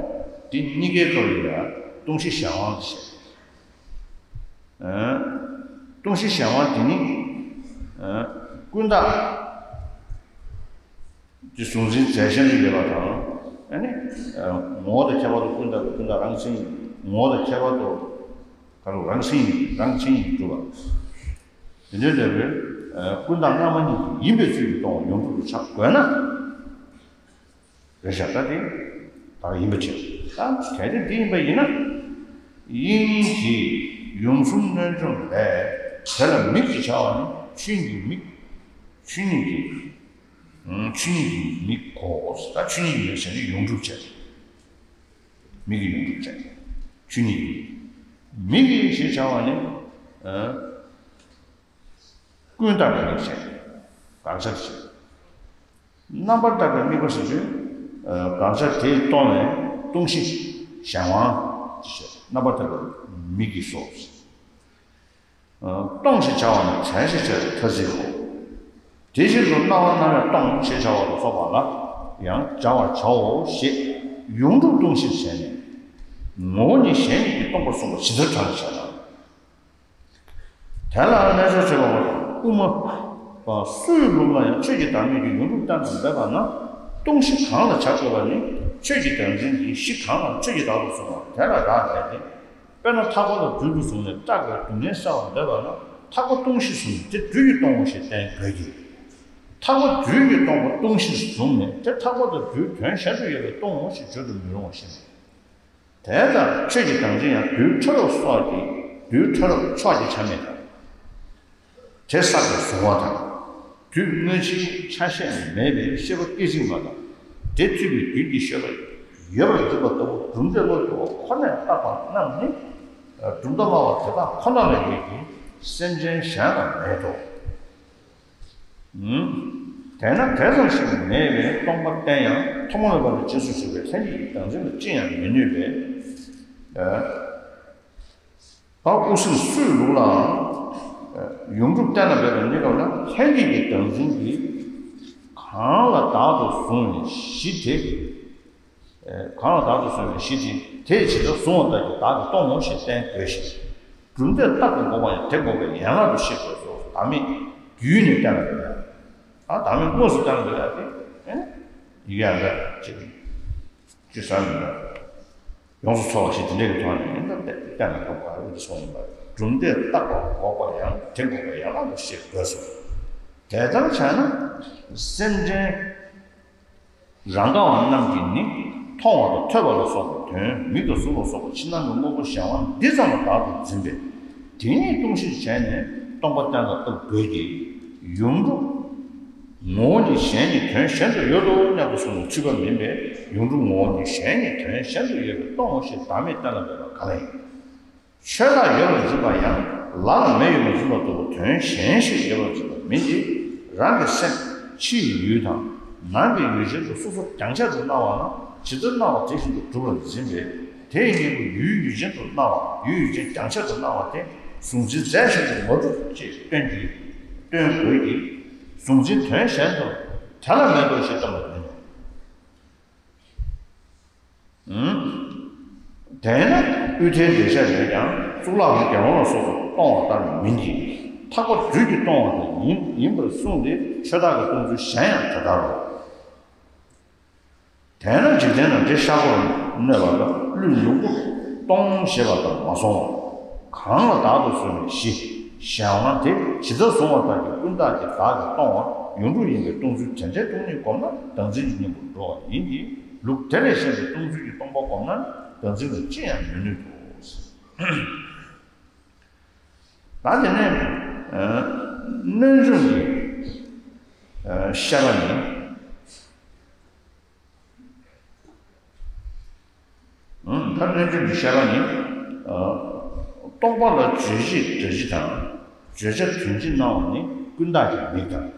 འདི་གཉིས་ཀའི་སྐབས་ལ་ཡང་སྟོང་གཞི་གཞན་དབང་དུ་བྱས། ཨ། སྟོང་གཞི་གཞན་དབང་དེ་ནི། ཨ། ཀུན་བརྟགས་ཀྱི་གཟུང་འཛིན་རྫས་གཞན་དུ་ཡོད་པ་དང་། ཨ་ནི། ཨ། ངོ་བོ་དང་ཁྱད་པར་དུ་ཀུན་བརྟགས་ཀྱི་ཀུན་བརྟགས་རང་མཚན་ཉིད། ངོ་བོ་དང་ཁྱད་པར་དུ། ག་རུ་རང་མཚན་ཉིད་རང་མཚན་ཉིད་གྲུབ་པ། དེ་འདྲའི་འདོད་པའི། ཨ། ཀུན་བརྟགས་སྔ་མ་ཉིད་ཀྱིས་ཡིན་པའི་ཚུལ་གྱིས་སྟོང་བ་ཡོངས་གྲུབ་ཏུ་བྱ་དགོས་ན། རེད་བཞག་ད་དེ་ད་ཡིན་པ་བྱེད། ད་གལ་ཏེ་འདི་ཡིན་པ་ཡིན་ན། དབྱིངས་ཀྱི་ཡུམ་གསུམ་སྣོད་བྱུང་ལས། དེ་ལ་མིག་ཅེས་བྱ་བ་ནི་ཆོས་ཉིད་ཀྱི་མིག་ཆོས་ཉིད་ཀྱི། ཨང་། ཆོས་ཉིད་ཀྱི་མིག་གོ། ད་ཆོས་ཉིད་ཀྱི་མིག་ཟེར་ནས་ཡོངས་གྲུབ་བྱེད། མིག་གི་ཡོངས་གྲུབ་བྱེད། ཆོས་ཉིད་ཀྱི་མིག་གི་ཞེས་བྱ་བ་ནི། ཨ། ཀུན་བརྟགས་པའི་མིག་བྱས། དགག་བྱ་བྱས། རྣམ་པར་བརྟགས་པའི་དམིགས་པ་ཟེར་དུས། ཨ། དགག་བྱ་དེས་སྟོང་བའི་སྟོང་གཞི་གཞན་དབང་ཞེས་བྱ། རྣམ་པར་བརྟགས་པའི་མིག་གིས་སོ། ཨ། སྟོང་ཞེས་བྱ་བ་ནི་བྲལ་ཞེས་བྱ་བའི་ཐ་ཚིག་གོ། དེ་བཞིན་དུ་སྣང་བ་སྣང་བས་སྟོང་ཞེས་བྱ་བ་ལ་སོགས་པ་ལ་ཡང་སྦྱར་བར་བྱའོ་ཞེས་ཡོངས་གྲུབ་སྟོང་གཞིར་བྱས་ནས། ངོ་བོ་ཉིད་གཞན་ཉིད་ཀྱིས་སྟོང་པར་གསུངས་པ་ཇི་ལྟར་དྲང་བྱས་ན། དེ་ལ་རྣལ་འབྱོར་སྤྱོད་པ་པོ་དབུ་མ་པ་སུའི་ལུགས་ལ་ཡང་ཆོས་ཀྱི་བདག་མེད་ཀྱི་ཡོངས་གྲུབ་གཏན་དུ་འབེབས་པ་ན། སྟོང་གཞི་གང་ལ་བྱ་དགོས་པ་ནི་ཆོས་ཀྱི་བདག་འཛིན་གྱི་གཞི་གང་ལ་ཆོས་ཀྱི་བདག་ཏུ་གསུངས་པ་དེ་ལ་རག་ལས་ཏེ། དཔེར་ན་ཐར་པ་དང་རྫུན་དུ་བཟུང་ནས་སྐྲག་པའི་སྡུག་བསྔལ་བསལ་བར་འདོད་པ་ན་ཐར་པ་སྟོང་གཞི་བཟུང་ནས་དེ་རྫུན་གྱིས་སྟོང་ངོ་ཞེས་བསྟན་དགོས་ཀྱི། ཐར་པ་རྫུན་གྱིས་སྟོང་པ་སྟོང་གཞིར་བཟུང་ནས་དེ་ཐར་པ་དང་རྫུན་དོན་གཞན་དུ་ཡོད་པས་སྟོང་ངོ་ཞེས་བརྗོད་དུ་མི་རུང་བ་ཞིག་མེད། དེ་ལྟར་ཆོས་ཀྱི་བདག་འཛིན་ཡང་རྡུལ་ཕྲ་རབ་སོགས་ཀྱི་རྡུལ་ཕྲ་རབ་ཕྱོགས་ཀྱི་ཆ་མེད་དང་། དེ་བསགས་པའི་གཟུང་བ་དང་། རྡུལ་དངོས་གཞིའི་ཆ་ཤས་མེད་པའི་ཤེས་པ་སྐད་ཅིག་མ་དང་། དེ་ཚུད་པའི་རྡུལ་གྱི་ཤེས་པ་ཡོད་པར་འཛིན་པ་ལྟ་བུ་གྲུབ་འབྲས་བློ་གྲོས་པ་ཁོ་ནས་བཏགས་པ་རྣམས་ནི། གྲུབ་མཐའ་སྨྲ་བ་དེ་དག་ཁོ་ན་ལས་ཡོད་ཀྱི་སེམས་ཅན་གཞན་ལ་མེད་དོ། དེས་ན་དེ་ཙམ་ཞིག་མེད་པའི་སྟོང་པ་བསྟན་ཡང་ཐོག་མ་མེད་པ་ནས་རྗེས་སུ་འཇུག་པའི་ལྷན་སྐྱེས་ཀྱི་བདག་འཛིན་ལ་ཅི་ཡང་མི་གནོད་པས། ཨ། དབུ་སེམས་སུའི་ལུགས་ལའང་ཡོངས་གྲུབ་གཏན་ལ་འབེབས་པའི་གནས་སྐབས་ལ་ལྷན་སྐྱེས་ཀྱི་བདག་འཛིན་གྱིས་གང་ལ་བདག་ཏུ་བཟུང་བའི་གཞི་དེ། གང་ལ་བདག་ཏུ་གཟུང་བའི་གཞི་དེ། དེ་ཇི་ལྟར་གཟུང་བ་ལྟར་གྱི་བདག་གིས་སྟོང་ངོ་ཞེས་བསྟན་དགོས་ཤིང་། གྲུབ་མཐས་རྟག་ཏུ་འགོག་པ་ཡང་དེ་འགོག་པའི་ཡན་ལག་ཏུ་ཤེས་དགོས་སོ། བདག་མེད་རྒྱུད་ནས་བསྟན་པ་རེད། ཨ་བདག་མེད་དངོས་སུ་བསྟན་པ་རེད་དེ། ཨེ་ཡི་གེ་ཡང་འདྲ་ཅིག་ཅི་ཟ་མི་འདྲ། ཡོངས་སུ་ཚོལ་བ་ཞིག་དེ་འདྲའི་གི་ཐོག་ནས་ཡིན་ན་བསྟན་ན་ཐོབ་པ་རེད་དེ་སོང་ཡིན་པ། གྲུབ་མཐས་རྟག་ཏུ་འགོག་པ་ཡང་དེ་འགོག་པའི་ཡན་ལག་ཏུ་ཤེས་དགོས་སོ། དེ་ལྟར་བྱས་ན་སེམས་ཅན་རང་ག་བ་རྣམས་ཀྱིས་ནི་མཐོང་བ་དང་ཐོས་པ་ལ་སོགས་པའི་དོན། མིག་དང་གཟུགས་ལ་སོགས་པ་ཕྱི་ནང་གི་དངོས་པོ་གཞན་དབང་འདི་ཙམ་ལ་བདག་ཏུ་འཛིན་པས། དེ་ཉིད་སྟོང་ཞེས་བྱས་ནས་སྟོང་པ་གཏན་ལ་ཕབ་དགོས་ཀྱི། ཡོངས་གྲུབ་ངོ་བོ་ཉིད་གཞན་ཉིད་དོན་གཞན་དུ་ཡོད་དོ་སྙམ་དུ་གསུངས་ནས་འཁྲུལ་པ་མིན་པས། ཡོངས་གྲུབ་ངོ་བོ་ཉིད་གཞན་ཉིད་དོན་གཞན་དུ་ཡོད་པས་སྟོང་ངོ་ཞེས་བདག་མེད་གཏན་ལ་འབེབས་པ་ག་ལ་ཡིན། ཆོས་བདག་ཡོད་པར་འཛིན་པ་ཡང་ལ་ལ་མེ་ཡོད་པར་འཛིན་པ་ལྟ་བུ་དོན་གཞན་ཞིག་ཡོད་པར་འཛིན་པ་མིན་ཏེ། རང་གི་སེམས་ཕྱི་ཡི་ཡུལ་དང་ནང་གི་ཡུལ་ཅན་དུ་སོ་སོར་རྒྱང་ཆད་དུ་སྣང་བ་ན་ཇི་ལྟར་སྣང་བ་དེ་བཞིན་དུ་གྲུབ་པར་འཛིན་པས། དེ་ཡི་གཉེན་པོ་ཡུལ་ཡུལ་ཅན་དུ་སྣང་བ་ཡུལ་ཡུལ་ཅན་རྒྱང་ཆད་དུ་སྣང་བ་དེ་གཟུང་འཛིན་རྫས་གཞན་དུ་མ་གྲུབ་ཅེས་སྟོན་གྱི། སྟོན་དགོས་ཀྱི། གཟུང་འཛིན་དོན་གཞན་དུ་དེ་ལ་མེད་དོ་ཞེས་སྟོན་པ་མིན་ནོ། དེས་ན་དབུས་མཐའི་འདོད་ཆགས་ཡོད་ཀྱང་གཙུག་ལག་གི་རྒྱལ་དབང་ལ་སོགས་པས་སྟོང་བ་ལྟར་མིན་གྱི། ཐེག་པ་སྦྲུལ་གྱིས་སྟོང་བ་དེ་ཡིན་ཡིན་པར་གསུངས་ཏེ། ཆོས་བདག་གིས་སྟོང་ཚུལ་གཞན་ཡང་དེ་ལྟར་རོ། དེས་ན་འཇིག་རྟེན་ན་འདྲེ་ཤ་བོར་གནོད་པ་ལ་ཀླུས་ལུག་པོ་སྟོང་ཞེས་པ་ལྟར་མ་སོང་བ། གང་ལ་བདག་ཏུ་གཟུང་བའི་གཞི་གཞན་དབང་དེ་ཇི་ལྟར་གཟུང་བ་ལྟར་གྱི་ཀུན་བརྟགས་ཀྱི་བདག་གིས་སྟོང་བ་ཡོངས་གྲུབ་ཡིན་པས་སྟོང་ཚུལ་དེ་འདྲའི་སྟོང་ཉིད་བསྒོམས་ན་བདག་འཛིན་གྱི་གཉེན་པོར་འགྲོ་བ་ཡིན་གྱི། ལུགས་དེ་ལས་གཞན་པའི་སྟོང་ཚུལ་གྱི་སྟོང་པ་བསྒོམས་ན་བདག་འཛིན་ལ་ཅི་ཡང་མི་ནུས་ཏོ། ད་དེ་ནས་གནོད་འཇོམས་ཀྱི་བཤད་པ་ནི། ད་གནོད་འཇོམས་ཀྱི་བཤད་པ་ནི། སྟོང་པ་ལ་རྗོད་བྱེད་སྒྲ་སྤྱི་དང་། བརྗོད་བྱ་དོན་སྤྱི་སྣང་བ་ནི་ཀུན་བརྟགས་ཀྱི་མིག་དང་།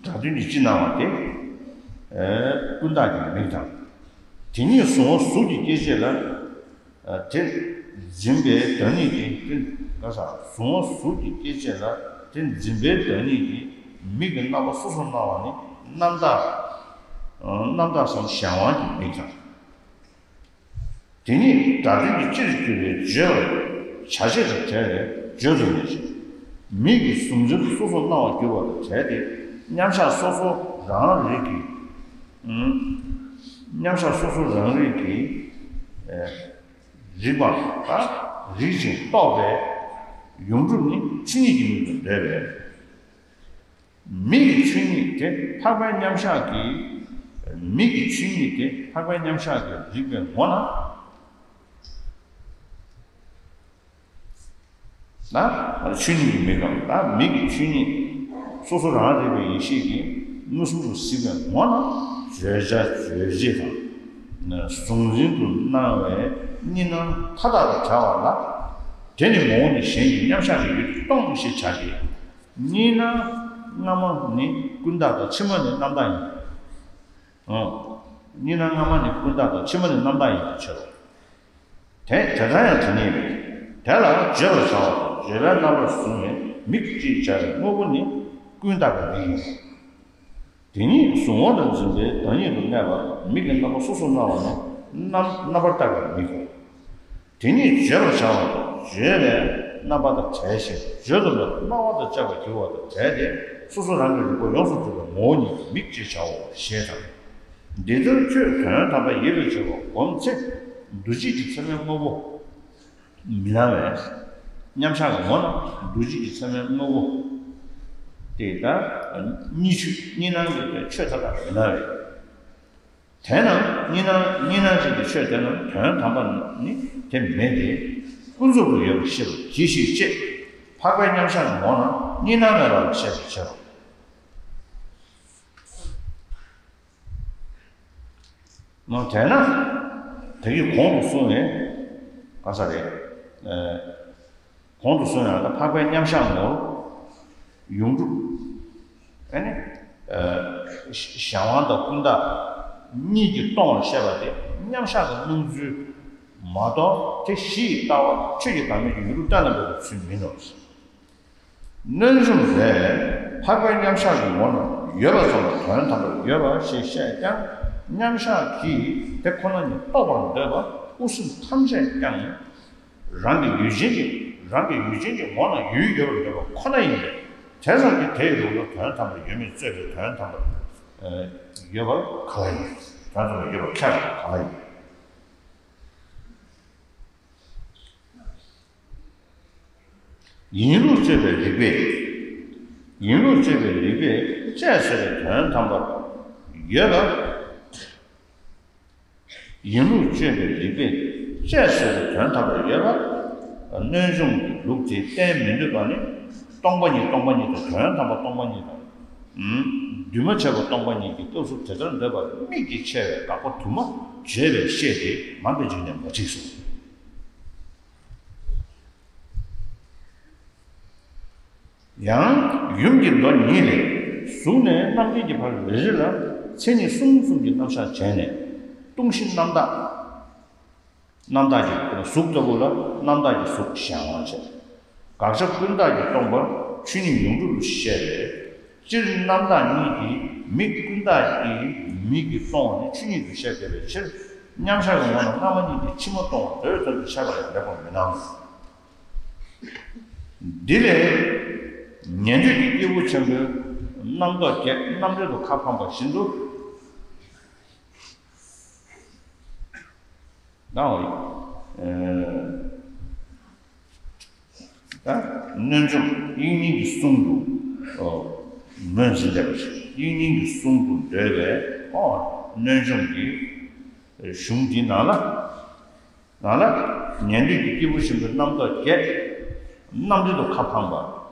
སྒྲ་དོན་གྱི་སྤྱི་སྣང་བ་དེ་ཀུན་བརྟགས་ཀྱི་མིག་དང་། དེ་ཉིད་གཟུང་བ་གཟུགས་ཀྱི་སྐྱེ་མཆེད་ལ་དེ་འཛིན་པའི་བདག་ཉིད་ཀྱི་ཀུན་ག་ས་གཟུང་བ་གཟུགས་ཀྱི་སྐྱེ་མཆེད་ལ་དེ་འཛིན་པའི་བདག་ཉིད་ཀྱི་མིག་གི་རྣམ་པ་སོ་སོར་སྣང་བ་ནི་རྣམ་བརྟགས་རྣམ་བརྟགས་སམ་གཞན་དབང་གི་མིག་དང་། དེ་ཉིད་སྒྲ་དོན་གྱི་སྤྱིར་གྱུར་པའི་བརྗོད་པ་བྱ་བྱེད་དང་བྲལ་བས་བརྗོད་དུ་མེད་ཅིང་། མིག་གིས་གཟུང་འཛིན་དུ་སོ་སོར་སྣང་བར་འགྱུར་བ་དང་བྲལ་ཏེ། མཉམ་གཞག་སོ་སོ་རང་རིག་གི། མཉམ་གཞག་སོ་སོ་རང་རིག་གི་རིག་པ་དང་རིག་ཅིང་རྟོག་པའི་ཡོངས་གྲུབ་ནི་ཆོས་ཉིད་ཀྱི་མིག་ཏུ་འདོད་པས། མིག་གི་ཆོས་ཉིད་དེ་འཕགས་པའི་མཉམ་གཞག་གི། མིག་གི་ཆོས་ཉིད་དེ་འཕགས་པའི་མཉམ་གཞག་གི་རིག་པའི་ངོ་ན། ན། ཆོས་ཉིད་ཀྱི་མིག་གམ་ད་མིག་གི་ཆོས་ཉིད་སོ་སོ་རང་རིག་པའི་ཡེ་ཤེས་ཀྱིས་མངོན་སུམ་དུ་གཟིགས་པའི་ངོ་ན། བརྗོད་བྱ་རྗོད་བྱེད་དང་། གཟུང་འཛིན་དུ་སྣང་བའི་གཉིས་སྣང་མཐའ་དག་དང་བྲལ་བ་ལ། དེ་ནི་ངོ་བོ་ཉིད་གཞན་གྱི་མཉམ་གཞག་གི་ཡུལ་དུ་སྟོང་ཞེས་བྱ་སྟེ། གཉིས་སྣང་སྔ་མ་ནི་ཀུན་བརྟགས་དང་ཕྱི་མ་ནི་རྣམ་བརྟགས་ཡིན། ཨང་། གཉིས་སྣང་སྔ་མ་ནི་ཀུན་བརྟགས་དང་ཕྱི་མ་ནི་རྣམ་བརྟགས་ཡིན་པའི་ཕྱིར་རོ། དེ་དེ་ལྟར་ཡང་དེ་ཉིད་རེད། དེ་ལ་བརྗོད་པར་བྱ་བ་དང་བརྗོད་པའི་རྣམ་པར་གཟུང་བའི་མིག་ཅེས་བྱ་བའི་དངོས་པོ་ནི་ཀུན་བརྟགས་ཀྱི་མིག་ཡིན། དེ་ཉིད་གཟུང་བ་ལ་འཛིན་པའི་བདག་ཉིད་དུ་གནས་པར་མིག་གི་རྣམ་པ་སོ་སོར་སྣང་བ་ནི་རྣམ་རྣམ་པར་བརྟགས་པའི་མིག་གོ། དེ་ཉིད་བརྗོད་པར་བྱ་བ་དང་བརྗོད་པའི་རྣམ་པ་དང་བྲལ་ཞིང་བརྗོད་དུ་མེད་པར་སྣང་བ་དང་བཅས་པར་འགྱུར་བ་དང་བྲལ་ཏེ། སོ་སོ་རང་གི་རིག་པ་ཡོངས་སུ་གྲུབ་པའི་ངོ་བོ་ཉིད་ཀྱི་མིག་ཅེས་བྱའོ་ཞེས་དང་། འདི་ལྟར་ཁྱོད་དོན་དམ་པ་ཡིད་ལ་བྱེད་པར་བསྒོམ་ཚེ། འདུ་བྱེད་ཀྱི་ཚད་མའི་དངོས་པོ་མི་སྣང་བས། མཉམ་གཞག་གི་ངོ་ན་འདུ་བྱེད་ཀྱི་ཚད་མའི་དངོས་པོ་དེ་ལྟར་གཉིས་ཆོས་གཉིས་སྣང་གི་ཆོས་མཐའ་དག་མི་སྣང་བས། དེས་ན་གཉིས་སྣང་གཉིས་སྣང་ཅན་གྱི་ཆོས་དེ་རྣམས་དོན་དམ་པར་ནི་དེ་མེད་དེ། ཀུན་རྫོབ་ཏུ་ཡོད་པར་ཤེས་པར་གྱིས་ཤིག་ཅེས་འཕགས་པའི་མཉམ་གཞག་གི་ངོ་ན་གཉིས་སྣང་མེད་པ་ལ་བཤད་པའི་ཕྱིར་རོ། ནོ། དེས་ན་དེ་གི་གོང་དུ་གསུངས་ནས་ག་ས་རེད། ཨེ། གོང་དུ་གསུངས་ཡང་ད་འཕགས་པའི་མཉམ་གཞག་ངོར་ཡོངས་གྲུབ། ཨ་ནི། ཨེ། གཞན་དབང་དང་ཀུན་བརྟགས་གཉིས་ཀྱིས་སྟོང་བར་བཤད་པ་དེ་མཉམ་གཞག་གི་སྣང་ཚུལ་མ་གཏོགས་དེ་གཞི་ཡི་ལྟ་བ་ཆོས་ཀྱི་བདག་མེད་ཀྱི་ཡུལ་ལུགས་གཏན་ལ་འབེབས་པའི་ཚུལ་མིན་ནོ། གནོད་འཇོམས་ལས། འཕགས་པའི་མཉམ་གཞག་གི་ངོ་ན་ཡོད་པ་ཙམ་ལ་དོན་དམ་པར་ཡོད་པ་ཞེས་བཤད་ཀྱང་། མཉམ་གཞག་གིས་དེ་ཁོ་ན་ཉིད་རྟོགས་པར་འདོད་པ་དབུ་སེམས་ཐམས་ཅད་ཀྱང་རང་གི་ཡུལ་ཅན་གྱི་རང་གི་ཡུལ་ཅན་གྱི་ངོ་ན་ཡུལ་ཡོད་པར་འདོད་པ་ཁོ་ན་ཡིན་པས། དེ་ཙམ་གྱིས་དེ་ཡི་ལུགས་ལ་དོན་དམ་པར་ཡོད་མེད་རྩོད་པའི་དོན་དམ་པར་ཡོད་པར་ག་ལ་ཡིན། དོན་དམ་པར་ཡོད་པར་ཁས་ལེན་ག་ལ་ཡིན། ཡིན་ལུགས་དཔྱོད་པའི་རིགས་པས། ཡིན་ལུགས་དཔྱོད་པའི་རིགས་པས་དཔྱད་བཟོད་པའི་དོན་དམ་པར་ཡོད་པ། ཡིན་ལུགས་དཔྱོད་པའི་རིགས་པས་དཔྱད་བཟོད་པའི་དོན་དམ་པར་ཡོད་པ། གནོད་འཇོམས་ཀྱི་ལུགས་དེ་བསྟན་མི་འདོད་པ་ནི། སྟོང་པ་ཉིད་སྟོང་པ་ཉིད་དང་དོན་དམ་པ་སྟོང་པ་ཉིད་དང་། འདུས་མ་བྱས་པ་སྟོང་པ་ཉིད་ཀྱི་སྐབས་སུ་དེ་ལྟར་འདོད་པ་དམིགས་ཀྱིས་ཕྱེ་བའི་དགག་པ་དུ་མ་བརྗོད་པའི་བཤད་དེ་མང་པོ་བྱས་ནས་མ་བྲིས་སོ། ཡང་ཡུམ་གྱི་མདོ་ཉིད་ལས། གཟུགས་ནས་རྣམ་མཁྱེན་གྱི་བར་རེ་རེ་ལ་མཚན་ཉིད་གསུམ་གསུམ་གྱི་རྣམ་གཞག་བྱས་ནས། སྟོང་གཞི་རྣམ་དག་རྣམ་དག་གི་གཟུགས་ལྟ་བུ་ལ་རྣམ་དག་གི་གཟུགས་གཞན་དབང་བྱས། དགག་བྱ་ཀུན་བརྟགས་ཀྱིས་སྟོང་པར་ཆོས་ཉིད་ཡོངས་གྲུབ་ལ་བཤད་པས། སྤྱིར་རྣམ་དག་གཉིས་ཀྱིས་མིག་ཀུན་བརྟགས་ཀྱིས་མིག་གིས་སྟོང་བ་ནི་ཆོས་ཉིད་དུ་བཤད་བསྡད་པའི་ཕྱིར། མཉམ་གཞག་གི་ངོ་ན་སྔ་མ་གཉིས་ཀྱིས་ཕྱི་མ་སྟོང་བ་དོན་ཙམ་དུ་འཆད་པ་ཡང་ལེགས་པར་མི་སྣང་། འདི་ལས་ཉན་ཐོས་ཀྱི་སྐྱེས་བུ་ཆེན་པོས་རྣམ་རྟོག་བརྒྱད་རྣམ་འགྲེལ་དུ་ཁ་འཕངས་པ་བཞིན་དུ། ད་འོ་ཡི། ད་གནོད་འཇོམས་དབྱིག་གཉེན་གྱི་གསུང་དུ། ཨོ། ངོས་འཛིན་བྱས་པ་ཞིག་དབྱིག་གཉེན་གྱི་གསུང་དུ་འདོད་པས། ཨོ། གནོད་འཇོམས་ཀྱི་གཞུང་འདི་ནང་ལ། ནང་ལ་ཉན་ཐོས་ཀྱི་སྐྱེས་བུ་ཆེན་པོའི་རྣམ་རྟོག་བརྒྱད་རྣམ་འགྲེལ་དུ་ཁ་འཕངས་པ།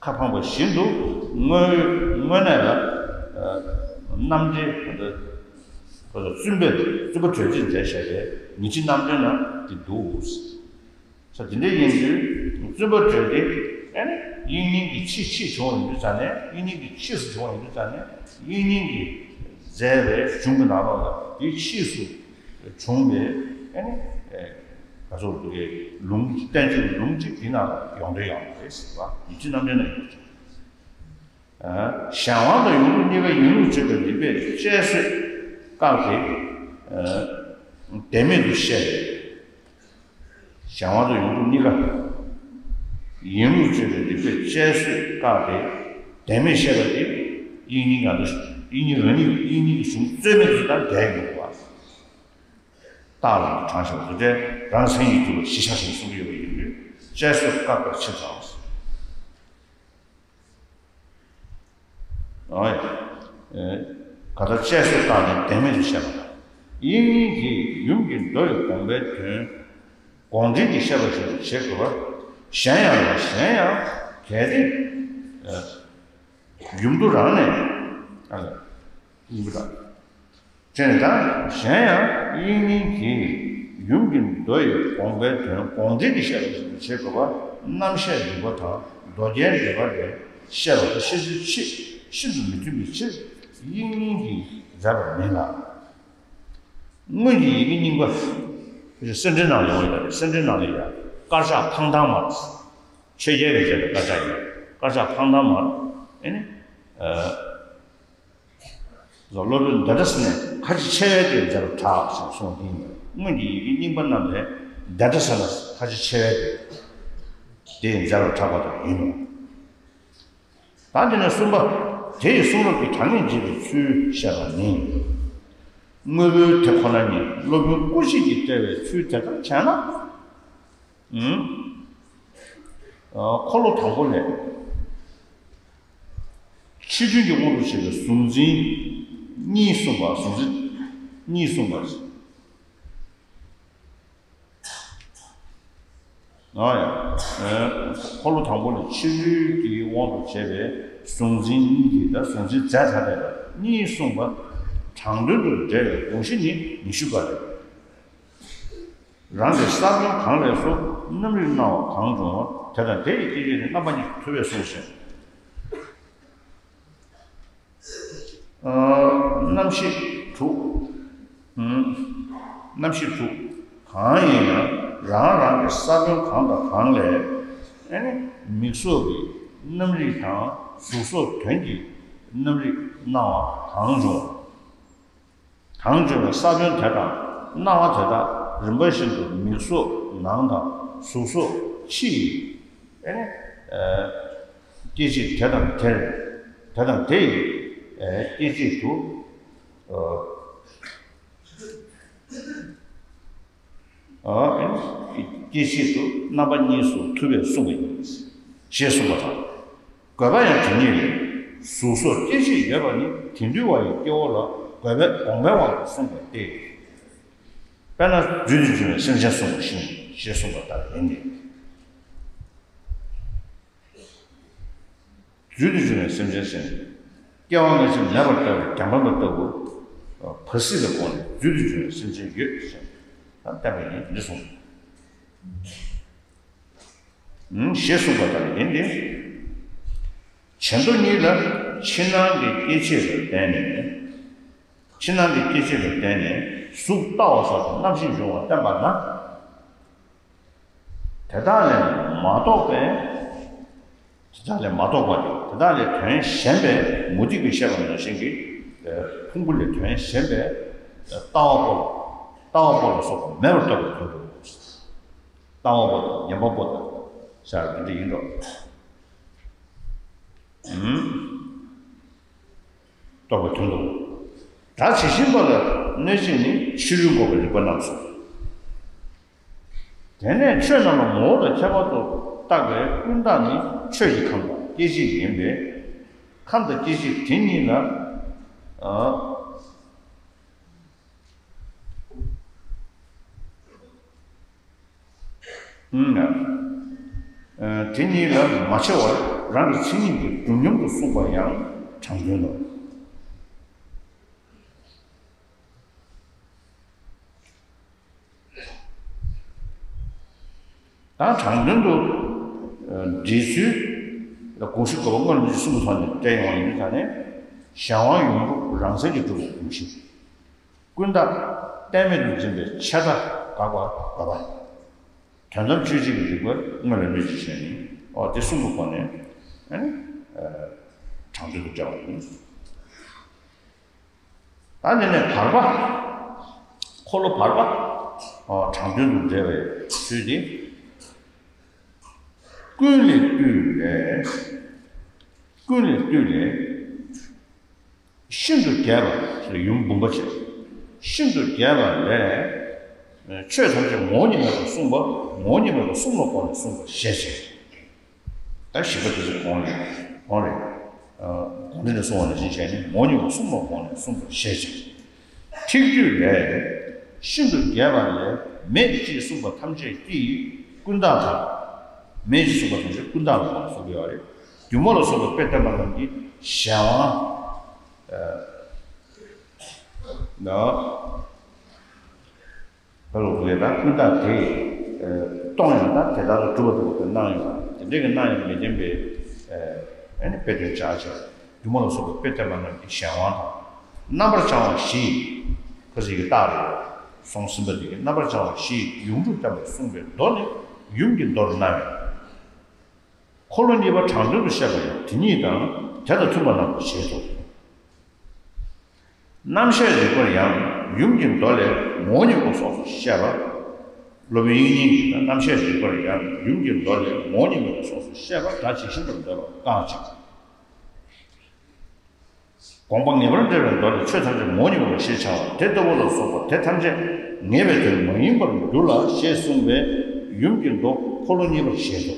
ཁ་འཕངས་པ་བཞིན་དུ་དངོས་དངོས་གནས་ལ་རྣམ་འགྲེལ་བརྩོན་པས་བརྩོན་པ་གྲོལ་ཅེས་མཛད་བཞག་པའི་ཉི་ཁྲི་རྣམ་འགྲེལ་ན་དེ་འདུག་ས་དེ་འདྲ་ཡིན་དུས་བརྩོན་པ་གྲོལ་ཏེ། ཨ་ནི་དབྱིག་གཉེན་གྱི་ཕྱིས་ཕྱིས་བྱུང་བ་ཡིན་དུས་ཙང་ནས། དབྱིག་གཉེན་གྱི་ཕྱིས་སུ་བྱུང་བ་ཡིན་དུས་ཙང་ནས། དབྱིག་གཉེན་གྱིས་མཛད་པའི་གཞུང་གི་ནང་ལོགས་ལ་དེའི་ཕྱིས་སུ་བྱུང་བའི། ཨ་ནི་ཨེ། ག་ཚོད་འདུག་གི་ལུང་བསྟན་བཅོས་ལུང་གཅིག་དེ་ནང་ལ་ཡོངས་འགྲེལ་ཡོང་བ་རེད་ཟེར་བ་ཉི་ཁྲི་རྣམ་འགྲེལ་ན་ཡོད་ཅིང་། གཞན་དབང་དང་ཡོངས་གྲུབ་གཉིས་ཀ་ཡིན་ལུགས་དཔྱོད་པའི་རིགས་པས་དཔྱད་བཟོད་བཀག་སྟེ། བདེན་མེད་དུ་བཤད་པས། གཞན་དབང་དང་ཡོངས་གྲུབ་གཉིས་ཀ་ཡིན་ལུགས་དཔྱོད་པའི་རིགས་པས་དཔྱད་བཟོད་བཀག་སྟེ་བདེན་མེད་བཤད་པ་དེ་དབྱིག་གཉེན་གང་དུ་དབྱིག་གཉེན་རང་ཉིད་དབྱིག་གཉེན་གྱི་གཞུང་རྩོད་མེད་དུ་བཏང་འགལ་ཡོང་བ། རྟགས་ལ་དྲངས་བཞག་པ་དེ་འདྲའི་རང་མཚན་ཉིད་དུ་ལ་གཞི་ཆགས་ཤིང་གསུང་གི་ཡོད་པ་ཡིན་དུས་དཔྱད་བཟོད་བཀག་པའི་ཕྱིར་དང་། ཨོ་ཡ། ག་ད་དཔྱད་བཟོད་བཀག་ནས་བདེན་མེད་དུ་བཤད་པ་དང་། དབྱིག་གཉེན་གྱིས་ཡུམ་གྱི་མདོ་ཡི་དགོངས་པའི་དོན་དགོངས་འགྲེལ་གྱི་བཤད་པ་བཞིན་དུ་བྱེད་དགོས་པ། གཞན་ཡང་ལ་གཞན་ཡང་གལ་ཏེ། ཡུམ་མདོ་རང་ནས། ཨ་ལ། ཡིན་པ་དང་། དེ་ནི་ད་གཞན་ཡང་དབྱིག་གཉེན་གྱིས་ཡུམ་གྱི་མདོ་ཡི་དགོངས་པའི་དོན་དགོངས་འགྲེལ་གྱི་བཤད་པ་བཞིན་དུ་བྱེད་དགོས་པ། རྣམ་བཤད་རིགས་པ་དང་མདོ་རྒྱན་འགྲེལ་པ་ལས་བཤད་པ་དང་ཤེས་བྱའི་ཕྱིར་ཤིན་ཏུ་མི་མཐུན་པའི་ཕྱིར་དབྱིག་གཉེན་གྱིས་མཛད་པ་མིན་ལ། སྔོན་གྱི་ཡི་གེ་རྙིང་པ། སེ་འབྲས་ནང་ལ་ཡོང་ཡོད་པ་རེད། སེ་འབྲས་ནང་ལ་ཡ་དཀར་ཆག་འཕང་ཐང་མར། ཆོས་རྒྱལ་གྱིས་མཛད་པའི་དཀར་ཆག་ཡིན། དཀར་ཆག་འཕང་ཐང་མར། ཨེ་ནི། ཨ། སློབ་དཔོན་དཎྜི་ཏ་ཟེར་ནས་ཁ་ཆེ་ཆེ་བའི་དེ་མཛད་པར་གྲགས་ཞེས་གསུངས་ཏེ་ཡིན། སྔོན་གྱི་ཡི་གེ་རྙིང་པ་རྣམས་ལས་དཎྜི་ཏ་ཟེར་ན་ཁ་ཆེ་ཆེ་བའི་དེ་མཛད་པར་གྲགས་པ་དང་ཡིན་ནོ། ད་དེ་ནས་གསུམ་པ། དེ་ཡི་གསུང་རབ་ཀྱི་དྲང་ངེས་འབྱེད་པའི་ཚུལ་བཤད་པ་ནི། དངོས་པོའི་དེ་ཁོ་ན་ཉིད་སློབ་དཔོན་སྐུ་མཆེད་ཀྱིས་བཀྲལ་བའི་ཚུལ་དེ་ལྟར་བྱས་ན། ཨུམ། ཨ། འཁོར་ལོ་དང་པོ་ལས། ཕྱི་དོན་གྱི་དབང་དུ་བྱས་པའི་གཟུང་འཛིན་གཉིས་གསུངས་པ། གཟུང་འཛིན་གཉིས་གསུངས་པ། ཨ་ཡ། ཨེ། འཁོར་ལོ་དང་པོ་ལས་ཕྱི་དོན་གྱི་དབང་དུ་བྱས་པའི་གཟུང་འཛིན་གཉིས་ཀྱི་ད་གཟུང་འཛིན་རྫས་ཐ་དད་པ་གཉིས་གསུངས་པ། དྲང་དོན་དུ་འགྲེལ་བའི་དགོངས་གཞི་ནི་ཉི་ཤུ་པ་རེད། རང་གི་ས་བོན་གང་ལས་སུ་རྣམ་རིག་སྣང་བ་གང་འབྱུང་བ་དེ་དང་དེ་ཡི་སྐྱེ་མཆེད་ནི་རྣམ་པ་གཉིས་ཀྱིས་ཐུབ་པས་གསུངས་ཤིང་། ཨ། རྣམ་ཤེས་དྲུག་ཨུམ། རྣམ་ཤེས་དྲུག་གང་ཡིན་ཡང་རང་རང་གི་ས་བོན་གང་དང་གང་ལས། ཨ་ནི་མིག་སོགས་ཀྱི་ རྣམ་རིག་དང་གཟུགས་སོགས་དོན་གྱི་རྣམ་རིག་སྣང་བ་གང་བྱུང་། གང་བྱུང་བའི་ས་བོན་དེ་དང་སྣང་བ་དེ་དག་རིམ་པ་བཞིན་དུ་མིག་སོགས་ནང་དང་གཟུགས་སོགས་ཕྱི་ཡི་ཨེ་ནི་སྐྱེ་མཆེད་དེ་དང་དེར་དེ་དང་དེ་ཡི་སྐྱེ་མཆེད་དུ། སྐྱེ་མཆེད་དུ་རྣམ་པ་གཉིས་སུ་ཐུབ་པས་གསུངས་པ་ཡིན། ཞེས་གསུངས་པ་དང་། དགོས་པ་ཡང་དེ་ཉིད་ལས། གཟུགས་སོགས་སྐྱེ་མཆེད་ཡོད་པ་ནི་དེ་འདུལ་བ་ཡི་སྐྱེ་བོ་ལ་དགོས་པའི་དགོངས་པའི་དབང་དུ་གསུངས་པ་སྟེ། དཔེར་ན་རྫུས་ཏེ་བྱུང་བའི་སེམས་ཅན་གསུངས་པ་བཞིན་ཞེས་གསུངས་པ་ལྟར་ཡིན་ཏེ། རྫུས་ཏེ་བྱུང་བའི་སེམས་ཅན་ཟེར་ནས། སྐྱེ་བ་སྔ་ཕྱི་མེད་པར་ལྟ་བུའི་རྒྱ་འབངས་པ་ལྟ་བུ། བར་སྲིད་ལ་དགོངས་ནས་རྫུས་ཏེ་བྱུང་བའི་སེམས་ཅན་ཡོད་ཟེར་ནས་བསྟན་པ་ཡིན་འདི་གསུངས། ཞེས་གསུངས་པ་ལྟར་ཡིན་ཏེ། བྱེ་མདོ་གཉིས་ལ་ཕྱི་ནང་གི་སྐྱེ་མཆེད་ལ་བརྟེན་ནས། ཕྱི་ནང་གི་སྐྱེ་མཆེད་ལ་བརྟེན་ནས་གཟུགས་ལྟ་བ་སོགས་ཀྱི་རྣམ་ཤེས་འབྱུང་བ་བསྟན་པ་ན། དེ་དག་ལས་མ་གཏོགས་པའི། དེ་དག་ལས་མ་གཏོགས་པ་དེ་དེ་དག་ལས་དོན་གཞན་པའི་མུ་སྟེགས་ཀྱིས་བཤད་པ་ནང་བཞིན་གྱི་ཕུང་པོ་ལས་དོན་གཞན་པའི་ལྟ་བ་པོ་ལ་ལྟ་བ་པོ་ལ་སོགས་པ་མེད་པར་རྟོགས་པའི་དོན་དུ། ལྟ་བ་པོ་དང་ཉན་པ་པོ་དང་ཟེར་བ་འདི་འདྲ་ཡིན་འགྲོ། རྟོགས་པའི་དོན་དུ། སྒྲ་ཇི་བཞིན་པ་ལ་གནོད་བྱེད་ནི་ཕྱི་རོལ་འགོག་པའི་རིགས་པ་རྣམས་སོ། དེ་ནས་ཆོས་རྣམས་ལ་ངོ་བོ་དང་ཁྱད་པར་དུ་བཏགས་པའི་ཀུན་བརྟགས་ནི་ཆོས་ཀྱི་ཁམས་དང་སྐྱེ་མཆེད་ཡིན་པས། ཁམས་དང་སྐྱེ་མཆེད་དེ་གཉིས་ལ། དེ་གཉིས་ལ་མ་ཕྱེ་བར་རང་གི་མཚན་ཉིད་ཀྱི་སྒྲུབ་སྙོམས་སུ་གསུངས་པ་ཡང་དྲང་དོན་ལོ། ད་དྲང་དོན་དུ་འགྲེལ་ཚུལ་ལ་དགོངས་གཞི་དགོས་པ་སྔོན་ལ་མི་གསུམ་གྱི་ཐོག་ནས་བསྟན་ཡོང་བ་ཡིན་དུས་ད་ནས་གཞན་དབང་ཡོངས་གྲུབ་རང་མཚན་གྱིས་གྲུབ་པའི་དགོངས་གཞི། ཀུན་བརྟགས་གཏན་མེད་དུ་འཛིན་པའི་ཆད་ལྟ་དགག་པ་དགོས་པ། དོན་དམ་དཔྱོད་བྱེད་ཀྱི་རིགས་པ་དངོས་ལ་གནོད་བྱེད་བྱས་ནས་ཨོ་དེ་གསུམ་གྱི་སྒོ་ནས་ཨ་ནི་དྲང་དོན་དུ་བཀྲལ་བ་ཡིན། ད་འདི་ནས་བར་པ། འཁོར་ལོ་བར་པ། ཨོ་དྲང་དོན་དུ་འགྲེལ་བའི་ཚུལ་འདི། ཀུན་ལས་བཏུས་ལས། ཀུན་ལས་བཏུས་ལས། ཤིན་ཏུ་རྒྱས་པ་ཡུམ་བུམ་པ་བྱས། ཤིན་ཏུ་རྒྱས་པ་ལས། ཆོས་ཐམས་ཅད་ངོ་བོ་ཉིད་མེད་པར་གསུངས་པ་ངོ་བོ་ཉིད་མེད་པར་གསུམ་ལ་དགོངས་ནས་གསུངས་པ་ཞེས་བྱས། ད་བཞི་པ་དེ་ཚོ་གོང་ནས་གོང་རེད། གོང་འདྲི་ནས་གསུངས་པ་ནང་བཞིན་བྱས་ནས་ངོ་བོ་ཉིད་མེད་པར་གསུམ་ལ་དགོངས་ནས་གསུངས་པ་ཞེས་བྱས། ཐིག་བསྡུས་ལས། ཤིན་ཏུ་རྒྱས་པ་ལས་མེད་ཅེས་གསུངས་པ་ཐམས་ཅད་ཀྱིས་ཀུན་བརྟགས་དང་། མེད་ཅེས་གསུངས་པ་ཐམས་ཅད་ཀུན་བརྟགས་ལ་གོ་ན་སོགས་ཀྱི་ཡོད་རེད། སྒྱུ་མ་ལ་སོགས་པའི་དཔེ་བསྟན་པ་རྣམས་ཀྱི་གཞན་དབང་། ན། ད་ལོ་དེ་དག་ཀུན་བརྟགས་དེས་སྟོང་ཡང་དག་དེ་ལྟར་གྲུབ་པ་ལྟ་བུ་དེ་སྣང་ཡོང་བ་དེ་འདྲའི་གི་སྣང་ཡང་མི་བདེན་པའི་ཨ་ནི་དཔེ་དོན་བྱ་བྱེད་སྒྱུ་མ་ལ་སོགས་པའི་དཔེ་བསྟན་པ་རྣམས་ཀྱི་གཞན་དབང་དང་། རྣམ་པར་བྱང་བ་བཞི། ཁ་ཟས་ཀྱི་རྟགས་རེད། སོང་ཟིན་པ་དེ་གི་རྣམ་པར་བྱང་བ་བཞི་ཡུམ་དྲུག་བསྟན་པར་གསུངས་པའི་མདོ་ནི་ཡུམ་གྱི་མདོར་སྣང་བས། འཁོར་ལོ་གཉིས་པ་དྲང་དོན་དུ་བཤད་པ་ཡང་དེ་ཉིད་དང་དེ་དང་མཐུན་པ་རྣམས་ལ་བཞེད་དོ། རྣམ་བཤད་རིགས་པར་ཡང་ཡུམ་གྱི་མདོ་ལས་ངོ་བོ་ཉིད་མེད་པ་སོགས་སུ་བཤད་པ། སློབ་དཔོན་དབྱིག་གཉེན་གྱིས་རྣམ་བཤད་རིགས་པར་ཡང་ཡུམ་གྱི་མདོ་ལས་ངོ་བོ་ཉིད་མེད་པ་སོགས་སུ་བཤད་པ་སྒྲ་ཇི་བཞིན་པར་འདོད་པ་བཀག་ཅིང་། དགོངས་པ་ངེས་པར་འགྲེལ་བའི་མདོ་ལས་ཆོས་ཐམས་ཅད་ངོ་བོ་ཉིད་མེད་པ་ཞེས་བྱ་བ་དེ་ལྟ་བུ་ལ་སོགས་པ་དེ་ཐམས་ཅད་ངེས་པའི་དོན་མ་ཡིན་པར་འགྱུར་ལ་ཞེས་གསུངས་པས་ཡུམ་གྱི་མདོ་འཁོར་ལོ་གཉིས་པར་བཞེད་དོ།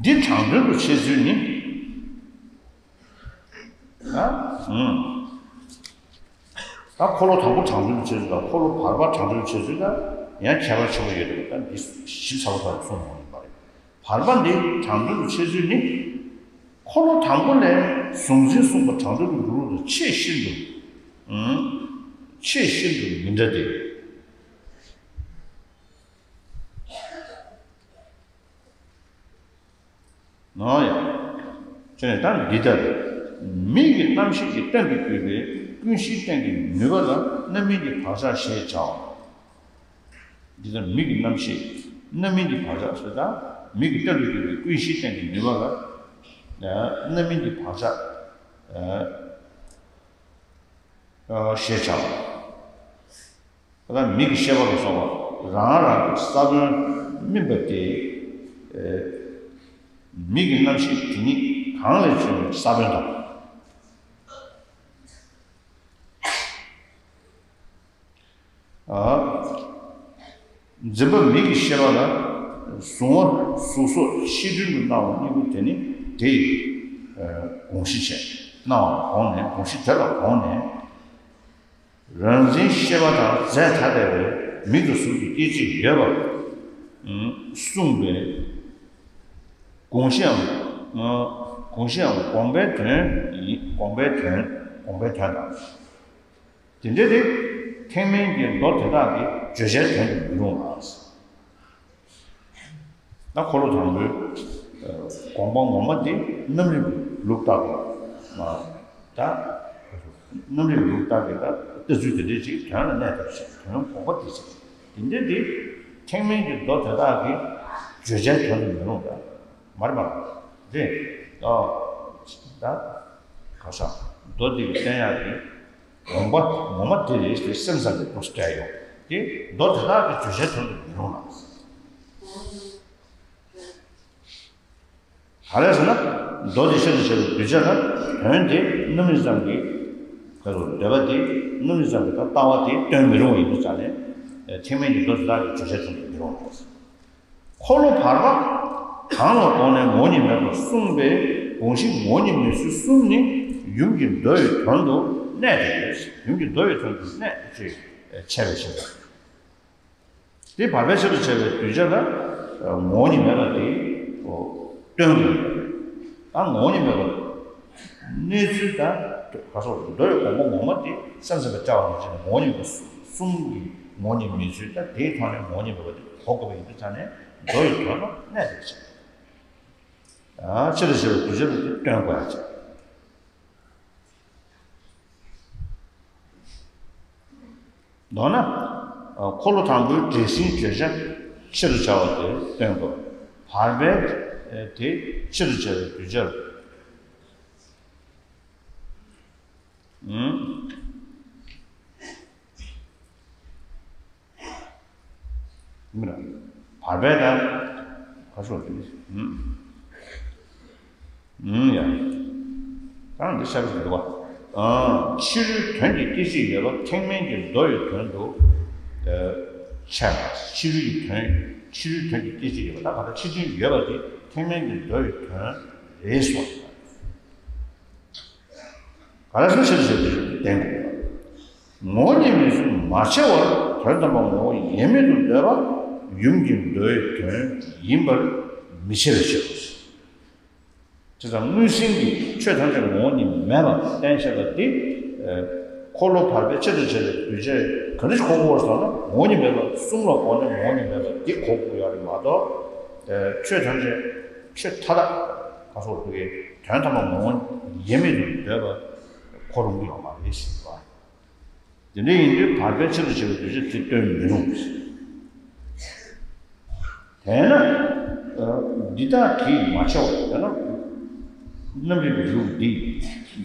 འདི་དྲང་དོན་དུ་འཆད་ཚུལ་ནི། ད་འཁོར་ལོ་དང་པོ་དྲང་དོན་དུ་འཆད་ཚུལ་དང་འཁོར་ལོ་བར་པ་དྲང་དོན་དུ་འཆད་ཚུལ་ལ་ཡང་ཁྱད་པར་ཆེན་པོ་ཡོད་དེ། ད་འདི་ཞིབ་ཚགས་པོ་ཐག་གསུངས་ཡོང་གི་མ་རེད། བར་པ་འདི་དྲང་དོན་དུ་འཆད་ཚུལ་ནི། འཁོར་ལོ་དང་པོ་ལས་གཟུང་འཛིན་གསུངས་པ་དྲང་དོན་དུ་འགྲོ་ལུགས་དང་ཆེས་ཤིན་ཏུ། ཆེས་ཤིན་ཏུ་མི་འདྲ་སྟེ། ནོ་ཡ། ཅེས་ནས་ད་འདི་ལྟར། མིག་གི་རྣམ་ཤེས་ཀྱི་རྟེན་དུ་གྱུར་པའི་ཀུན་གཞིའི་རྟེན་གྱི་ནུས་པ་ལ་རྣམ་སྨིན་གྱི་བག་ཆགས་ཞེས་བྱའོ། འདི་ལྟར་མིག་གི་རྣམ་ཤེས་རྣམ་སྨིན་གྱི་བག་ཆགས་ཟེར་ད། མིག་གི་སྟེང་དུ་གྱུར་པའི་ཀུན་གཞིའི་སྟེང་གི་ནུས་པ་ལ་རྣམ་སྨིན་གྱི་བག་ཆགས་ཞེས་བྱ་བ། ད་མིག་གི་ཤེས་པ་ལ་སོགས་པ་རང་རང་གི་ས་བོན་སྨིན་པ་སྟེ། མིག་གི་རྣམ་ཤེས་དེ་ཉིད་གང་ལས་བྱུང་བའི་ས་བོན་དང་། འཛིན་པ་མིག་གི་ཤེས་པ་ལ་གཟུང་བ་གཟུགས་སོགས་ཕྱི་དོན་དུ་སྣང་བ་གཉིས་པོ་དེ་ནི་དེ་ཡི་དགོངས་གཞི་བྱས། སྣང་བ་ལ་དགོངས་ནས། དགོངས་གཞི་དེ་ལ་དགོངས་ནས། རང་འཛིན་ཤེས་པ་དང་རྫས་ཐ་དད་པའི་མིག་དང་གཟུགས་ཀྱི་སྐྱེ་མཆེད་ཡོད་པར་གསུངས་པའི་དགོངས་གཞིའམ། དགོངས་གཞིའམ་དགོངས་པའི་དོན་ཡིན། དགོངས་པའི་དོན། དགོངས་པའི་དོན་དང་། དེ་འདྲ་དེ་ཐེག་དམན་གྱི་མདོ་དེ་དག་གི་བརྗོད་བྱའི་དོན་དུ་མི་རུང་ལ། ད་འཁོར་ལོ་དང་པོའི་དགོངས་པ་ངོ་མ་དེ་རྣམ་རིག་ལུགས་ལྟར་དུ་ད་རྣམ་རིག་ལུགས་ལྟར་གྱི་ད་ལྟ་ཚུལ་དེ་འདྲའི་ཅིག་དོན་ལ་གནས་པར་བྱེད། དོན་དགོངས་པ་དེ་བྱེད། དེ་འདྲ་དེ་ཐེག་དམན་གྱི་མདོ་དེ་དག་གི་བརྗོད་བྱའི་དོན་དུ་མི་རུང་ད། མར་མར་རེད། ཨོ། ད་ག་ས་མདོ་འདི་གི་བསྟན་ཡག་གི་དགོངས་པ་ངོ་མ་དེ་རེད་ཟེར་སེམས་ཙམ་གྱི་ཏོག་ཙམ་སྤྲད་ཡོང་དེ་མདོ་དེ་དག་གི་བརྗོད་བྱའི་དོན་དུ་མི་རུང་ལ། ག་རེ་ཟེར་ན་མདོ་འདི་ཆེད་དུ་བྱས་པའི་གདུལ་བྱ་ལ་དོན་དེ་རྣམ་སྨིན་ཙམ་གྱི་ག་རེ་འདོད་པ་དེ་རྣམ་སྨིན་ཙམ་གྱི་ད་ལྟ་བ་དེ་སྟོན་མི་རུང་བ་ཡིན་དུས་ཙང་ནས་ཐེག་དམན་གྱི་མདོ་དེ་དག་གི་བརྗོད་བྱའི་དོན་དུ་མི་རུང་ལ། འཁོར་ལོ་བར་པ་གང་ལ་དགོངས་ནས་ངོ་བོ་ཉིད་མེད་པར་གསུངས་པའི་དགོངས་གཞི་ངོ་བོ་ཉིད་མེད་ཚུལ་གསུམ་ནི་ཡུམ་གྱི་མདོ་ཡི་དོན་དུ་གནས་ཏེ་ཡོད། ཡུམ་གྱི་མདོ་ཡི་དོན་དུ་གནས་ཏེ་འཆད་པའི་ཕྱིར། དེ་བར་པའི་ཆེད་དུ་བྱ་བའི་གདུལ་བྱ་ལ་ངོ་བོ་ཉིད་མེད་པ་དེ་སྟོན་དགོས། ད་ངོ་བོ་ཉིད་མེད་པ་གནས་ཚུལ་དང་ག་སོགས་མདོ་ཡི་དགོངས་པ་ངོ་མ་དེ་སེམས་ཙམ་པས་བཀྲལ་བ་ནང་བཞིན་ངོ་བོ་ཉིད་མེད་པ་གསུམ་གྱི་ངོ་བོ་ཉིད་མེད་ཚུལ་དང་དེའི་ཐོག་ནས་ངོ་བོ་ཉིད་མེད་པ་དེ་གོ་དགོས་པ་ཡིན་དུས་ཙང་ནས་མདོ་ཡི་དོན་ལ་གནས་ཏེ་བྱ། ཆེད་དུ་བྱ་བའི་གདུལ་བྱ་ལ་དེ་སྟོན་དགོས་ཡ་བྱ། མདོར་ན། འཁོར་ལོ་དང་པོའི་འདྲེས་ཟིན་བརྗོད་བྱ་ཕྱི་རུ་བྱ་བ་དེ་སྟོན་དགོས། བར་པའི་དེ་ཕྱི་རུ་བྱ་བའི་གདུལ་བྱ་ལ། མི་ར། བར་པའི་ད། ཁ་ཕྱོགས་དེ། ཡ། ད་འདི་ཤར་བཞིན་འདུག་བ། ཕྱི་རོལ་དོན་གྱི་སྐྱེ་མཆེད་ཡོད་པ་ཐེག་དམན་གྱི་མདོ་ཡི་དོན་དུ་འཆད་པ། ཕྱི་རོལ་གྱི་དོན། ཕྱི་རོལ་དོན་གྱི་སྐྱེ་མཆེད་ཡོད་པ་ད་ག་ད་ཕྱི་དོན་ཡོད་པ་དེ་ཐེག་དམན་གྱི་མདོ་ཡི་དོན་རེད་གསུངས། ག་རེ་ཟེར་ན་ཕྱི་དོན་ཞེས་པའི་དོན་གོ། ངོ་བོ་ཉིད་མེད་ཚུལ་མ་ཕྱེ་བར་དོན་དམ་པ་ངོ་བོ་ཡེ་མེད་དུ་འདོད་པ་ཡུམ་གྱི་མདོའི་དོན་ཡིན་པར་མི་ཕྱེ་བའི་ཕྱིར་རོ། དེ་ཙམ་དངོས་ཟིན་གྱི་ཆོས་ཐམས་ཅད་ངོ་བོ་ཉིད་མེད་པ་བསྟན་བྱ་ལ་དེ། འཁོར་ལོ་བར་པའི་ཆེད་དུ་བྱས་པའི་གདུལ་བྱས་ག་འདྲ་ཞིག་གོ་དགོས་པར་སོང་ན་ངོ་བོ་ཉིད་མེད་པ་གསུམ་ལ་དགོངས་ནས་ངོ་བོ་ཉིད་མེད་པ་འདི་གོ་དགོས་ཡོད་རེད་མ་གཏོགས། ཆོས་ཐམས་ཅད་ཆོས་མཐའ་དག་ག་སོགས་དེ་གའི་དོན་དམ་པ་ངོ་བོ་ཡེ་མེད་དུ་འདོད་པ་གོ་རུང་གི་ཡོད་མ་རེད་ཟེར་བ། དེ་འདྲ་ཡིན་དུས་བར་པའི་ཆེད་དུ་བྱས་པའི་གདུལ་བྱ་དེ་སྟོན་མི་རུང་། དེས་ན། འདི་དག་གིས་མ་ཕྱེ་བར་དེ་ན། རྣམ་རིག་པའི་ལུགས་འདིས།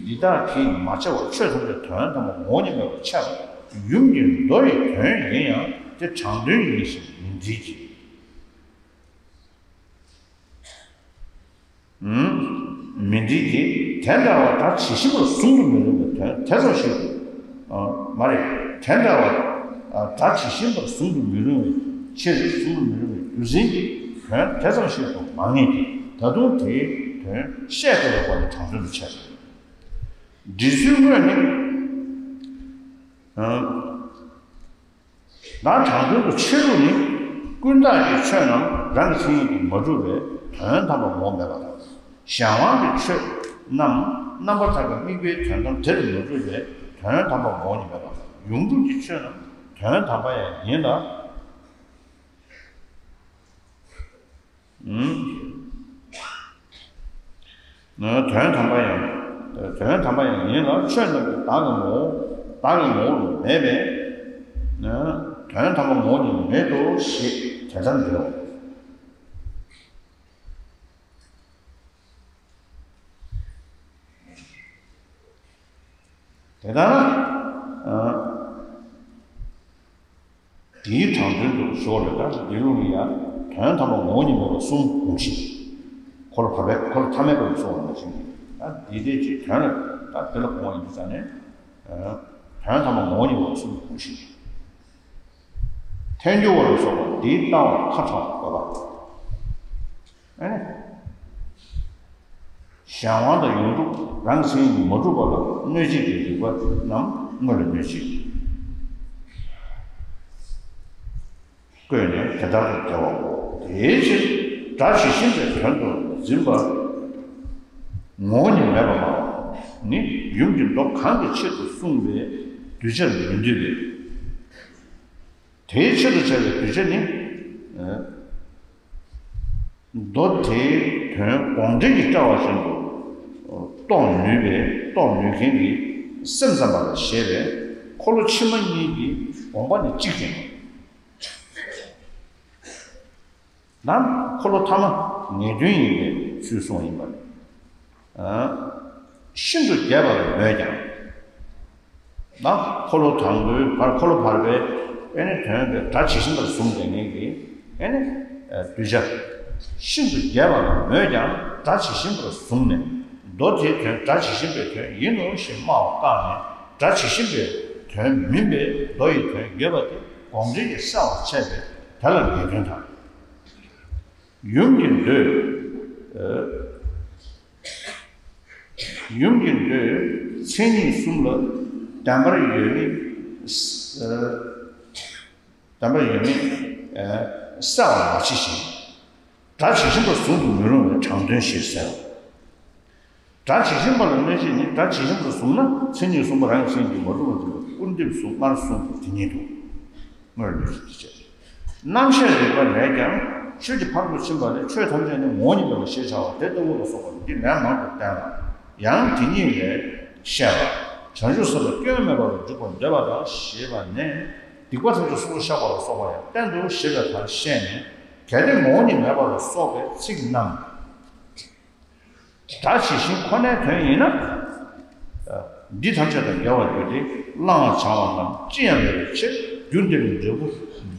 འདི་དག་གིས་མ་ཕྱེ་བར་ཆོས་ཐམས་ཅད་དོན་དམ་པ་ངོ་བོ་ཉིད་མེད་པར་འཆད་པ་ཡུམ་གྱི་མདོ་ཡི་དོན་ཡིན་ཡང་དེ་དྲང་དོན་ཡིན་ཞེས་མི་འཛིན་གྱི། མི་འགྲིག་གི། དེ་འདྲ་བ་ད་ཇི་བཞིན་པར་གཟུང་དུ་མི་རུང་བའི་དོན་དེ་ཙམ་ཞིག་ཏུ། མ་རེད། དེ་འདྲ་བ་ད་ཇི་བཞིན་པར་གཟུང་དུ་མི་རུང་བའི་ཕྱིར་གཟུང་དུ་མི་རུང་བའི་རྒྱུ་མཚན་གྱིས་དོན་དེ་ཙམ་ཞིག་ཏུ་མ་ངེས་ཏེ་ད་དུང་དེའི་དོན་བཤད་དགོས་པའི་སྒོ་ནས་དྲང་དོན་དུ་འཆད། འགྲེལ་ཚུལ་དངོས་ནི། ད་དྲང་དོན་དུ་འཆད་ལུགས་ནི། ཀུན་བརྟགས་ཀྱི་ཆོས་རྣམས་རང་གི་མཚན་ཉིད་ཀྱིས་མ་གྲུབ་པས་དོན་དམ་པ་ངོ་བོ་མེད་པ་དང་། གཞན་དབང་གི་ཆོས་རྣམས་རྣམ་པར་ཐར་པའི་དམིགས་པའི་དོན་དམ་དེར་མ་གྲུབ་པས་དོན་དམ་པ་ངོ་བོ་ཉིད་མེད་པ་དང་། ཡོངས་གྲུབ་ཀྱི་ཆོས་རྣམས་དོན་དམ་པ་ཡང་ཡིན་ལ། དོན་དམ་པ་ཡང་། དོན་དམ་པ་ཡང་ཡིན་ལ་ཆོས་རྣམས་ཀྱང་བདག་གི་ངོ་བོ་བདག་གི་ངོ་བོ་ལ་མེད་པས། དོན་དམ་པ་ངོ་བོ་ཉིད་མེད་དོ་ཞེས་དེ་ལྟར་འདོད་དོ། དེ་ལྟར་ན། ཨ། དེའི་དྲང་དོན་དུ་ཞོག་ལས་ཀ་འདི་ལུགས་ལ་ཡང་དོན་དམ་པ་ངོ་བོ་ཉིད་མེད་པ་གསུམ་དགོངས་ཤིང་། འཁོར་བར་པས་འཁོར་ཐ་མལ་པ་ལ་སོགས་པ་ནང་བཞིན་གྱི། ད་འདི་ལྟའི་ཅིག་དོན་ལ་ད་འདི་ལ་དགོངས་པ་ཡིན་དུས་ཙང་ནས། དོན་དམ་པ་ངོ་བོ་ཉིད་མེད་པ་གསུམ་དགོངས་ཤིང་། ཐལ་འགྱུར་བ་ལ་སོགས་པ་འདིའི་ལྟ་བ་ཁ་དྲག་དགོས་པ། ཨ་ནི། གཞན་དབང་དང་ཡོངས་གྲུབ་རང་གི་མཚན་ཉིད་མ་གྲུབ་པ་ལ་གནོད་བྱེད་ཀྱི་རིགས་པ་རྣམས་དངོས་ལ་གནོད་བྱེད་བཀོད་ནས་དེ་ལྟར་དུ་བདེ་བའོ། དེའི་ཕྱིར་སྒྲ་ཇི་བཞིན་པའི་དོན་དུ་འཛིན་པ་ངོ་བོ་ཉིད་མེད་པ་སྨྲ་བ་ནི་ཡུམ་གྱི་མདོ་གང་གི་ཆེད་དུ་གསུངས་པའི་གདུལ་བྱར་མི་འདོད་པས། དེའི་ཆེད་དུ་བྱ་བའི་གདུལ་བྱ་ནི། མདོ་དེའི་དོན་དགོངས་འགྲེལ་གྱི་སྐལ་བ་བཞིན་དུ་རྟོགས་ནུས་པའི་རྟོགས་ནུས་མཁན་གྱི་སེམས་ཙམ་པ་ལ་བཞེད་པའི་འཁོར་ལོ་ཕྱི་མ་གཉིས་ཀྱི་དགོངས་པ་ནི་གཅིག་ཀྱང་། ནམ་འཁོར་ལོ་ཐ་མ་ངེས་དོན་ཡིན་པའི་ཚུལ་གསུངས་པ་ཡིན་པ་རེད། ཤིན་ཏུ་རྒྱས་པར་མོས་ཀྱང་། ན་འཁོར་ལོ་དང་པོའི་བར་འཁོར་ལོ་བར་པའི་ཨེ་ནི་དོན་དེ་སྒྲ་ཇི་བཞིན་པར་བཟུང་བསྡད་མཁན་གྱི་ཨེ་ནི་གདུལ་བྱ། ཤིན་ཏུ་རྒྱས་པར་མོས་ཀྱང་སྒྲ་ཇི་བཞིན་པར་བཟུང་ནས་མདོ་དེའི་དོན་སྒྲ་ཇི་བཞིན་པའི་དོན་ཡིན་ནོ་ཞེས་སྨྲ་བ་བཀག་ནས་སྒྲ་ཇི་བཞིན་པའི་དོན་མིན་པའི་མདོ་ཡི་དོན་ཡོད་པ་དེ་དགོངས་འགྲེལ་གྱིས་གསལ་བར་བྱས་པས་དེ་ལ་ངེས་དོན་དང་། ཡུམ་གྱི་མདོས། ཡུམ་གྱི་མདོས་མཚན་ཉིད་གསུམ་ལ་བདེན་པར་ཡོད་མིན། བདེན་པར་ཡོད་མིན་གསལ་བར་མ་མཆིས་ཤིང་། སྒྲ་ཇི་བཞིན་པར་གཟུང་དུ་མི་རུང་བའི་དྲང་དོན་ཞེས་ཟེར། སྒྲ་ཇི་བཞིན་པ་ལ་གནོད་བྱེད་ནི་སྒྲ་ཇི་བཞིན་པར་བཟུང་ན་མཚན་ཉིད་གསུམ་པོ་རང་གི་མཚན་ཉིད་ཀྱིས་མ་གྲུབ་པར་འཛིན་པ་སྐུར་འདེབས་སུ་སྔར་གསུངས་པ་དེ་ཉིད་དོ། དངོས་ལ་གནོད་བྱེད་དེ་བྱེད། རྣམ་བཤད་རིགས་པ་ལས་ཀྱང་ཆོས་ཀྱི་ཕ་རོལ་ཏུ་ཕྱིན་པ་ལས་ཆོས་ཐམས་ཅད་ནི་ངོ་བོ་ཉིད་མེད་པ་ཞེས་བྱ་བ་དེ་ལྟ་བུ་ལ་སོགས་པ་འདི་ལན་མང་དུ་བསྟན་ལ། ཡང་དེ་ཉིད་ལས་བཤད་པ། བྱང་ཆུབ་སེམས་ལ་སྐྱོན་མེད་པར་འཇུག་པར་འདོད་པ་དང་ཞེས་པ་ནས་སྡིག་པ་ཐམས་ཅད་སོ་སོར་བཤགས་པ་ལ་སོགས་པ་ཡང་བསྟན་ཏོ་ཞེས་པའི་བར་བཤད་ནས། གལ་ཏེ་ངོ་བོ་ཉིད་མེད་པ་ལ་སོགས་པའི་ཚིག་རྣམས། སྒྲ་ཇི་བཞིན་ཁོ་ནའི་དོན་ཡིན་ན། འདི་ཐམས་ཅད་དང་འགལ་བར་འགྱུར་ཏེ་བླང་བར་བྱ་བ་རྣམས་ཅི་ཡང་མེད་པའི་ཕྱིར་རྒྱུ་འདི་ནི་འབྲས་བུ་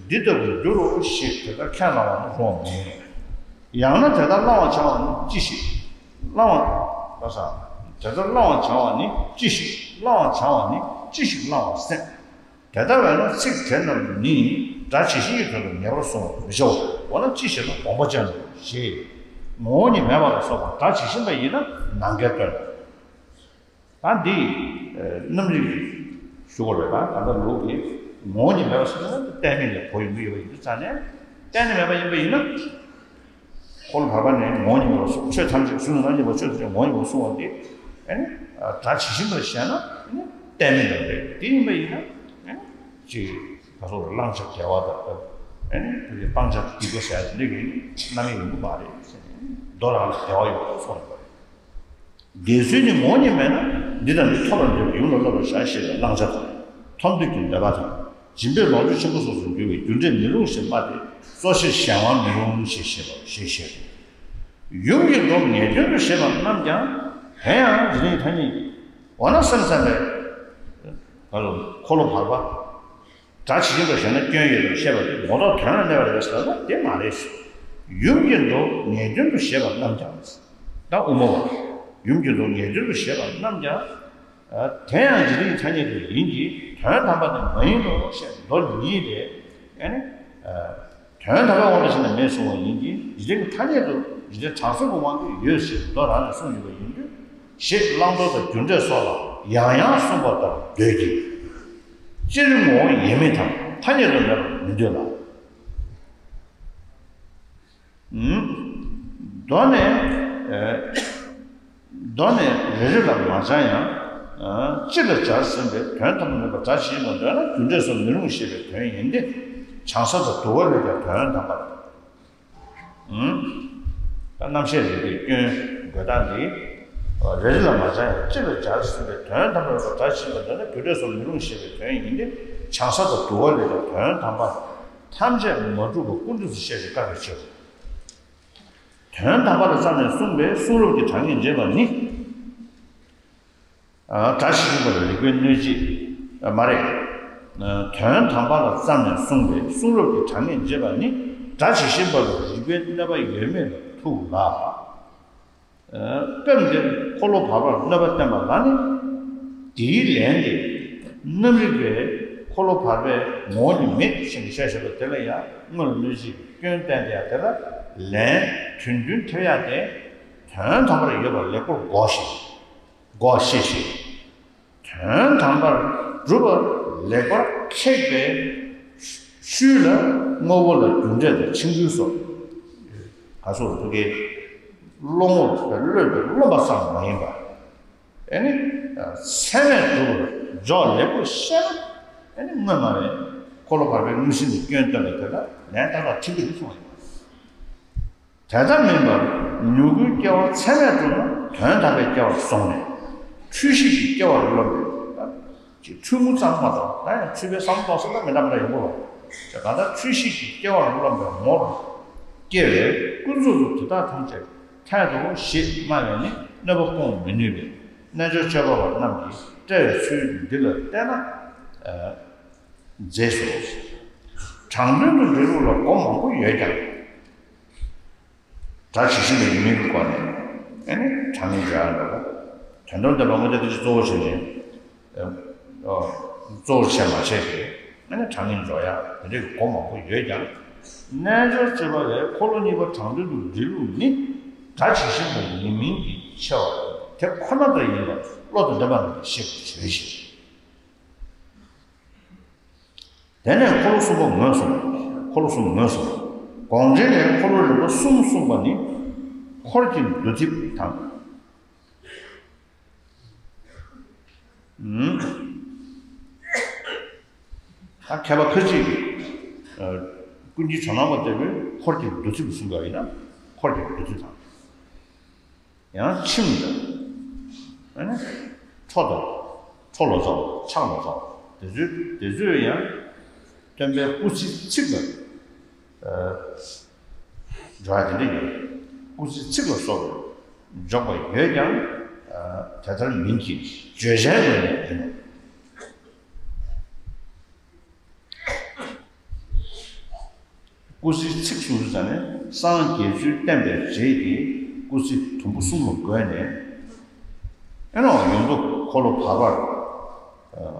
འདི་ལྟ་བུར་འགྱུར་རོ་ཞེས་དེ་ལྟར་ཁས་བླང་བ་ནི་རུང་བ་མིན། ཡང་ན་དེ་ལྟར་བླང་བར་བྱ་བ་ནི་ཅི་ཞིག་བླང་བ། ལ་ས། དེ་ལྟར་བླང་བར་བྱ་བ་ནི་ཅི་ཞིག་བླང་བར་བྱ་བ་ནི་ཅི་ཞིག་བླང་བར་སེམས། དེ་ལྟ་བས་ན་ཚིག་དེ་རྣམས་ནི་སྒྲ་ཇི་བཞིན་གྱི་དོན་དུ་ངེས་པར་གསུངས་པར་མི་བྱའོ། འོ་ན་ཅི་ཞེ་ན་དགོངས་པ་ཅན་དུ་ཞེས། ངོ་བོ་ཉིད་མེད་པ་ལ་སོགས་པ་སྒྲ་ཇི་བཞིན་པ་ཡིན་ན་ནམ་མཁའི་དོན། ད་འདི་རྣམ་རིག་ཞུ་བ་རེད། ད་ད་ལྟ་ལུགས་ཀྱི་ངོ་བོ་ཉིད་མེད་པ་ཟེར་ན་གཏན་མེད་ལས་གོ་ཡོང་གི་ཡོད་པ་ཡིན་དུས་ཙང་ནས་གཏན་ནས་མེད་པ་ཡིན་པ་ཡིན་ན། འཁོར་བར་པ་ནས་ངོ་བོ་ཉིད་མེད་པར་གསུངས། ཆོས་ཐམས་ཅད་གཟུགས་ནས་རྣམ་རྒྱས་པ་ཆོས་ཐམས་ཅད་ངོ་བོ་ཉིད་མེད་པར་གསུངས་པ་འདི། ཨ་ནི་སྒྲ་ཇི་བཞིན་པར་བཤད་ན་ཨ་ནི་གཏན་མེད་དང་རེད། དེ་ཡིན་པ་ཡིན་ན་ཨ་ནི་ཅིག་ད་སོགས་བླང་བྱ་དགེ་བ་དང་། ཨ་ནི་སྤང་བྱ་སྡིག་པ་བྱ་ཡ་འདི་གི་རྣམ་གཡེང་ཡོང་གི་མ་རེད། མདོ་རང་ལ་དགེ་བ་ཡོད་པར་གསུངས་པ་རེད། འདས་ཚུལ་ནི་ངོ་བོ་ཉིད་མེད་ན། འདི་དང་འདི་ཐོབ་པར་འདོད་པའི་ཡུམ་ལ་བསླབ་པར་བྱ་ཞེས་པའི་བླང་བྱ་དང་། ཐོབ་འདོད་ཀྱི་འདོད་པ་དང་། སྦྱིན་པས་ལོངས་སྤྱོད་ཆེན་པོ་སོགས་སུ་འགྱུར་བའི་རྒྱུ་འབྲས་མི་རུང་ཞེས་སྨྲ་སྟེ་གཙོ་ཆེར་གཞན་དབང་མི་རུང་ཞེས་བཤད་པ་ཞེས་བཤད། ཡུམ་གྱི་མདོ་ངེས་དོན་དུ་བཤད་པ་རྣམས་ཀྱང་དེ་ཡང་འཇིག་རྟེན་ཐ་སྙད་ཀྱི། འོ་ན་སེམས་ཙམ་པས་འཁོར་ལོ་བར་པ། སྒྲ་ཇི་བཞིན་པར་བཤད་ན་སྐྱོན་ཡོད་པར་བཤད་པ་དེ་ངོ་ཐོག་དོན་ལ་གནས་པ་རེད་ཟེར་ན་དེ་མ་རེད། ཡུམ་གྱི་མདོ་ངེས་དོན་དུ་བཤད་པ་རྣམས་ཀྱང་། ད་དབུ་མ་པ། ཡུམ་གྱི་མདོ་ངེས་དོན་དུ་བཤད་པ་རྣམས་ཀྱང་། དེ་ཡང་འཇིག་རྟེན་གྱི་ཐ་སྙད་དུ་ཡིན་གྱི་དོན་དམ་པ་དེ་མ་ཡིན་ནོ་ཞེས་མདོ་ཉིད་དེ། ཨ་ནི། དོན་དམ་པའི་དབང་དུ་བྱས་ནས་མེད་གསུངས་པ་ཡིན་གྱི་འཇིག་རྟེན་གྱི་ཐ་སྙད་དུ་འཇིག་རྟེན་དྲང་སྲོང་གི་དབང་དུ་ཡོད་ཅེས་མདོ་རང་ནས་གསུངས་ཡོད་པ་ཡིན་དུས། ཞེས་བླང་དོར་དང་རྒྱུ་འབྲས་སོགས་ལ་ཡང་ཡང་གསུངས་པ་ལྟར་འདོད་ཀྱི། སྤྱིར་ངོ་བོ་ཡེ་མེད་དང་ཐ་སྙད་དུ་མེད་པར་མི་འདོད་ལ། མདོ་ནས། མདོ་ནས་རེ་རེ་ལ་མ་སྦྱར་ཡང་། སྤྱི་ལ་སྦྱར་ཟིན་པའི་དོན་དམ་པར་མེད་པ་སྒྲ་ཇི་བཞིན་པར་འདོད་ན་རྒྱུ་འབྲས་སོགས་མི་རུང་ཞེས་པའི་དོན་ཡིན་ཏེ། བྱང་ས་དང་བསྡུ་བ་ལས་ཀྱང་དོན་དམ་པར། ད་རྣམ་བཤད་རིགས་པའི་སྐྱོན་འགོད་སྟངས་འདི། རེ་རེ་ལ་མ་སྦྱར་ཡང་སྤྱི་ལ་སྦྱར་ཟིན་པའི་དོན་དམ་པར་མེད་པ་སྒྲ་ཇི་བཞིན་པར་འདོད་ན་རྒྱུ་འབྲས་སོགས་མི་རུང་ཞེས་པའི་དོན་ཡིན་ཏེ། བྱང་ས་དང་བསྡུ་བ་ལས་ཀྱང་དོན་དམ་པར། ཐམས་ཅད་མ་གྲུབ་པ་ཀུན་རྫོབ་ཏུ་བཤད་པའི་བཀག་པའི་ཕྱིར། དོན་དམ་པ་ལ་བརྩམས་ནས་གསུངས་པའི་གསུང་རབ་ཀྱི་དྲང་ངེས་འབྱེད་པ་ནི། སྒྲ་ཇི་བཞིན་པ་ལ་རིག་པའི་གནོད་བྱེད་མ་རེད། དོན་དམ་པ་ལ་བརྩམས་ནས་གསུངས་པའི་གསུང་རབ་ཀྱི་དྲང་ངེས་འབྱེད་པ་ནི། སྒྲ་ཇི་བཞིན་པ་ལ་རིག་པའི་གནོད་པ་ཡོད་མེད་ལ་ཐུག་ལ། སྐབས་འདིར་འཁོར་ལོ་བར་པར་གནོད་པ་བསྟན་པ་ལ་ནི། དེའི་ལན་དེ། རྣམ་རིག་པས་འཁོར་ལོ་བར་པའི་ངོ་བོ་ཉིད་མེད་ཅེས་བཤད་བཞག་པ་དེ་ལ་ཡང་དངོས་ལ་གནོད་བྱེད་ཀྱི་སྐྱོན་བསྟན་ཏེ། ཡང་དེ་ལ་ལན་དོན་མཐུན་ཐེབས་ཡག་དེ། དོན་དམ་པར་ཡོད་པ་ལེགས་པོར་གོ་ཞིང་། གོ་ཤེས་ཤིང་། དོན་དམ་པར་གྲུབ་པ་ལེགས་པར་ཁེགས་པའི་ཤུལ་ལ་དངོས་པོ་ལ་རྒྱུ་འབྲས་དང་འཆིང་རྒྱུ་སོགས། ག་སོགས་ཐུགས་ཀའི་བློ་ངོར་བློས་པའི་རློམ་པ་ཙམ་མ་ཡིན་པར། ཨེ་ནི། ཚད་མས་གྲུབ་པར་འཇོག་ལེགས་པོར་ཤེས་ན། ཨེ་ནི་སྔོན་མ་བས་འཁོར་ལོ་བར་པའི་དངོས་གཞི་ནས་སྐྱོན་བཏོན་པའི་དེ་ལ་ལན་ཏག་ཏག་འཁྲི་གི་རེད་གསུངས་པ་ཡིན། དེ་ལྟར་མིན་པར་མྱུ་གུའི་སྐྱེ་བ་ཚད་མས་གྲུབ་ན་དོན་དམ་པའི་སྐྱེ་བར་སོང་ནས། འཁྲུལ་ཞིག་གི་སྐྱེ་བར་རློམ་པས། ཅིག་འཁྲུལ་ངོ་ཙམ་མ་གཏོགས། ད་ཡང་འཁྲུལ་པའི་བསམ་བློ་གཏོང་ས་ད་མི་འདྲ་མི་འདྲ་ཡོང་གི་རེད། ད་ལྟ་འཁྲུལ་ཞིག་གི་སྐྱེ་བར་རློམ་པའི་ངོར་སྐྱེ་བས་ཀུན་རྫོབ་ཏུ་དེ་དག་ཐམས་ཅད་འཐད་དོ་ཞེས་སྨྲ་བས་ནི་གནོད་པ་སྤོང་མི་ནུས་པས། རྣལ་འབྱོར་སྤྱོད་པ་པ་རྣམས་ཀྱིས་བཀྲལ་བའི་ཚུལ་འདི་ལ་བལྟས་ན། ཨ། མཛེས་སོ། དྲང་དོན་དུ་འགྲེལ་ལུགས་ལ་སྒོ་མང་པོ་ཡོད་ཀྱང་། སྒྲ་ཇི་བཞིན་པ་ཡིན་མིན་གྱི་སྒོ་ནས་ཨེ་ནི་དྲང་ངེས་འཇོག་ཡག་འདྲ་པོ། དོན་དམ་བདེན་པ་དངོས་གནས་དེ་གཙོ་བོ་བྱས་ནས། ཨ། གཙོ་བོར་བྱས་མ་བྱས་ཏེ། ཨེ་ནི་དྲང་ངེས་འཇོག་ཡག་དེ་འདྲའི་སྒོ་མང་པོ་ཡོད་ཀྱང་། རྣལ་འབྱོར་སྤྱོད་པ་པས་འཁོར་ལོ་གཉིས་པོ་དྲང་དོན་དུ་འགྲེལ་ལུགས་ནི། སྒྲ་ཇི་བཞིན་པ་ཡིན་མིན་གྱི་ཕྱེ་བ་དེ་ཁོ་ན་ལྟར་ཡིན་པ་བློ་དང་ལྡན་པ་རྣམས་ཀྱིས་ཤེས་པར་བྱོས་ཤིག། དེ་ནས་འཁོར་ལོ་གསུམ་པོ་ངོས་བཟུང་། འཁོར་ལོ་གསུམ་ངོས་བཟུང་། དགོངས་འགྲེལ་ལས་འཁོར་ལོ་རིམ་པ་གསུམ་གསུངས་པ་ནི། འཁོར་གྱི་འདུ་འཐིབས་དང་། ཨུམ། ད་མཁས་པ་ཁ་ཅིག་གིས། ཨ། ཀུན་མཁྱེན་ཇོ་ནང་པ་ལྟ་བུས་འཁོར་གྱི་འདུ་འཐིབས་གསུངས་པ་ཡིན་ན། འཁོར་གྱི་འདུ་འཐིབས་དང་། ཡང་ཁྱིམ་དང་། ཨ་ནི། ཁྲོ་དང་། ཁྲོ་ལ་སོགས་ཆགས་ལ་སོགས་དེ་ཚོའི་དེ་ཚོས་ཡང་སྟོན་པའི་སྐུ་ཚེའི་ཚིག་ལ། ཨ། འཇོག་ཡག་དེ་འདྲ་ཡོད། སྐུ་ཚེའི་ཚིག་ལ་སོགས་པ་འཇོག་པ་ཡོད་ཀྱང་། ཨ། དེ་ལྟར་མིན་གྱི་བརྗོད་བྱའི་ངོས་ནས་ཡིན་ནོ། སྐུ་ཚེའི་ཚིག་གསུངས་ས་ནས་སངས་རྒྱས་ཚུལ་བསྟན་པའི་རྗེས་ཀྱི་སྐུ་ཚེ་དུམ་བུ་གསུམ་ལ་བགོས་ནས། ཨེ་ནོ་ཡུམ་དུ་འཁོར་ལོ་བར་པར། ཨ།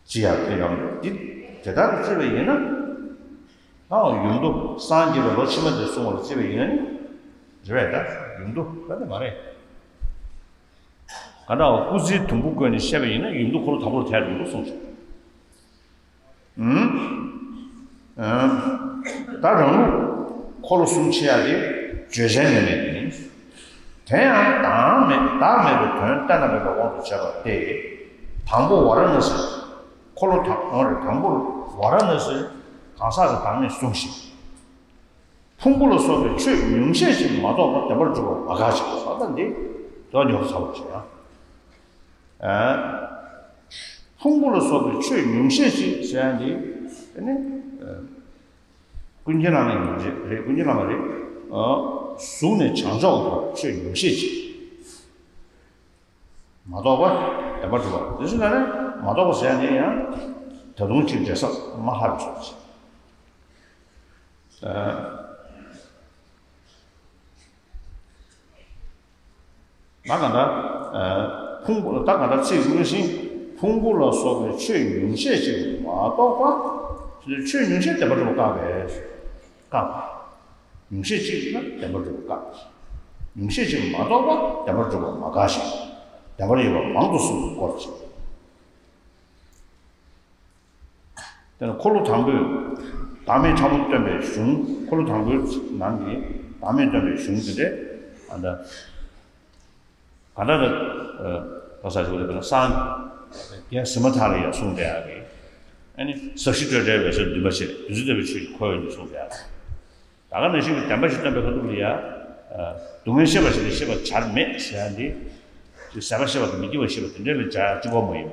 ཅི་ཡང་དེ་ཡང་འདི་དེ་ལྟར་དུ་བརྩིས་པ་ཡིན་ན། ཨ། ཡུམ་དུ་སངས་རྒྱས་པའི་ལོ་ཕྱི་མ་དེ་གསུང་བར་བརྩིས་པ་ཡིན་ན་ནི། རེད་པས། ད་ཡུམ་དུ་ད་དེ་མ་རེད། ག་འདྲ་བ་སྐུ་ཚེའི་དུམ་བུ་བགོས་ནས་བཤད་པ་ཡིན་ན་ཡུམ་དུ་འཁོར་ལོ་དང་པོར་ཐལ་འགྲོ་ལུགས་གསུངས་སོང་། ཨུམ། ཨུམ། ད་རང་ལུགས་འཁོར་ལོ་གསུམ་ཕྱེ་ཡག་དེ་བརྗོད་བྱའི་ངོས་ནས་ཡིན། དེ་ཡང་བདག་མེད་བདག་མེད་པའི་དོན་གཏན་ལ་ཕབ་པའི་དབང་དུ་བྱས་པ་སྟེ། དང་པོ་ཝཱ་ར་ཎ་སི། འཁོར་ལོ་དང་པོ་རེད། དང་པོར་ཝཱ་ར་ཎ་སིར་གང་ཟག་གི་བདག་མེད་གསུངས་ཤིང་། ཕུང་པོ་ལ་སོགས་པའི་ཆོས་ཉུང་ཤས་ཤིག་མ་གཏོགས་པ་བདེན་པར་གྲུབ་པ་མ་དགག་ཅིང་། ད་ལྟ་འདི་དོན་ཉོབ་ཚ་བར་བྱེད་ཡ། ཨ། ཕུང་པོ་ལ་སོགས་པའི་ཆོས་ཉུང་ཤས་ཤིག་ཟེར་ཡ་འདི། ཨ་ནི། ཨ། ཀུན་མཁྱེན་བླ་མ་ཡིན་རེད། ཀུན་མཁྱེན་བླ་མ་རེད། ཨ། གཟུགས་ནས་བྱང་ཕྱོགས་ཀྱི་ཆོས་ཉུང་ཤས་ཤིག་མ་གཏོགས་པ་བདེན་པར་གྲུབ་པ། དེ་ཚོ་ལ་ནི་མ་གཏོགས་པ་ཟེར་ཡ་ནི་ཡང་ད་དུང་ཅིག་འབྲེལ་ས་མ་ཧ་རུ་སོགས་ཅིག་ཨ། ད་གང་ལྟར། ཨ། ཕུང་པོ་ད་གང་ལྟར་ཚིག་དངོས་གཞི་ཕུང་པོ་ལ་སོགས་པའི་ཆོས་ཉུང་ཤས་ཅིག་མ་གཏོགས་པ། ཆོས་ཉུང་ཤས་བདེན་པར་གྲུབ་པ་བཀག་པས། བཀག་པ། ཉུང་ཤས་གཅིག་ན་བདེན་པར་གྲུབ་པ་བཀག་ཉུང་ཤས་གཅིག་མ་གཏོགས་པ་བདེན་པར་གྲུབ་པ་མ་བཀག་ཞིང་། བདེན་པར་ཡོད་པ་མང་དུ་གསུངས་པའི་སྐོར་གྱི། དེ་ནས་འཁོར་ལོ་དང་པོས་བདག་མེད་ཕྲ་མོ་སྟོན་པའི་གཞུང་། འཁོར་ལོ་དང་པོའི་ནང་གི་བདག་མེད་སྟོན་པའི་གཞུང་དེ་འདྲས། ཨ། ད། ག་འདྲ་རེད། ཨ། ག་ས་ཞིག་རེད་པས་ན་སངས་རྒྱས་ཟིན་མ་ཐག་ལ་ཡང་གསུངས་བསྡད་ཡག་གི། ཨ་ནི་ཟབ་ཞི་སྤྲོས་བྲལ་འོད་གསལ་འདུས་མ་བྱས་བདུད་རྩི་ལྟ་བུའི་ཆོས་ཀྱི་འཁོར་བའི་ཉིད་གསུངས་བསྡད་ཡག་གི། ད་ག་ནང་བཞིན་གྱི་བདེན་པ་བཞི་སྟོན་པའི་ཁ་ཐུག་ལ་ཡང་། ཨ། སྡུག་བསྔལ་ཤེས་པར་བྱས་ཏེ་ཤེས་པར་བྱར་མེད་ཟེར་ཡག་འདི། ཟད་པ་ཤེས་པ་དང་མི་སྐྱེ་བ་ཤེས་པ་དེ་འདྲ་ལ་སྦྱར་ཡག་གཅིག་པོ་མ་ཡིན་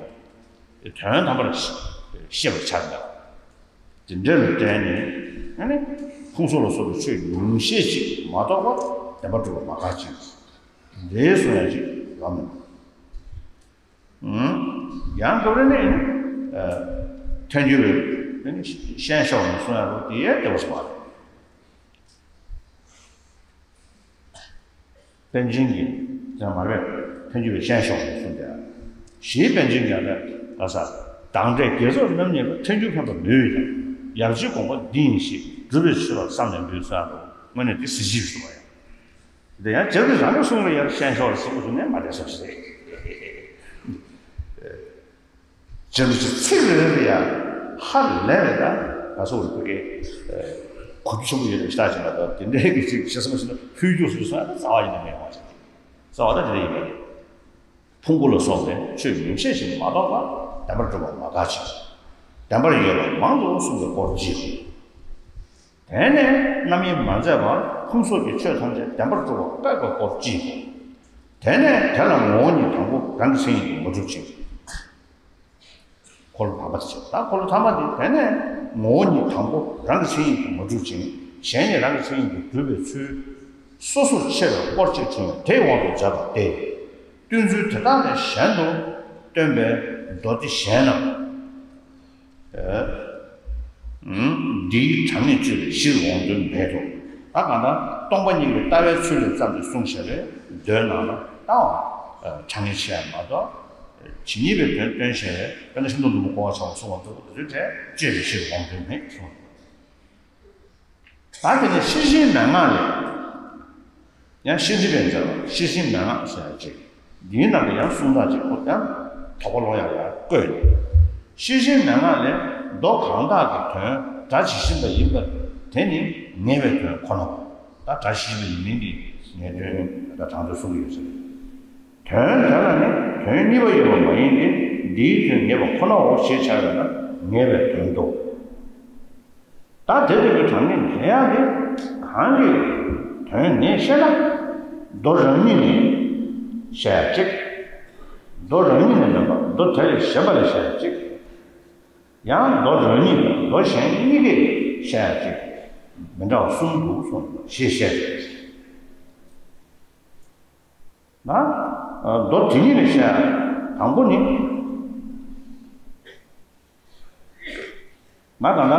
པར། དོན་དམ་པར་ཤེས་པར་བྱར་མེད། དེ་འདྲ་ལ་བརྟེན་ནས། ཨ་ནི། ཕུང་སོགས་ལ་སོགས་པའི་ཆོས་ཉུང་ཤས་ཅིག་མ་གཏོགས་པ་བདེན་པར་གྲུབ་པ་མ་བཀག་ཅིང་། འདྲེས་སོང་ཡག་ཅིག་ལབ་མི་འདུག་ཡང་སྐབས་རེ་ནས་ཨ་ཐལ་འགྱུར་བའི་ཤན་ཤོར་ནས་གསུང་ཡ་རོ་དེ་ཡས་བདེ་བ་སོང་བ་རེད། པཎ་ཆེན་གྱིས་དེ་མ་རེད། ཐལ་འགྱུར་བའི་ཤན་ཤོར་ནས་གསུངས་ཏེ། ཞེས་པཎ་ཆེན་ཡང་ལས་ག་ས་དང་འབྲས་དགེ་ཚོགས་རྣམ་གཉིས་ལ་ཐལ་འགྱུར་འཕེན་པ་ནུས་ཀྱང་ཡབ་རྗེའི་དགོངས་པ་འདི་ཡིན་ཞེས་སྒྲུབ་པའི་ཕྱིར་བསམ་ནས་འབུལ་ཚུལ་ལ་དངོས་གནས་དེ་གཟི་བརྗིད་ཞུ་བ་ཡང་། འདི་ཡང་རྗེ་རིན་པོ་ཆེས་གསུངས་པའི་ཡར་ཤན་ཤོར་ཟེར་བ་ནས་མ་བསྡད་ས་ཞིག་རེད། རྗེ་རིན་པོ་ཆེ་ཚིག་རེ་རེ་ལ་ཡང་ཧ་ལས་པའི་ད་ང་ཚོ་བོད་སྐད་གོ་རྒྱུ་ཆེན་པོ་ཡོད་རེད་ཤག་ཅེས་ལ་ད་དེ་འདྲའི་གི་ཅིག་ཞེ་ས་མ་ཞིག་ན་ཕུལ་རྒྱུ་སུ་སོང་ཡང་རྩ་བ་ཡིན་ན་མེད་པ་ཅིག་རྩ་བ་ད་དེ་འདྲ་ཡིན་པ་རེད། ཕུང་པོ་ལ་སོགས་པའི་ཆོས་མིང་ཤས་ཤིག་མ་གཏོགས་པ་བདེན་པར་གྲུབ་པ་མ་དགག་ཅིང་། བདེན་པར་ཡོད་པ་མང་དུ་གསུངས་པའི་སྐོར་གཅིག་དེ་ནས་རྣམ་དབྱེ་མ་མཛད་པར་ཕུང་སོགས་ཀྱི་ཆོས་ཐམས་ཅད་བདེན་པར་གྲུབ་པ་དཔག་པའི་སྐོར་གཅིག་དེ་ནས་དེ་ལ་ངོ་བོ་ཉིད་དང་པོ་རང་གི་མཚན་ཉིད་ཀྱིས་མ་གྲུབ་ཅིང་། འཁོར་ལོ་དང་པོ་དེ་བྱས། ད་འཁོར་ལོ་ཐ་མ་དེ་དེ་ནས་ངོ་བོ་ཉིད་དང་པོ་རང་གི་མཚན་ཉིད་ཀྱིས་མ་གྲུབ་ཅིང་གཞན་ཉིད་རང་གི་མཚན་ཉིད་ཀྱིས་གྲུབ་པའི་ཚུལ་སོ་སོར་ཕྱེ་བའི་སྐོར་གཅིག་བྱུང་བས་དེའི་དབང་དུ་མཛད་པ་སྟེ། སྟོན་ཚུལ་དེ་དག་ལས་གཞན་དུ་སྟོན་པའི་མདོ་སྡེ་གཞན་རྣམས། འདིའི་དྲང་ངེས་དཔྱོད་པའི་གཞིར་འོང་དོན་མེད་དོ། ད་གང་ལྟར་སྟོང་པ་ཉིད་ཀྱི་ལྟ་བའི་ཚུལ་ལས་བརྩམས་ཏེ་གསུངས་བཞག་པའི་མདོའི་ནང་ལ་ད་དྲང་ངེས་ཆེ་བ་མ་གཏོགས་ཇི་སྙེད་པའི་དོན་སྟོན་བཞག་པའི་དཔེར་ན་ཤིང་སྡོང་ཟླུམ་པོ་བསྐོར་བ་བྱ་བ་གསུངས་པ་ལྟ་བུ་དེ་ཚོའི་གྲས་དཔྱོད་པའི་གཞིར་འོང་དོན་མེད་གསུངས། ད་དེ་ནས་ཤེར་ཕྱིན་མན་ངག་ལས། ཡང་ཤེར་ཕྱིན་པས་མཛད་པ་ཤེར་ཕྱིན་མན་ངག་ཟེར་ཡ་ཅིག་འདིའི་ནང་དུ་ཡང་གསུང་སྟངས་ཅིག་ཁོ་ཡང་དོགས་པ་ལོག་ཡག་ཡང་བཀོད་ཡོད། ཤེར་ཕྱིན་མན་ངག་ལས་མདོ་གང་དག་གི་དོན་སྒྲ་ཇི་བཞིན་པ་ཡིན་པ་དེ་ནི་ངེས་པའི་དོན་ཁོ་ནའོ། ད་སྒྲ་ཇི་བཞིན་པ་ཡིན་མིན་གྱི་ངེས་དོན་ད་དྲང་དོན་གསུང་གི་ཡོད་ཟེར། དོན་དེ་ལ་ནི་དོན་གཉིས་པ་ཡོད་པ་མ་ཡིན་ཏེ་འདིའི་དོན་ངེས་པ་ཁོ་ནའོ་ཞེས་བྱ་བས་ན་ངེས་པའི་དོན་ཏོ། ད་དེ་ལྟ་བུའི་དྲང་ངེས་འཛིན་ཡག་དེ་གང་གི་དོན་ངེས་ཤེས་ན་མདོ་རང་ཉིད་ནས་བཤད་ཡག་གཅིག་མདོ་རང་ཉིད་ནས་མིན་པར་མདོ་དེ་ལས་གཞན་པ་ལས་བཤད་ཡག་གཅིག་ཡང་མདོ་རང་ཉིད་དང་མདོ་གཞན་གཉིས་ཀས་བཤད་ཡག་གཅིག་མི་འདྲ་བ་གསུམ་འདུག་གསུངས་ཞེས་བཤད། ན། མདོ་དེ་ཉིད་ནས་བཤད་ཡག་དང་པོ་ནི། མ་གང་ལ།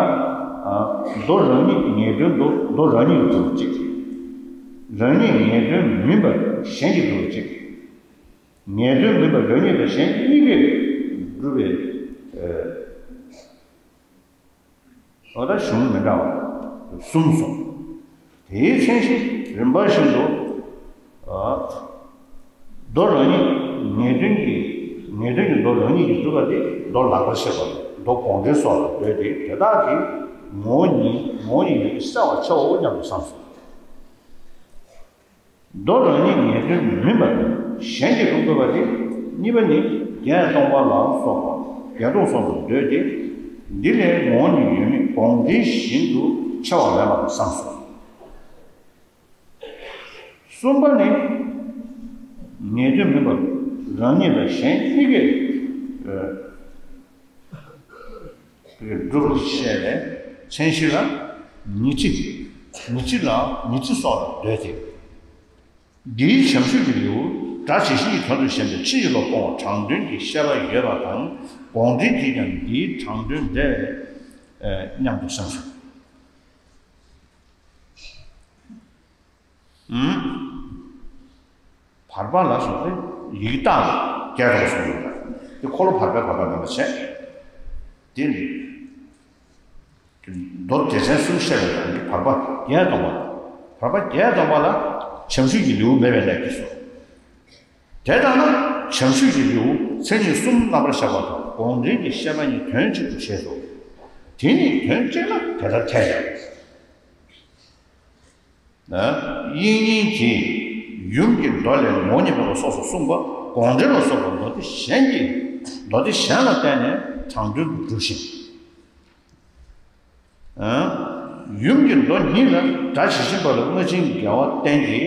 མདོ་རང་ཉིད་ངེས་དོན་དུ་མདོ་རང་ཉིད་དུ་གཅིག་རང་ཉིད་ངེས་དོན་མིན་པ་གཞན་གྱིས་སྒྲུབ་པ་གཅིག་ངེས་དོན་མིན་པ་རང་ཉིད་དང་གཞན་གཉིས་ཀས་སྒྲུབ་པའི། འོ་ད་གཞུང་མི་འདྲ་བ་གསུམ་སོང་། དེའི་མཚན་གཞི་རིམ་པ་བཞིན་དུ། མདོ་རང་ཉིད་ངེས་དོན་གྱི་ངེས་དོན་གྱི་མདོ་རང་ཉིད་ཀྱིས་གྲུབ་པ་དེ་མདོ་ལེགས་པར་ཤེས་པ་མདོ་དགོངས་འགྲེལ་སོགས་ལ་འདོད་དེ་དེ་དག་གི་ངོ་བོ་ཉིད་ངོ་བོ་ཉིད་ཡོད་པའི་གསལ་བར་བྱའོ་སྙམ་དུ་བསམས་སོ། མདོ་རང་ཉིད་ངེས་དོན་མིན་པར་གཞན་གྱིས་སྒྲུབ་དགོས་པ་དེ་གཉིས་པ་ནི་བརྒྱད་སྟོང་པ་ལ་སོགས་པ་བརྒྱད་སྟོང་གསུམ་དུ་འདོད་དེ། འདི་ལས་ངོ་བོ་ཉིད་ཡོད་མེད་དགོངས་འགྲེལ་བཞིན་དུ་ཕྱེ་བ་མེད་པར་བསམས་སོ། གསུམ་པ་ནི། ངེས་དོན་མིན་པར་རང་ཉིད་དང་གཞན་གཉིས་ཀས། སྒྲུབ་པར་བཤད་པའི་མཚན་གཞི་ལ་ཉི་ཁྲི། ཉི་ཁྲི་ལ་ཉི་ཁྲི་སོགས་ལ་འདོད་དེ། འདིའི་བྱམས་ཆོས་ཀྱི་ལེའུ་སྒྲ་ཇི་བཞིན་གྱི་དོན་དུ་བཤད་པའི་ཕྱིན་ཅི་ལོག་སྤོང་བ་དྲང་དོན་གྱི་བཤད་པ་ཡོད་པ་དང་དགོངས་འགྲེལ་གྱིས་ཀྱང་འདིའི་དྲང་དོན་འགྲེལ་སྙམ་དུ་བསམས་སོ། བར་པ་ལ་སོགས་ཏེ་ཡི་གེ་རྟགས་ལ་བརྒྱད་སྟོང་གསུངས་ཡོད་པ། དེ་འཁོར་ལོ་བར་པའི་བར་པ་མིན་པ་བྱས། དེ་ནི་མདོ་སྡེ་ཚན་གསུམ་བཤད་པའི་ནང་གི་བར་པ་བརྒྱད་སྟོང་པ། བར་པ་བརྒྱད་སྟོང་པ་ལ་བྱམས་ཆོས་ཀྱི་ལེའུ་མེད་པའི་གནས་ཀྱིས་སོ། དེ་ལྟར་ན་བྱམས་ཆོས་ཀྱི་ལེའུ་མཚན་ཉིད་གསུམ་རྣམ་པར་གཞག་པ་དང་དགོངས་འགྲེལ་གྱི་བཤད་པ་གཉིས་དོན་གཅིག་ཏུ་བྱས་སོ། དེ་གཉིས་དོན་གཅིག་ལ་དེ་ལྟར་ཐལ་ཡང་། དབྱིག་གཉེན་གྱིས་ཡུམ་གྱི་མདོ་ལས་ངོ་བོ་ཉིད་མེད་པ་སོགས་སུ་གསུངས་པ་དགོངས་འགྲེལ་ལ་སོགས་པ་མདོ་སྡེ་གཞན་གྱི་མདོ་སྡེ་གཞན་ལ་བརྟེན་ནས་དྲང་དོན་དུ་གྲུབ་ཤིང་། ཡུམ་གྱི་མདོ་ཉིད་ལ་སྒྲ་ཇི་བཞིན་པ་ལ་སྔ་ཕྱིའི་འགལ་བ་བསྟན་ཏེ་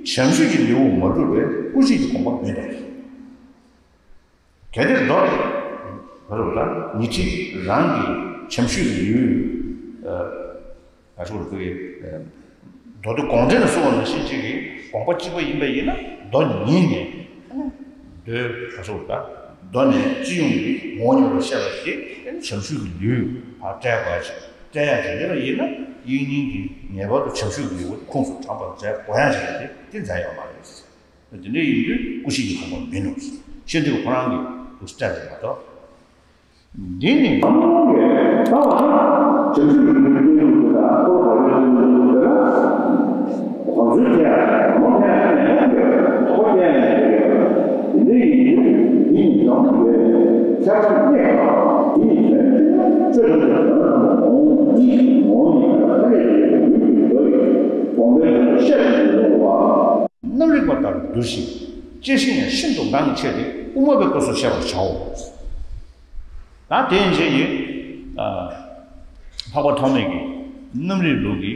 བྱམས་ཆོས་ཀྱི་ལེའུ་མ་གྲུབ་པའི་སྐུ་མཆེད་ཀྱི་དགོངས་པ་མེད་དོ། གལ་ཏེ་མདོ་ལ་ཉི་ཁྲི་རང་གི་བྱམས་ཆོས་ཀྱི་ལེའུ། ཨ་ཤོ་རུ་ཀའི་མདོ་སྡེ་དགོངས་འགྲེལ་ལ་གསུངས་པ་ནང་བཞིན་གཅིག་གི་དགོངས་པ་གཅིག་པ་ཡིན་པ་ཡིན་ན་མདོ་ཉིད་ནས་མདོའི་ཨ་ཤོ་རུ་ཀ་ མདོ་ནས་སྤྱི་ཡོངས་ཀྱི་ངོ་བོ་ཉིད་པར་བཤད་པ་དེ་ཨེ་ནི་བྱང་ཆུབ་ཀྱི་ལུས་ཕར་བཀྲལ་དགོས་ཡ་ཞིག་བཀྲལ་ཡ་ཞིག་ཡོད་པ་ཡིན་ན། དབྱིག་གཉེན་གྱིས་ངེས་པར་དུ་བྱང་ཆུབ་ཀྱི་ལུས་པོ་ཁོངས་སུ་དྲངས་པར་མཛད་དགོས་ཡ་ཞིག་རེད་དེ། དེ་མཛད་ཡོད་མ་རེད། དེ་འདྲ་ཡིན་དུས་སྐུ་བཤད་ཀྱི་ཁོངས་པ་མིན་ནོ། བཤད་དུས་ཁོ་རང་གིས་འདུག་སེ་བཀྲལ་བ་མ་གཏོགས། འདི་ནི། ད་བ་བྱང་ཆུབ་ཀྱི་ལུས་སྟོན་ལུགས་དང་འཁོར་བ་ལུས་སྟོན་ལུགས་དེ་ལ། གོམས་སྲོལ་དེ་ཡང་མོ་ཕན་ནས་ཡོད། ཐོ་རྒྱལ་ནས་ཡོད། འདི་ཡིན་དུས་འདི་ནི་ཡོང་ཡོད། ཚད་མ་གནས་པ་འདི་ནི་དོན་ཆེ་ན་སྤྱོད་ཐམས་ཅད་དོན་དམ་པ་འོང་། འདི་ངོ་བོ་ཉིད་ཀྱང་ཐ་སྙད་དུ་ཡོད་པའི་ལུས་ཀྱི་མདོ་ཡི་དགོངས་པའི་དོན་བཤད་པ་ཡིན་ནོ། རྣམ་རིག་པ་ལྟར་འདུ་ཞིང་། བཅད་ཤིང་ཡང་ཤིན་ཏུ་འགངས་ཆེ་སྟེ་དབུ་མ་པའི་སྐབས་སུ་བཤད་པར་བྱའོ། ད་དེ་ཡན་ཆད་ཀྱི་འཕགས་པ་ཐོགས་མེད་ཀྱི་རྣམ་རིག་ལུགས་ཀྱི་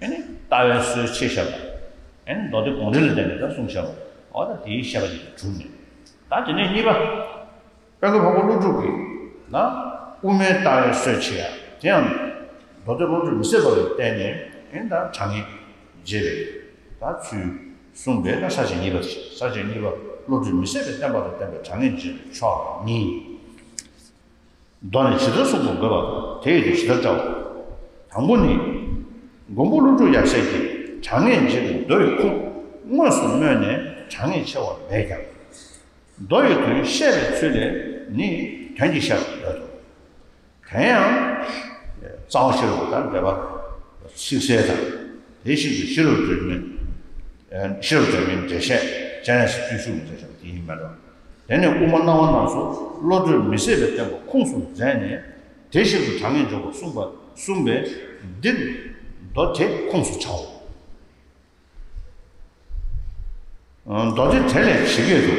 ཨེ་ནི་ལྟ་བའི་སྲོལ་ཕྱེ་བཞག་པ། ཨེ་ནི་མདོ་སྡེ་དགོངས་འགྲེལ་ལ་བརྟེན་ནས་ད་གསུངས་བཞག་པ། འོ་ད་དེའི་བཤད་པ་དེ་གྲུབ་ནས། ད་དེ་ནས་གཉིས་པ། དཔལ་མགོན་འཕགས་པ་ཀླུ་སྒྲུབ་ཀྱིས་ན་དབུ་མའི་ལྟ་བའི་སྲོལ་ཕྱེ་ཡ་དེ་ཡང་མདོ་སྡེ་བློ་གྲོས་མི་ཟད་པ་ལ་བརྟེན་ནས་ཨེ་ནི་ད་གྲངས་ངེས་འབྱེད་པའི་ད་ཚུལ་གསུངས་པའི་ད་ས་བཅད་གཉིས་པ་དེ། ས་བཅད་གཉིས་པ་བློ་གྲོས་མི་ཟད་པའི་བསྟན་པ་ལ་བརྟེན་པའི་གྲངས་ངེས་འབྱེད་པའི་ཕྱོགས་གཉིས། མདོ་ནི་ཇི་ལྟར་གསུངས་པ་འགོད་པ་དང་། དེ་ཡི་དོན་ཇི་ལྟར་བཀྲལ་བ། དང་པོ་ནི། མགོན་པོ་ཀླུ་སྒྲུབ་ཡབ་སྲས་ཀྱིས་གྲངས་ངེས་འབྱེད་པའི་མདོ་ཡི་ཁུངས་དངོས་སུ་སྨོས་ནས་གྲངས་ངེས་ཕྱེ་བ་མེད་ཀྱང་། མདོ་ཡི་དོན་བཤད་པའི་ཚུལ་ལས་ནི་དོན་གྱིས་བཤད་པ་ཡོད་དོ། དེ་ཡང་རྩ་བ་ཤེས་རབ་དང་འགྲེལ་པ་ཚིག་གསལ་དང་། དེ་བཞིན་དུ་ཤེས་རབ་སྒྲོན་མེ། ཤེས་རབ་སྒྲོན་མེའི་འགྲེལ་བཤད། སྤྱན་རས་གཟིགས་བརྟུལ་ཞུགས་ཀྱི་འགྲེལ་བཤད་དེ་ཡིན་མེད་དོ། དེ་ནས་དབུ་མ་སྣང་བ་རྣམས་སུ་བློ་གྲོས་མི་ཟད་པའི་བསྟན་པ་ཁུངས་སུ་མཛད་ནས་དེ་བཞིན་དུ་གྲངས་ངེས་འཇོག་པར་གསུངས་པ་གསུངས་པས་འདིར་མདོ་དེ་ཁུངས་སུ་བྱའོ། མདོ་སྡེ་དེ་ལས་ཇི་སྐད་དུ།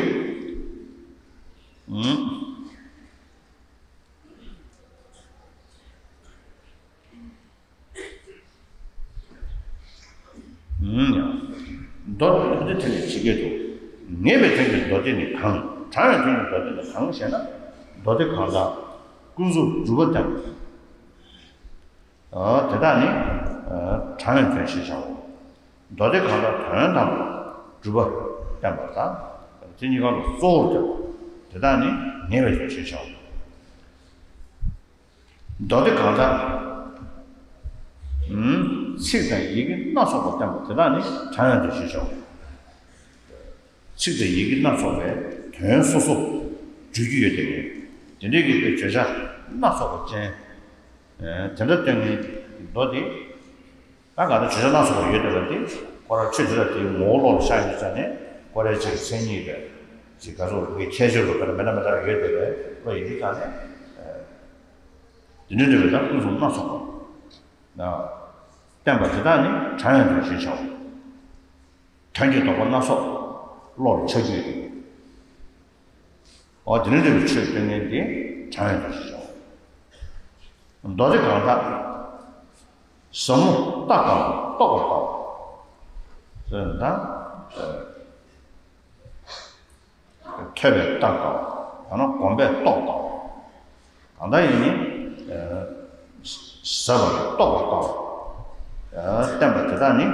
མདོ་མདོ་སྡེ་དེ་ལས་ཇི་སྐད་དུ། ངེས་པའི་དོན་གྱི་མདོ་སྡེ་ནི་གང་། དྲང་བའི་དོན་གྱི་མདོ་སྡེ་ནི་གང་ཞེ་ན། མདོ་སྡེ་གང་དག་ཀུན་རྫོབ་སྒྲུབ་པ་བསྟན་པ། དེ་དག་ནི་དྲང་བའི་དོན་ཞེས་བྱའོ། མདོ་སྡེ་གང་དག་དོན་དམ་པར་སྒྲུབ་པ་བསྟན་པ་དང་། དེ་གཉིས་ཀ་ལ་གཙོ་བོར་བསྟན་པ། དེ་དག་ནི་ངེས་པའི་དོན་ཞེས་བྱའོ། མདོ་སྡེ་གང་དག་ཚིག་དང་ཡི་གེ་སྣ་ཚོགས་པ་བསྟན་པ། དེ་དག་ནི་དྲང་བའི་དོན་ཞེས་བྱའོ། ཚིག་དང་ཡི་གེ་སྣ་ཚོགས་པའི་དོན་སོ་སོ་བརྗོད་ཀྱི་ཡོད་དེ། དེ་འདྲའི་གི་བརྗོད་བྱ་སྣ་ཚོགས་པ་ཅན། དེ་འདྲ་སྟོན་མཁན་མདོ་སྡེ། ད་གང་ལྟར་བརྗོད་བྱ་སྣ་ཚོགས་པ་ཡོད་དེ་ལ་དེ་ཁོ་རང་ཆོས་དེ་དག་དེའི་ངོ་བོ་བློ་ལ་ཤར་ཡོད་ཙང་ནས་ཁོ་རའི་ཆེད་དུ་མཚན་ཉིད་རེད། ཅིག་ག་ཚོད་ངའི་ཁྱད་ཆོས་རུ་དེ་འདྲ་མི་འདྲ་མི་འདྲ་ཡོད་དེ་བས་བློ་ཡིན་དུས་ཙང་ནས། དེ་འདྲའི་འབྲེལ་བའི་ད་ཕུན་སུམ་སྣ་ཚོགས་པ་བསྟན་པ་དེ་དག་ནི་དྲང་བའི་དོན་ཞེས་བྱའོ། དོན་གྱི་དོགས་པ་སྣ་ཚོགས་བློ་ལ་འཆར་རྒྱུ་ཡོད་དེ། འོ་དེ་ནི་འདོད་པའི་ཆོས་སྟོན་མཁན་དེ་དྲང་བའི་དོན་ཞེས་བྱའོ། མདོ་སྡེ་གང་དག་ཟབ་མོ་ལྟ་དཀའ་བ་རྟོགས་པར་དཀའ་བ། ཟེར་ན་ད། ཐོས་པས་ལྟ་དཀའ་བ། ཡང་ན་གོམས་པས་རྟོགས་དཀའ་བ། གང་ལྟར་ཡིན་ནི། ཟབ་པར་རྟོགས་པར་དཀའ་བ། བསྟན་པ་དེ་དག་ནི།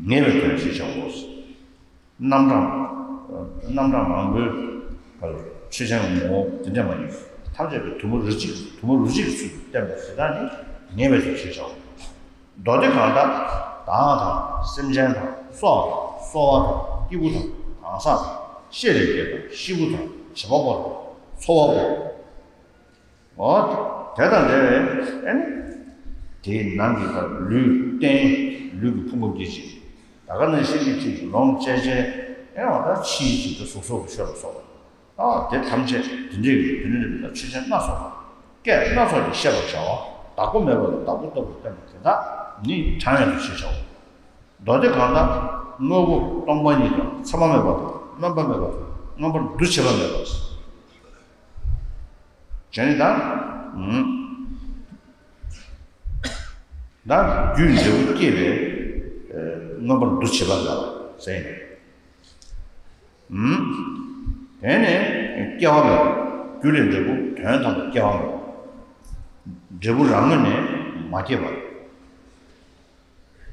ངེས་པའི་དོན་ཞེས་བྱའོ། རྣམ་གྲངས། རྣམ་གྲངས་མང་པོའི་བར་ཆོས་ཅན་ངོ་བོ་དེ་འདྲ་མ་ཡིན། ཐམས་ཅད་པའི་དུམ་བུ་རེ་གཅིག་དུམ་བུ་རེ་གཅིག་གི་ཚུལ་དུ་བསྟན་པ་དེ་དག་ནི་ངེས་པའི་དོན་ཞེས་བྱའོ། མདོ་སྡེ་གང་དག་བདག་དང་སེམས་ཅན་དང་སྲོག་དང་གསོ་བ་དང་སྐྱེས་བུ་དང་གང་ཟག་དང་ཤེས་རིག་པ་དང་ཤི་བ་པོ་དང་འཚོ་བ་པོ། འོ། དེ་དང་འབྲེལ་བའི་ཨེ་ནི། དེའི་ནང་གི་ད་ལུས་རྟེན། ལུས་ཀྱི་ཕུང་པོ་འདི་ཅིག་ད་ག་ནང་བཞིན་གྱི་ཅིག་ལོངས་སྤྱད་བྱས། ཨེ་འོ་ད་ཕྱིའི་ཅིག་ད་གཟུགས་སོགས་ཀྱི་ཆོས་ལ་སོགས་པ། ཨ་དེ་ཐམས་ཅད་དེ་འདྲའི་གི་དེ་འདྲའི་ད་ཆོས་ཅན་སྣ་ཚོགས་པ། སྐད་སྣ་ཚོགས་ཀྱིས་བཤད་པར་བྱའོ། བདག་པོ་མེད་པ་ལ་བདག་པོ་ལྟ་བུར་བསྟན་པ་དེ་དག་ནི་དྲང་བའི་དོན་ཞེས་བྱའོ། མདོ་སྡེ་གང་དག་དངོས་པོ་སྟོང་པ་ཉིད་དང་མཚན་མ་མེད་པ་དང་རྣམ་པ་མེད་པ་དང་མངོན་པར་འདུ་བྱེད་པ་མེད་པ། བྱས་ནས་ད། ད་རྒྱུའི་འབྲས་བུ་སྐྱེས་པའི་མངོན་པར་འདུ་བྱེད་པ་ལ་ཟེར། དེ་ནས་སྐྱེ་བ་མེད་པ། རྒྱུ་ལས་འབྲས་བུ་དོན་དམ་པར་སྐྱེ་བ་མེད་པ། འབྲས་བུ་རང་ངོས་ནས་མ་སྐྱེས་པ།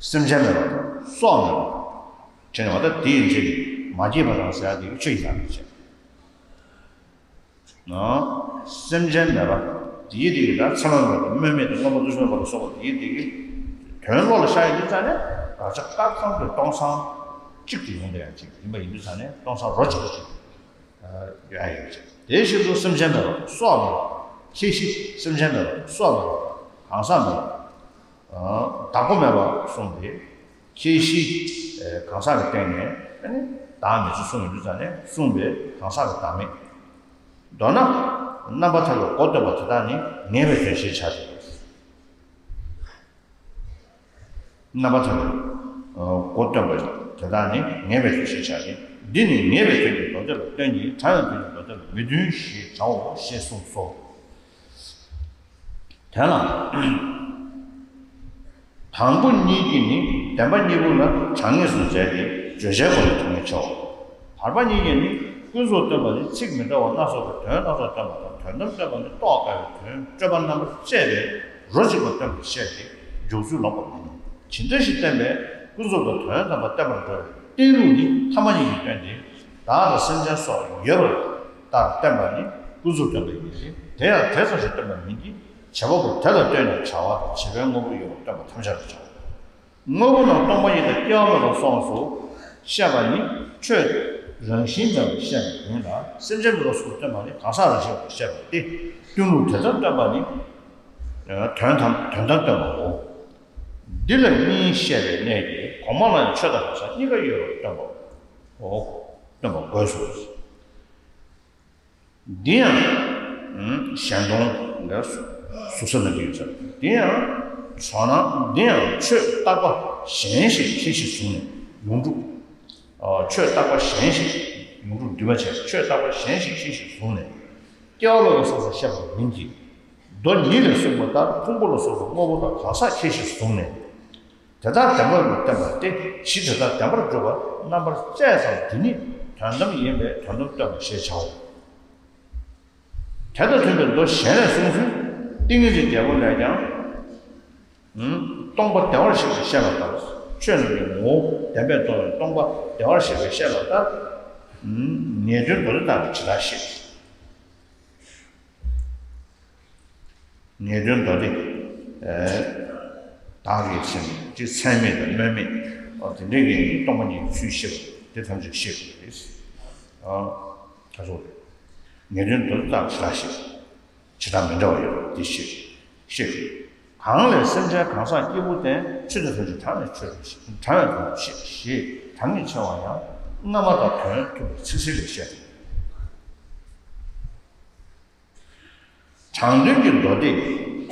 སེམས་ཅན་མེད་པ་དང་སྲོག་མེད་པ། བྱས་ནས་འོ་ད་དེ་ཡི་རྗེས་ཀྱི་མ་སྐྱེས་པ་དང་ཟེར་ཡ་དེ་གི་ཆོས་ཀྱི་ཡང་མི་བྱེད། ན། སེམས་ཅན་མེད་པ། དེའི་དེ་གི་ད་མཚན་མ་མེད་པ། སྨོན་མེད་དང་མངོན་པ་མངོན་སུམ་མེད་པ་ལ་སོགས་པ་དེའི་དེ་གི་དོན་བློ་ལ་ཤར་ཡོང་དུས་ཙང་ནས། དགག་བྱ་ཀ་ཁམ་གྱི་སྟོང་སང་གཅིག་ཏུ་ཡོང་བསྡད་ཡ་ཅིག་ཡིན་པ་ཡིན་དུས་ཙང་ནས། སྟོང་སང་རོ་གཅིག་པ་ཅིག་ཡོད་ཡོད་ཅིག་དེའི་ཕྱིར་དུ་སེམས་ཅན་མེད་པ་སྲོག་མེད་པ། ཁྱད་གཞི། སེམས་ཅན་མེད་པ་སྲོག་མེད་པ། གང་ཟག་མེད་པ། བདག་པོ་མེད་པ་གསུངས་ཏེ། ཁྱད་གཞི་གང་ཟག་གི་སྟེང་ནས་ཨ་ནི་བདག་མེད་ཚུལ་གསུངས་ཡོང་དུས་ཙང་ནས། གསུངས་པའི་གང་ཟག་གི་བདག་མེད། མདོར་ན། རྣམ་པར་ཐར་པའི་སྒོ་སྟོན་པ་དེ་དག་ནི་ངེས་པའི་དོན་ཞེས་བྱ་སྟེ། རྣམ་པར་ཐར་པའི་སྒོ་སྟོན་པ་དེ་དག་ནི་ངེས་པའི་དོན་ཞེས་བྱ་སྟེ། འདི་ནི་ངེས་པའི་དོན་གྱི་མདོ་སྡེ་ལ་སྟོན་གྱི། དྲང་བའི་དོན་གྱི་མདོ་སྡེ་ལ་མི་སྟོན་ཞེས་བྱའོ་ཞེས་གསུངས་སོ། དེ་ལ། དང་པོ་གཉིས་ཀྱིས་ནི་བདེན་པ་གཉིས་པོ་ལ་གྲངས་ངེས་སུ་མཛད་དེ། བརྗོད་བྱའི་སྒོ་ནས་གྲངས་ངེས་བྱའོ། བར་པ་གཉིས་ཀྱིས་ནི་ཀུན་རྫོབ་སྟོན་པ་ནི་ཚིག་མི་འདྲ་བ་སྣ་ཚོགས་ཀྱི་དོན་སྣ་ཚོགས་སྟོན་པ་དང་། དོན་དམ་སྟོན་པ་ནི་རྟོགས་དཀའ་བའི་དོན་སྤྲོས་པ་རྣམ་པར་བཅད་པས་རོ་གཅིག་པ་སྟོན་པར་བཤད་དེ། འཇོག་ཚུལ་ལོག་པ་མིན་ནོ། ཇི་འདྲ་ཞིག་བསྟན་པས་ཀུན་རྫོབ་ཀྱི་དོན་དམ་པ་བསྟན་པར་འགྲོ་བའི་བསྟན་ལུགས་ནི་ཐ་མ་གཉིས་ཀྱིས་སྟོན་ཏེ། བདག་དང་སེམས་ཅན་སོགས་ཡོད་པར་ལྟར་བསྟན་པ་ནི་ཀུན་རྫོབ་སྟོན་པ་ཡིན་ཏེ། དེ་ཡང་དེ་ཙམ་ཞིག་སྟོན་པ་མིན་གྱི། བྱེད་པ་པོ་དེ་ལ་ལྟོས་ནས་བྱ་བ་དང་བྱེད་པའི་དངོས་པོ་ཡོད་པར་སྟོན་པ་ཐམས་ཅད་ལ་བྱའོ། དངོས་པོ་རྣམས་སྟོང་པ་ཉིད་དང་སྐྱེ་བ་མེད་པ་སོགས་སུ་བཤད་པ་ནི་ཆོས་རང་བཞིན་མེད་པར་བཤད་པ་ཡིན་ལ། སེམས་ཅན་མེད་པ་སོགས་སུ་སྟོན་པ་ནི་གང་ཟག་རང་བཞིན་མེད་པར་བཤད་པ་སྟེ། སྟོན་ལུགས་དེ་ལྟར་སྟོན་པ་ནི་དོན་དམ་དོན་དམ་སྟོན་པའོ། འདི་ལ་གཉིས་བཤད་པའི་གནད་ཀྱིས་གོང་མ་ལ་ཡང་ཆོས་དང་གང་ཟག་གཉིས་ཀ་ཡོད་པར་སྟོན་པའོ། སྟོན་པ་དགོས་སོ། འདི་ཡང་གཞན་སྟོང་ལ་ཟུར་ཟ་ན་འདི་ཡོད་ཟེར། འདི་ཡང་ཕྱོགས་ན། འདི་ཡང་ཆོས་བཏགས་པ་གཞན་ཞིག་ཁྱད་གཞིར་བཟུང་ནས་ཡོངས་གྲུབ། ཆོས་བཏགས་པ་གཞན་ཞིག་ཡོངས་གྲུབ་འདུས་མ་བྱས། ཆོས་བཏགས་པ་གཞན་ཞིག་ཁྱད་གཞིར་བཟུང་ནས། སྐྱེ་བ་མེད་པ་སོགས་ལ་བཤད་པ་མིན་གྱི། མདོ་ཉིད་ལས་གསུངས་པ་ལྟར་ཕུང་པོ་ལ་སོགས་པའི་དངོས་པོ་དང་གང་ཟག་ཁྱད་གཞིར་བཟུང་ནས། དེ་དག་བདེན་པར་མི་བསྟན་པ་སྟེ། གཞི་དེ་དག་བདེན་པར་གྲུབ་པ་རྣམ་པར་བཅད་ཙམ་དེ་ཉིད་དོན་དམ་ཡིན་པས་དོན་དམ་སྟོན་པ་ཞེས་བྱའོ། དེ་དང་མཐུན་པའི་མདོ་གཞན་ལས་གསུངས་ཚུལ་ཏིང་ངེ་འཛིན་རྒྱལ་པོ་ལས་ཀྱང་། སྟོང་པ་བདེ་བར་གཤེགས་པས་བཤད་པ་ལྟར། ཆོས་རྣམས་ཀྱི་ངོ་བོ་བདེན་པས་རྟོགས་པའི་སྟོང་པ་བདེ་བར་གཤེགས་པས་བཤད་པ་ལྟར། ངེས་དོན་མདོ་སྡེ་དག་ནི་ཇི་ལྟར་བཤད། ངེས་དོན་མདོ་སྡེ་དག་གི་ཕྱིར་ཅིག་མཚན་མེད་དང་སྨོན་མེད། ཨོ་དེ་འདྲའི་གི་སྟོང་པ་ཉིད་ཀྱི་ཚུལ་བཤད་པ་དེ་ཐམས་ཅད་བཤད་དགོས་རེད། ཨ་ད་སོ་རེད། ངེས་དོན་མདོ་སྡེ་དག་ཇི་ལྟར་བཤད། ཇི་ལྟར་མི་འདྲ་བ་ཡོད་པ་དེ་བཤད། བཤད། གང་ལས་སེམས་ཅན་གང་ཟག་སྐྱེས་བུ་བསྟེན། ཆོས་དང་དོན་གཅིག་དྲང་བའི་ཆོས་དང་། དྲང་བའི་དོན་ཞེས་གྲངས་ངེས་ཕྱེ་བ་ཡང་སྔ་མ་དང་དོན་མཐུན་པར་ཚིག་གསལ་ལས་བཤད། དྲང་དོན་གྱི་མདོ་སྡེ་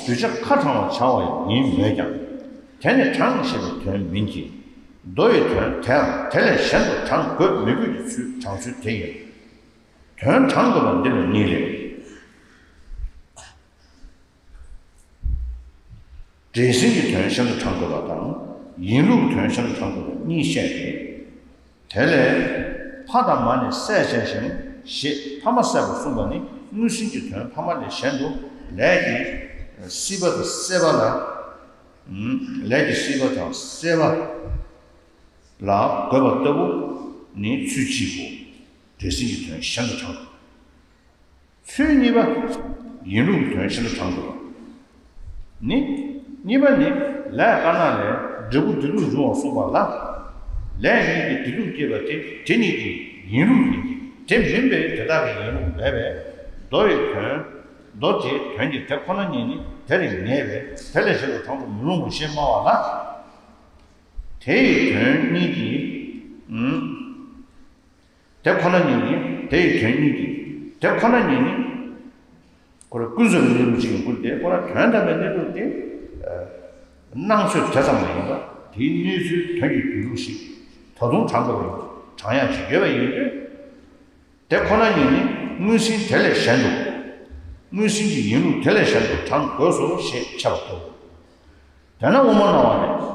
གདུལ་བྱ་ཁ་དྲང་བར་བྱ་བ་ཡིན་མོད་ཀྱང་། དེ་ནི་དྲངས་ཞེས་པའི་དོན་མིན་གྱི། མདོ་ཡི་དོན་དེའང་དེ་ལས་གཞན་དུ་དྲང་དགོས་མི་དགོས་ཀྱི་ཚུལ་དྲང་ཚུལ་དེ་ཡིན། དོན་དྲང་དགོས་པ་འདི་ལ་གཉིས་ལས། འདྲེས་ཟིན་གྱི་དོན་གཞན་དུ་དྲང་དགོས་པ་དང་། ཡིན་ལུགས་དོན་གཞན་དུ་དྲང་དགོས་པ་གཉིས་བཤད་དེ། དེ་ལས་ཕ་དང་མ་ནི་བསད་བྱས་ཤིང་ཞེས་ཕ་མ་བསད་པ་གསུངས་པ་ནི་དངོས་ཟིན་གྱི་དོན་ཕ་མ་ལས་གཞན་དུ་ལས་ཀྱི་སྲིད་པ་དང་སྲེད་པ་ལ། ལས་ཀྱི་སྲིད་པ་དང་སྲེད་པ་ལ་དགོས་པ་ལྟ་བུ་ནི་ཚུལ་གཅིག་གོ། འདྲེས་ཟིན་གྱི་དོན་གཞན་དུ་དྲང་དགོས། ཚུལ་གཉིས་པ། ཡིན་ལུགས་དོན་གཞན་དུ་དྲང་དགོས་པ། ནི། གཉིས་པ་ནི། ལས་དཀར་ནག་ལས་འབྲས་བུ་བདེ་ལུགས་འབྱུང་བ་གསུངས་པ་ལ། ལས་གཉིས་ཀྱིས་བདེ་ལུགས་སྐྱེད་པ་སྟེ་དེ་གཉིས་ཀྱི་ཡིན་ལུགས་ཡིན་གྱི། དེ་མིན་པའི་དེ་དག་གི་ཡིན་ལུགས་མེད་པས། མདོ་ཡི་དོན། མདོ་དེའི་དོན་གྱི་དེ་ཁོ་ན་ཉིད་ནི་དེར་ངེས་པས་དེ་ལས་གཞན་དུ་དྲང་དུ་མི་རུང་བ་ཞེས་སྨྲ་བ་ལ། དེ་ཡི་དོན་གཉིས་ཀྱིས། དེ་ཁོ་ན་ཉིད་ནི་དེ་ཡི་དོན་གཉིས་ཀྱིས། དེ་ཁོ་ན་ཉིད་ནི། ཁོ་རང་ཀུན་རྫོབ་ཀྱི་གནས་ལུགས་ཅིག་ཡིན་དགོས་ཏེ། ཁོ་རང་དོན་དམ་པའི་གནས་ལུགས་དེ། སྣང་ཚོད་དེ་ཙམ་མ་ཡིན་པ། དེའི་གནས་ཚུལ་དོན་གྱི་འདུས་ལུགས་ཤིག་ད་དུང་དྲང་དགོས་པ་ཡིན། དྲང་ཡག་ཅིག་ཡོད་པ་ཡིན་དུས། དེ་ཁོ་ན་ཉིད་ནི་དངོས་ཟིན་དེ་ལས་གཞན་དུ། དངོས་ཟིན་གྱི་ཡིན་ལུགས་དེ་ལས་གཞན་དུ་དྲང་དགོས་སོ་ཞེས་འཆད་པ་སྟོན། དེས་ན་དབུ་མ་སྣང་བ་ནས།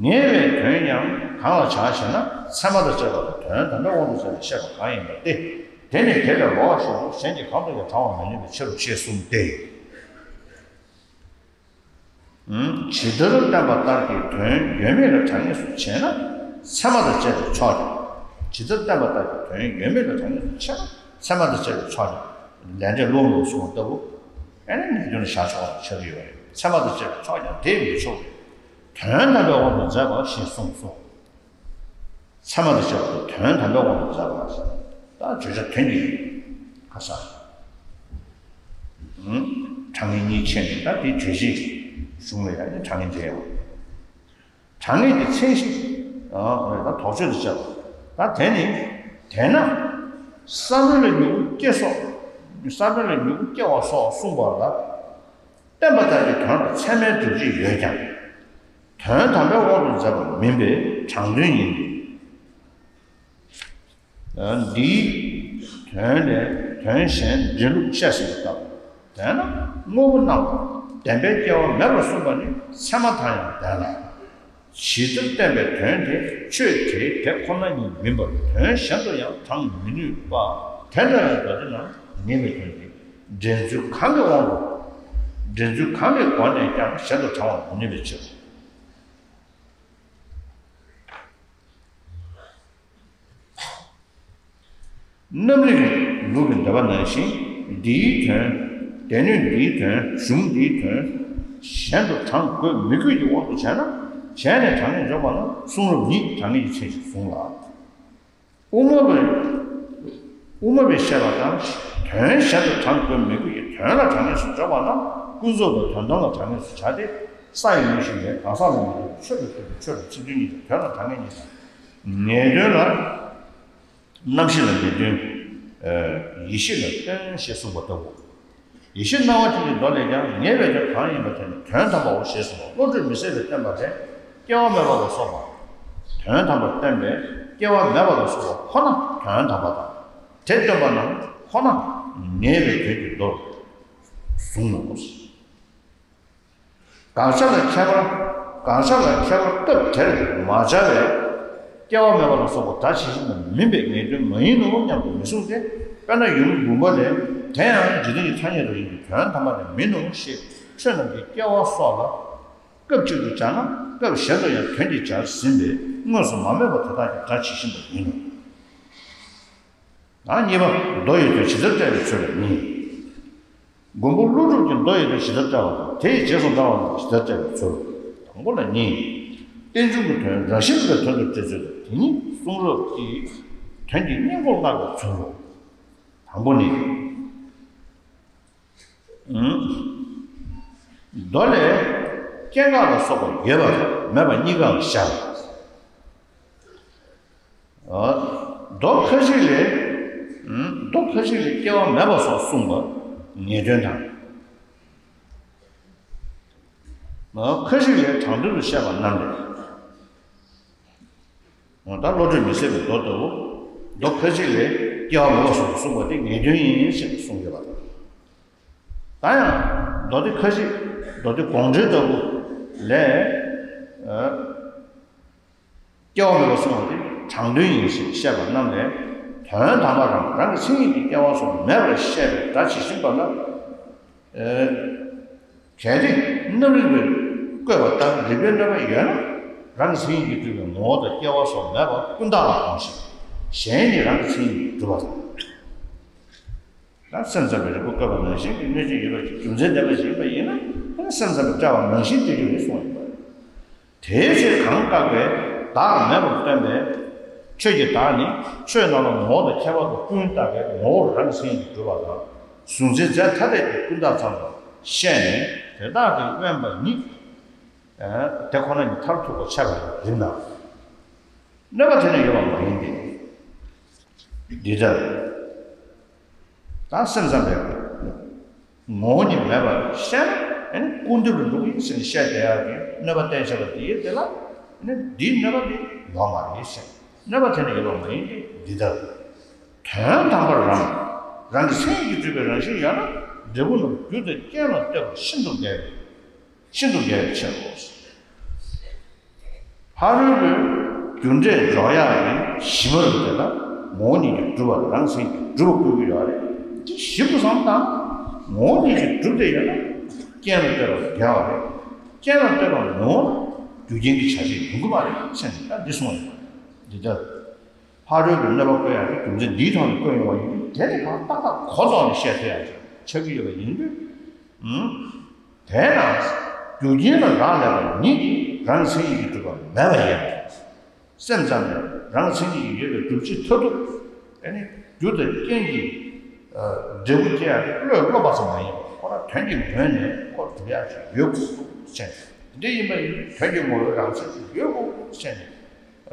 ངེས་པའི་དོན་ཡང་གང་ལ་བྱ་ཞེ་ན། ཚད་མ་དང་བཅས་པ་དང་དོན་དམ་པའི་དབང་དུ་བྱས་ཏེ་བཤད་པ་གང་ཡིན་པ་སྟེ། དེ་ནི་དེ་ལས་ལོགས་ཤིག་ཏུ་གཞན་གྱིས་གང་དུ་ཡང་དྲང་བར་མི་ནུས་པའི་ཕྱིར་རོ་ཞེས་གསུངས་ཏེ། ཇི་ལྟར་བསྟན་པ་ལྟར་གྱི་དོན་ཡོད་མེད་ལ་གྲངས་ངེས་སུ་བྱས་ན་ཚད་མ་དང་བཅས་པས་ཆོག་ཀྱང་། ཇི་ལྟར་བསྟན་པ་ལྟར་གྱི་དོན་ཡོད་མེད་ལ་གྲངས་ངེས་སུ་བྱས་ན་ཚད་མ་དང་བཅས་པས་ཆོག་ཀྱང་ ལས་འབྲས་སློང་རུང་གསུངས་པ་ལྟ་བུ། ཨེ་ནི་ངེས་དོན་ལ་བཞག་ཆོག་པ་ཆགས་ཀྱི་ཡོད་རེད། ཚད་མ་དང་བཅས་པའི་ཚོགས་ཀྱང་དེས་མི་ཆོག་པས། དོན་དམ་པའི་དབང་དུ་མཛད་པ་ཞེས་གསུངས་སོ། ཚད་མ་དང་བཅས་པ་དང་དོན་དམ་པའི་དབང་དུ་མཛད་པ། ད་བརྗོད་བྱ་དོན་གྱི་ཁ་ས། ཨུམ། གྲངས་ངེས་གཉིས་ཕྱེ་ནས་ད་དེ་རྗོད་བྱེད་གཞུང་ལ་ཡང་ནི་གྲངས་ངེས་འབྲེལ་ཡོད། གྲངས་ངེས་ཀྱི་མཚན་གཞི། ཨ་ད་དོགས་གཅོད་དུ་བྱ་བ། ད་དེ་ནི། དེས་ན། ས་བོན་ལ་མྱུ་གུ་སྐྱེ་སོགས། ས་བོན་ལ་མྱུ་གུ་སྐྱེ་བ་སོགས་གསུངས་པ་ལ། བསྟན་པ་ལྟར་གྱི་དོན་ལ་ཚད་མའི་སྒྲུབ་བྱེད་ཡོད་ཀྱང་། དོན་དམ་པའི་དབང་དུ་མཛད་པ་མིན་པའི་དྲང་དོན་ཡིན་ཏེ། འདིའི་དོན་ལས་དོན་གཞན་འདྲེན་ལུགས་བཤད་ཟིན་པ་ལྟར། དེས་ན་དངོས་པོ་རྣམས་ལ་བདེན་པའི་སྐྱེ་བ་མེད་པར་གསུངས་པ་ནི་ཚད་མ་དང་ཡང་ལྡན་ལ། ཇི་ལྟར་བསྟན་པའི་དོན་དེ་ཆོས་དེའི་དེ་ཁོ་ན་ཉིད་མིན་པར་དོན་གཞན་དུ་ཡང་དྲང་མི་ནུས་པ། དེ་འདྲ་བའི་མདོ་སྡེ་རྣམས་ངེས་པའི་དོན་དེ་འདྲེན་ཚུལ་གང་གི་དབང་དུ། འདྲེན་ཚུལ་གང་གི་སྒོ་ནས་ཀྱང་གཞན་དུ་དྲང་བར་མི་ནུས་པའི་ཕྱིར། རྣམ་རིག་ལུགས་ཀྱི་འདོད་པ་ནང་བཞིན། འདིའི་དོན། སྡེ་སྣོད་འདིའི་དོན། གཞུང་འདིའི་དོན། གཞན་དུ་དྲང་དགོས་མི་དགོས་ཀྱི་དབང་དུ་བྱས་ན། བྱས་ནས་དྲང་ངེས་འཇོག་པ་ན་གསུང་རབ་ཉིད་དྲང་ངེས་ཀྱི་མཚན་ཞིག་བཟུང་ལ། དབུ་མ་པས། དབུ་མ་པས་བཤད་པ་དང་། དོན་གཞན་དུ་དྲང་དགོས་མི་དགོས་ཀྱི་དོན་ལ་དྲང་ངེས་སུ་འཇོག་པ་ན། ཀུན་རྫོབ་ཏུ་དོན་དམ་ལ་དྲང་ངེས་སུ་བྱ་སྟེ། ས་ཡི་ངོས་བཞིན་པའི་གང་ཟག་ལ་མི་འདོད་པའི་ཆོས་ལ་འདོད་པའི་ཆོས་ལ་ཚིག་དོན་གཉིས་དང་དོན་ལ་དྲང་ངེས་གཉིས་དང་། ངེས་དོན་ལ། རྣམ་ཤེས་ལ་ངེས་དོན། ཡེ་ཤེས་ལ་སྟོན་ཞེས་གསུངས་པ་ལྟ་བུ། ཡེ་ཤེས་སྣང་བ་མཐུན་གྱི་མདོ་ལས་ཀྱང་ངེས་པའི་དོན་གང་ཡིན་པ་དེ་ནི་དོན་དམ་པའོ་ཞེས་གསུངས་པ། བློ་གྲོས་མི་ཟད་པས་བསྟན་པ་ལས། སྐྱེ་བ་མེད་པ་ལ་སོགས་པ། དོན་དམ་པར་བསྟན་པས་སྐྱེ་བ་མེད་པ་ལ་སོགས་པ་ཁོ་ན་དོན་དམ་པ་དང་། དེ་སྟོན་པ་རྣམས་ཁོ་ན་ངེས་པའི་དོན་གྱི་མདོར་གཟུང་ངོ་། དགག་བྱ་ལ་ཁྱད་པར། དགག་བྱ་ལ་ཁྱད་པར་སྟབས་དེར་མ་སྦྱར་བས། སྐྱེ་བ་མེད་པ་ལ་སོགས་པ་ད་ཇི་བཞིན་དུ་མིན་པའི་ངེས་དོན་མ་ཡིན་ནོ་སྙམ་དུ་མི་གསུངས་ཏེ། དཔེར་ན་ཡུམ་བུམ་པ་ལས། དེ་ཡང་འཇིག་རྟེན་གྱི་ཐ་སྙད་དུ་ཡིན་གྱི་དོན་དམ་པ་ནི་མིན་ནོ་ཞེས་ཆོས་རྣམས་ཀྱི་སྐྱེ་བ་སོགས་ལ་སྐབས་གཅིག་ཏུ་སྦྱར་ན། སྐབས་གཞན་དུ་ཡང་དོན་གྱིས་སྦྱར་ཟིན་པས་དངོས་སུ་མ་སྨོས་པ་དེ་དག་ཀྱང་ད་ཇི་བཞིན་དུ་ཡིན་ནོ། ཨ་གཉིས་པ། མདོ་ཡི་དོན་ཇི་ལྟར་བཀྲལ་བའི་ཚུལ་ལ་གཉིས། མགོན་པོ་ཀླུ་སྒྲུབ་ཀྱིས་མདོ་ཡི་དོན་ཇི་ལྟར་བཀྲལ་བ་དང་། དེ་ཡི་རྗེས་སུ་འབྲང་བ་རྣམས་ཇི་ལྟར་བཀྲལ་བའི་ཚུལ། དང་པོ་ལ་གཉིས། རྟེན་འབྱུང་གི་དོན་རང་བཞིན་མེད་པའི་དོན་དུ་བཀྲལ་ཚུལ་དང་། དེ་ཉིད་གསུང་རབ་ཀྱི་དོན་གྱི་སྙིང་པོར་བསྔགས་པའི་ཚུལ་ལོ། དང་པོ་ནི། མདོ་ལས། སྐྱེ་འགག་ལ་སོགས་པ་ཡོད་པ་དང་མེད་པ་གཉིས་ཀ་ལ་བཞག་མདོ་ཁ་ཅིག་ལས། མདོ་ཁ་ཅིག་ལས་སྐྱེ་བ་མེད་པ་སོགས་གསུངས་པ་ངེས་དོན་དང་། མདོ་ཁ་ཅིག་ལས་དྲང་དོན་དུ་བཤད་པ་རྣམས་ལས། ད་བློ་གྲོས་མི་ཟད་པའི་མདོ་ལྟ་བུ། མདོ་ཁ་ཅིག་ལས་སྐྱེ་བ་མེད་པ་སོགས་གསུངས་པ་དེ་ངེས་དོན་ཡིན་ཞེས་གསུངས་ཡོད་པ་དང་། ད་ཡང་མདོ་སྡེ་ཁ་ཅིག་མདོ་སྡེ་དགོངས་འགྲེལ་ལྟ་བུ་ལས། སྐྱེ་བ་མེད་པ་གསུངས་པ་དེ་དྲང་དོན་ཡིན་ཞེས་བཤད་པ་རྣམས་ལས། དོན་དམ་པར་རང་རང་གི་མཚན་ཉིད་ཀྱི་སྐྱེ་བ་སོགས་མེད་པར་བཤད་པའི་སྒྲ་ཇི་བཞིན་པ་ལ། གལ་ཏེ་རྣམ་རིག་པས་བཀོད་པ་ལྟར་རིགས་པའི་གནོད་པ་ཡོད་ན། རང་གི་མཚན་ཉིད་ཀྱིས་གྲུབ་པའི་ངོ་བོ་དང་སྐྱེ་བ་སོགས་མེད་པ་ཀུན་བཏགས་ལ་དགོངས་ཤིང་། གཞན་ནི་རང་གི་མཚན་ཉིད་ཀྱིས་གྲུབ་པ་དང་། ད་སེམས་ཙམ་པའི་རིགས་པ་བཀོད་པ་ནང་བཞིན་གྱི་གནོད་བྱེད་ཡོད་པ་ཞིག་རྒྱུ་མཚན་ལྡན་པ་ཞིག་ཡིན་པ་ཡིན་ན། སེམས་ཙམ་པས་བཀྲལ་བ་ནང་བཞིན་དེ་གི་རེད་གསུངས་ཡོད་པ་རེད། དེའི་ཕྱིར་གང་བཀག་པའི་བདག་མེད་པར་སྟོན་པའི་ཆོས་ཀྱི་བདག་ནི། ཆོས་རྣམས་ལ་ངོ་བོ་དང་ཁྱད་པར་དུ་ཀུན་བཏགས་པའི་ངོ་བོར་རང་གི་མཚན་ཉིད་ཀྱིས་གྲུབ་པ་དང་། གཟུང་འཛིན་རྫས་ཐ་དད་ཀྱི་ཀུན་བཏགས་ཙམ་དུ་བཤད་ནས། དེ་དག་གིས་དབེན་པ་ཉིད་དེ་ཁོ་ན་ཉིད་མཐར་ཐུག་པར་འཆད་པའི་རིགས་ན། གནོད་པ་དེ་ནི་ཡོད་པ་མ་ཡིན་ཏེ། འདི་ལྟར། ད་སེམས་ཙམ་པས་ངོ་བོ་ཉིད་མེད་པར་བཤད་ན། ཨ་ནི་སྐུར་འདེབས་ལ་འགྲོ་གི་ཡིན་ཟེར་ནས་བཤད་བསྡད་ཡག་གི་གནོད་པ་བསྟན་བཞག་པ་དེ་ཡིན། དེ་ལ་ཨ་ནི་འདིའི་གནོད་པ་འདི་ཡོད་མ་རེད་ཟེར། གནོད་པ་དེ་ནི་ཡོད་པ་མ་ཡིན་ཏེ། འདི་ལྟར། དོན་དམ་པར་རང་རང་གི་མཚན་ཉིད་ཀྱིས་གྲུབ་པའི་རང་བཞིན་ཡོད་ན། འབྲས་བུ་རྣམས་རྒྱུ་དང་རྐྱེན་ལ་ལྟོས་པར་ཤིན་ཏུ་འགལ་བས། ཤིན་ཏུ་འགལ་བའི་ཕྱིར་རོ། ཕ་རོལ་པོས་རྒྱུ་འབྲས་འཇོག་ཡག་གི་གཞི་མ་རུ་དེ་ལ་ངོ་བོ་ཉིད་ཀྱིས་གྲུབ་པ་རང་མཚན་གྱིས་གྲུབ་པ་བཀོད་ཀྱི་ཡོད་རེད། དེ་ཞིབ་ཏུ་བསམ་དང་། ངོ་བོ་ཉིད་ཀྱིས་གྲུབ་བསྡད་ཡོད་ན། རྐྱེན་ལ་ལྟོས་པར་འགལ་བ་རེད། རྐྱེན་ལ་ལྟོས་པར་ངོ་བོ་ན་རྒྱུ་རྐྱེན་གྱི་བྱ་བྱེད་ཡོང་གི་མ་རེད་ཟེར་ནས་ད་འདི་གསུངས་ཡོད་པ་རེད། འདི་ལྟར། ཕ་རོལ་གྱི་གནོད་པ་བཀོད་ཡག་གི་རྒྱུ་མཚན་འདིའི་ཐོག་ནས་བཀོད་ཡོང་བ་ཡིན་དུས། དེ་ནི་གང་ཏག་ཏག་གོ་ལྡོག་ནས་བཤད་ཐུབ་ཡག་ཅིག་ཆགས་ཀྱི་ཡོད་པ་ཡིན་དུས། ཨུམ། དེས་ན་རྒྱུ་རྐྱེན་ལ་རག་ལས་པ་ཉིད་ཀྱིས་རང་གི་མཚན་ཉིད་ཀྱིས་གྲུབ་པ་མེད་པ་ཡིན། སེམས་ཙམ་ནས་རང་མཚན་ཉིད་ཀྱིས་ཡོད་པའི་སྒྲུབ་བྱེད་མཐར་ཐུག་དེ་ནི་རྒྱུ་དང་རྐྱེན་གྱི་འབྲས་བུ་སྐྱེ་ཡག་གི་བློས་བསླབས་པ་ཙམ་མ་ཡིན་པར། ཁོ་རང་དོན་གྱི་ངོས་ནས་ཁོ་གྲུབ་ཡག་ཅིག་ཡོད་དགོས་ཟེར་ནས། འདི་འདྲ་ཡིན་པ་ཡིན་དུས་དོན་གྱི་ངོ་བོའི་རང་མཚན་ཅིག་ཡོད་དགོས་ཟེར་ནས།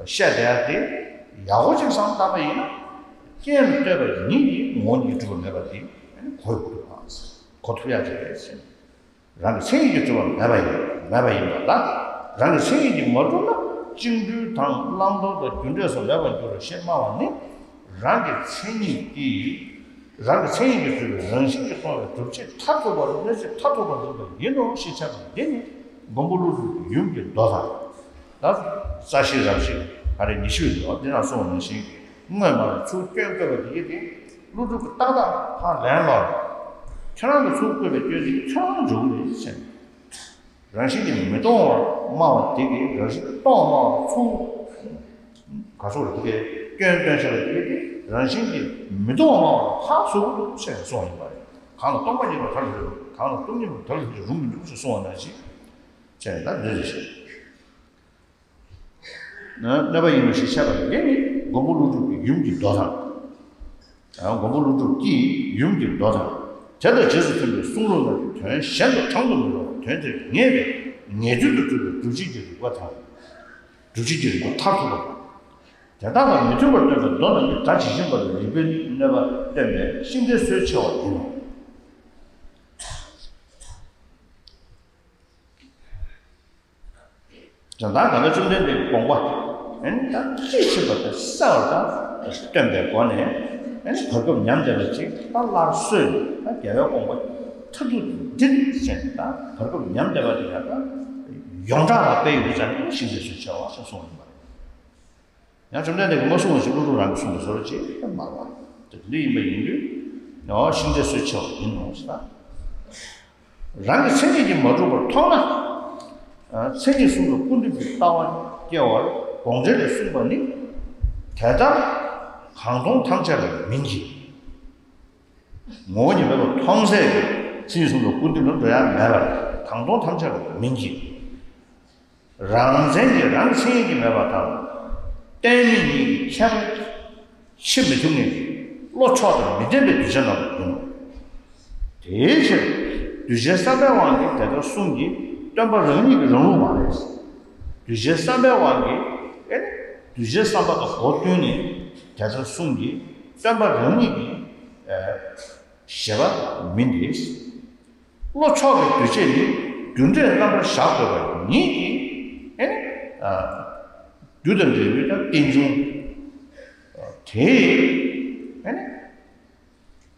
བཤད་བསྡད་ཡ་དེ་ཡག་པོ་ཅིག་བསམ་བཏང་པ་ཡིན་ན། རྐྱེན་ལ་ལྟོས་པ་ཉིད་ཀྱིས་ངོ་བོ་ཉིད་ཀྱིས་གྲུབ་པ་མེད་པ་དེ་གོ་ཐུབ་ཡ་གོ་ཐུབ་ཡ་ཅིག་རེད་ཟེར། རང་གི་མཚན་ཉིད་ཀྱིས་གྲུབ་པ་མེད་པ་ཡིན་མེད་པ་ཡིན་པ་ལ། རང་གི་མཚན་ཉིད་ཀྱིས་མ་གྲུབ་ན་བཅིངས་འགྲོལ་དང་བླང་དོར་དང་རྒྱུ་འབྲས་སོགས་མེད་པར་འགྱུར་རོ་ཞེས་སྨྲ་བ་ནི། རང་གི་མཚན་ཉིད་ཀྱིས་རང་གི་མཚན་ཉིད་ཀྱིས་གྲུབ་པའི་རང་བཞིན་གྱིས་སྟོང་པའི་སྒྲུབ་བྱེད་མཐར་ཐུག་པ་ལ་གནོད་བྱེད་མཐར་ཐུག་པར་འཛིན་པ་ཡིན་ནོ་ཞེས་འཆད་པ་འདི་ནི་མགོན་པོ་ཀླུ་སྒྲུབ་ཀྱི་ཡུམ་གྱི་མདོ་དང་། ད་རྩ་ཤེ་རབ་ཤེས་ཨ་རེ་ཉི་ཤུ་ཡོད་འདུག་འདི་ན་གསུངས་པ་ནང་བཞིན་གྱི་དངོས་སྨྲ་བའི་ཚུལ་སྐྱོན་བཀོད་པ་དེ་ཡིན་ཏེ། ཀླུ་སྒྲུབ་ཀྱིས་ཏག་ཏག་ཕར་ལན་སློག་ནས། ཁྱོད་རང་གི་ཚུལ་བཀོད་པའི་སྐྱོན་དེ་ཁྱོད་རང་འཇོག་གི་རེད་ཟེར། རང་བཞིན་གྱིས་མི་སྟོང་བར་སྨྲ་བ་དེ་གིས་རང་བཞིན་གྱིས་སྟོང་སྨྲ་བ་ཚུར། ག་སོགས་རེད། དེ་གའི་སྐྱོན་སྟོན་བྱ་བ་དེ་གིས་རང་བཞིན་གྱིས་མི་སྟོང་སྨྲ་བ་ཕར་བཟོ་གི་འདུག་ཟེར་གསུངས་ཡོད་པ་རེད། གང་ལ་སྟོང་པ་ཉིད་པར་ཐལ་ལ་ཐལ་རུང་། གང་ལ་སྟོང་ཉིད་པར་ཐལ་ལ་ཐལ་རུང་མི་འདུག་ཟེར་གསུངས་པ་ནང་བཞིན་བྱས་ན་འདི་རེད་ཟེར། གནོད་པ་ཡིན་ནོ་ཞེས་འཆད་པ་འདི་ནི་མགོན་པོ་ཀླུ་སྒྲུབ་ཀྱི་ཡུམ་གྱི་མདོ་དང་། མགོན་པོ་ཀླུ་སྒྲུབ་ཀྱི་ཡུམ་གྱི་མདོ་དང་། དེ་དང་རྗེས་སུ་མཐུན་པའི་གསུང་རབ་རྣམས་ཀྱི་དོན་གཞན་དུ་དྲང་དུ་མི་འགྲོ་བར། དོན་དེར་ངེས་པའི་ངེས་དོན་དུ་གྲུབ་པའི་སྒྲུབ་བྱེད་ཀྱི་རིགས་པ་དང་། སྒྲུབ་བྱེད་ཀྱི་རིགས་པ་མཐར་ཐུག་པ་དང་། དེ་དག་དང་མི་མཐུན་པར་སྟོན་པའི་མདོ་རྣམས་ནི་སྒྲ་ཇི་བཞིན་པ་ལ་རིགས་པས་གནོད་པ་སྟོན་པའི་ཤིང་རྟའི་སྲོལ་ཕྱེ་བ་ཡིན་ནོ། ད་ལྟ་གང་ལྟར་བཅོམ་ལྡན་འདས་ཀྱི་དགོངས་པ་ཨེ་ནི་ད་དཔྱིས་ཕྱིན་པ་དེ་གསལ་བར་ད་སྟོན་པའི་སྒོ་ནས། ཨེ་ནི་བར་སྐབས་ཉམས་བསྡད་པ་ཅིག་ད་སླར་གསོས་ནས། ད་རྒྱལ་བའི་དགོངས་པ་མཐར་ཐུག་འདིར་ཟེར་ནས། ད་བར་སྐབས་ཉམས་བསྡད་པ་དེ་ཡང་ད་ཡོངས་གྲགས་ལ་དཔེ་ཡོད་པའི་ཆ་ནས་ཤིང་རྟའི་སྲོལ་ཕྱེ་བ་ཞེས་གསུངས་ཡོད་པ་རེད། ཡང་བཅོམ་ལྡན་འདས་ཀྱིས་མ་གསུངས་པ་ཞིག་ཀླུ་སྒྲུབ་རང་གིས་གསུངས་པའི་བཟོ་འདྲ་ཅིག་མ་རེད་པ། དེ་འདི་ཡིན་པ་ཡིན་དུས། ཨོ་ཤིང་རྟའི་སྲོལ་ཕྱེ་བ་ཡིན་ནོ་ཞེས་དང་། རང་གི་མཚན་ཉིད་ཀྱིས་མ་གྲུབ་པར་མཐོང་ན། མཚན་ཉིད་གསུམ་ལ་སྐུར་འདེབས་ཀྱི་ལྟ་བ་སྐྱེ་བར་དགོངས་འགྲེལ་ལས་གསུངས་པ་ནི། དེ་ལྟར་གང་མཐོང་ཐམས་ཅད་ལ་མིན་གྱི། ངོ་བོ་ཉིད་མེད་པར་མཐོང་ཚད་ཀྱི་མཚན་ཉིད་གསུམ་ལ་སྐུར་འདེབས་ལ་འགྲོ་ཡ་མེད་པར། གང་མཐོང་ཐམས་ཅད་ལ་མིན་གྱི། རང་མཚན་གྱིས་རང་མཚན་ཉིད་ཀྱིས་མེད་པ་དང་། གཏན་མེད་གཉིས་ཀྱི་ཁྱད་པར་ཕྱེ་མི་ཐུབ་ངེས་ཀྱི་བློ་མཆོག་དང་མི་ལྡན་པའི་གདུལ་བྱ་རྣམས་ཡིན་ནོ། དེའི་ཕྱིར་གདུལ་བྱའི་བསམ་པའི་དབང་གིས་དེ་ལྟར་གསུམ་གྱི་སྟོན་པ་རང་ཉིད་ཀྱི་རང་ལུགས་མ་རེད། གདུལ་བྱའི་བསམ་པའི་དབང་གིས་ཨེ་ནི་གདུལ་བྱའི་བསམ་པ་དང་སྒོ་བསྟུན་ནས་དེ་ལྟར་གསུམ་གྱི་སྟོན་པ་རང་ཉིད་ཀྱི་ཨེ་བཞེད་པ་མིན་ཏེ། བློ་མཆོག་གི་གདུལ་བྱ་ནི་རྒྱུ་འབྲས་རྣམ་པར་གཞག་དགོས་པ་ཉིད་ཀྱིས་ཨེ་ནི། ཨ། རྒྱུ་དང་འབྲས་བུའི་ད་རྟེན་འབྱུང་དེ་ཨེ་ནི་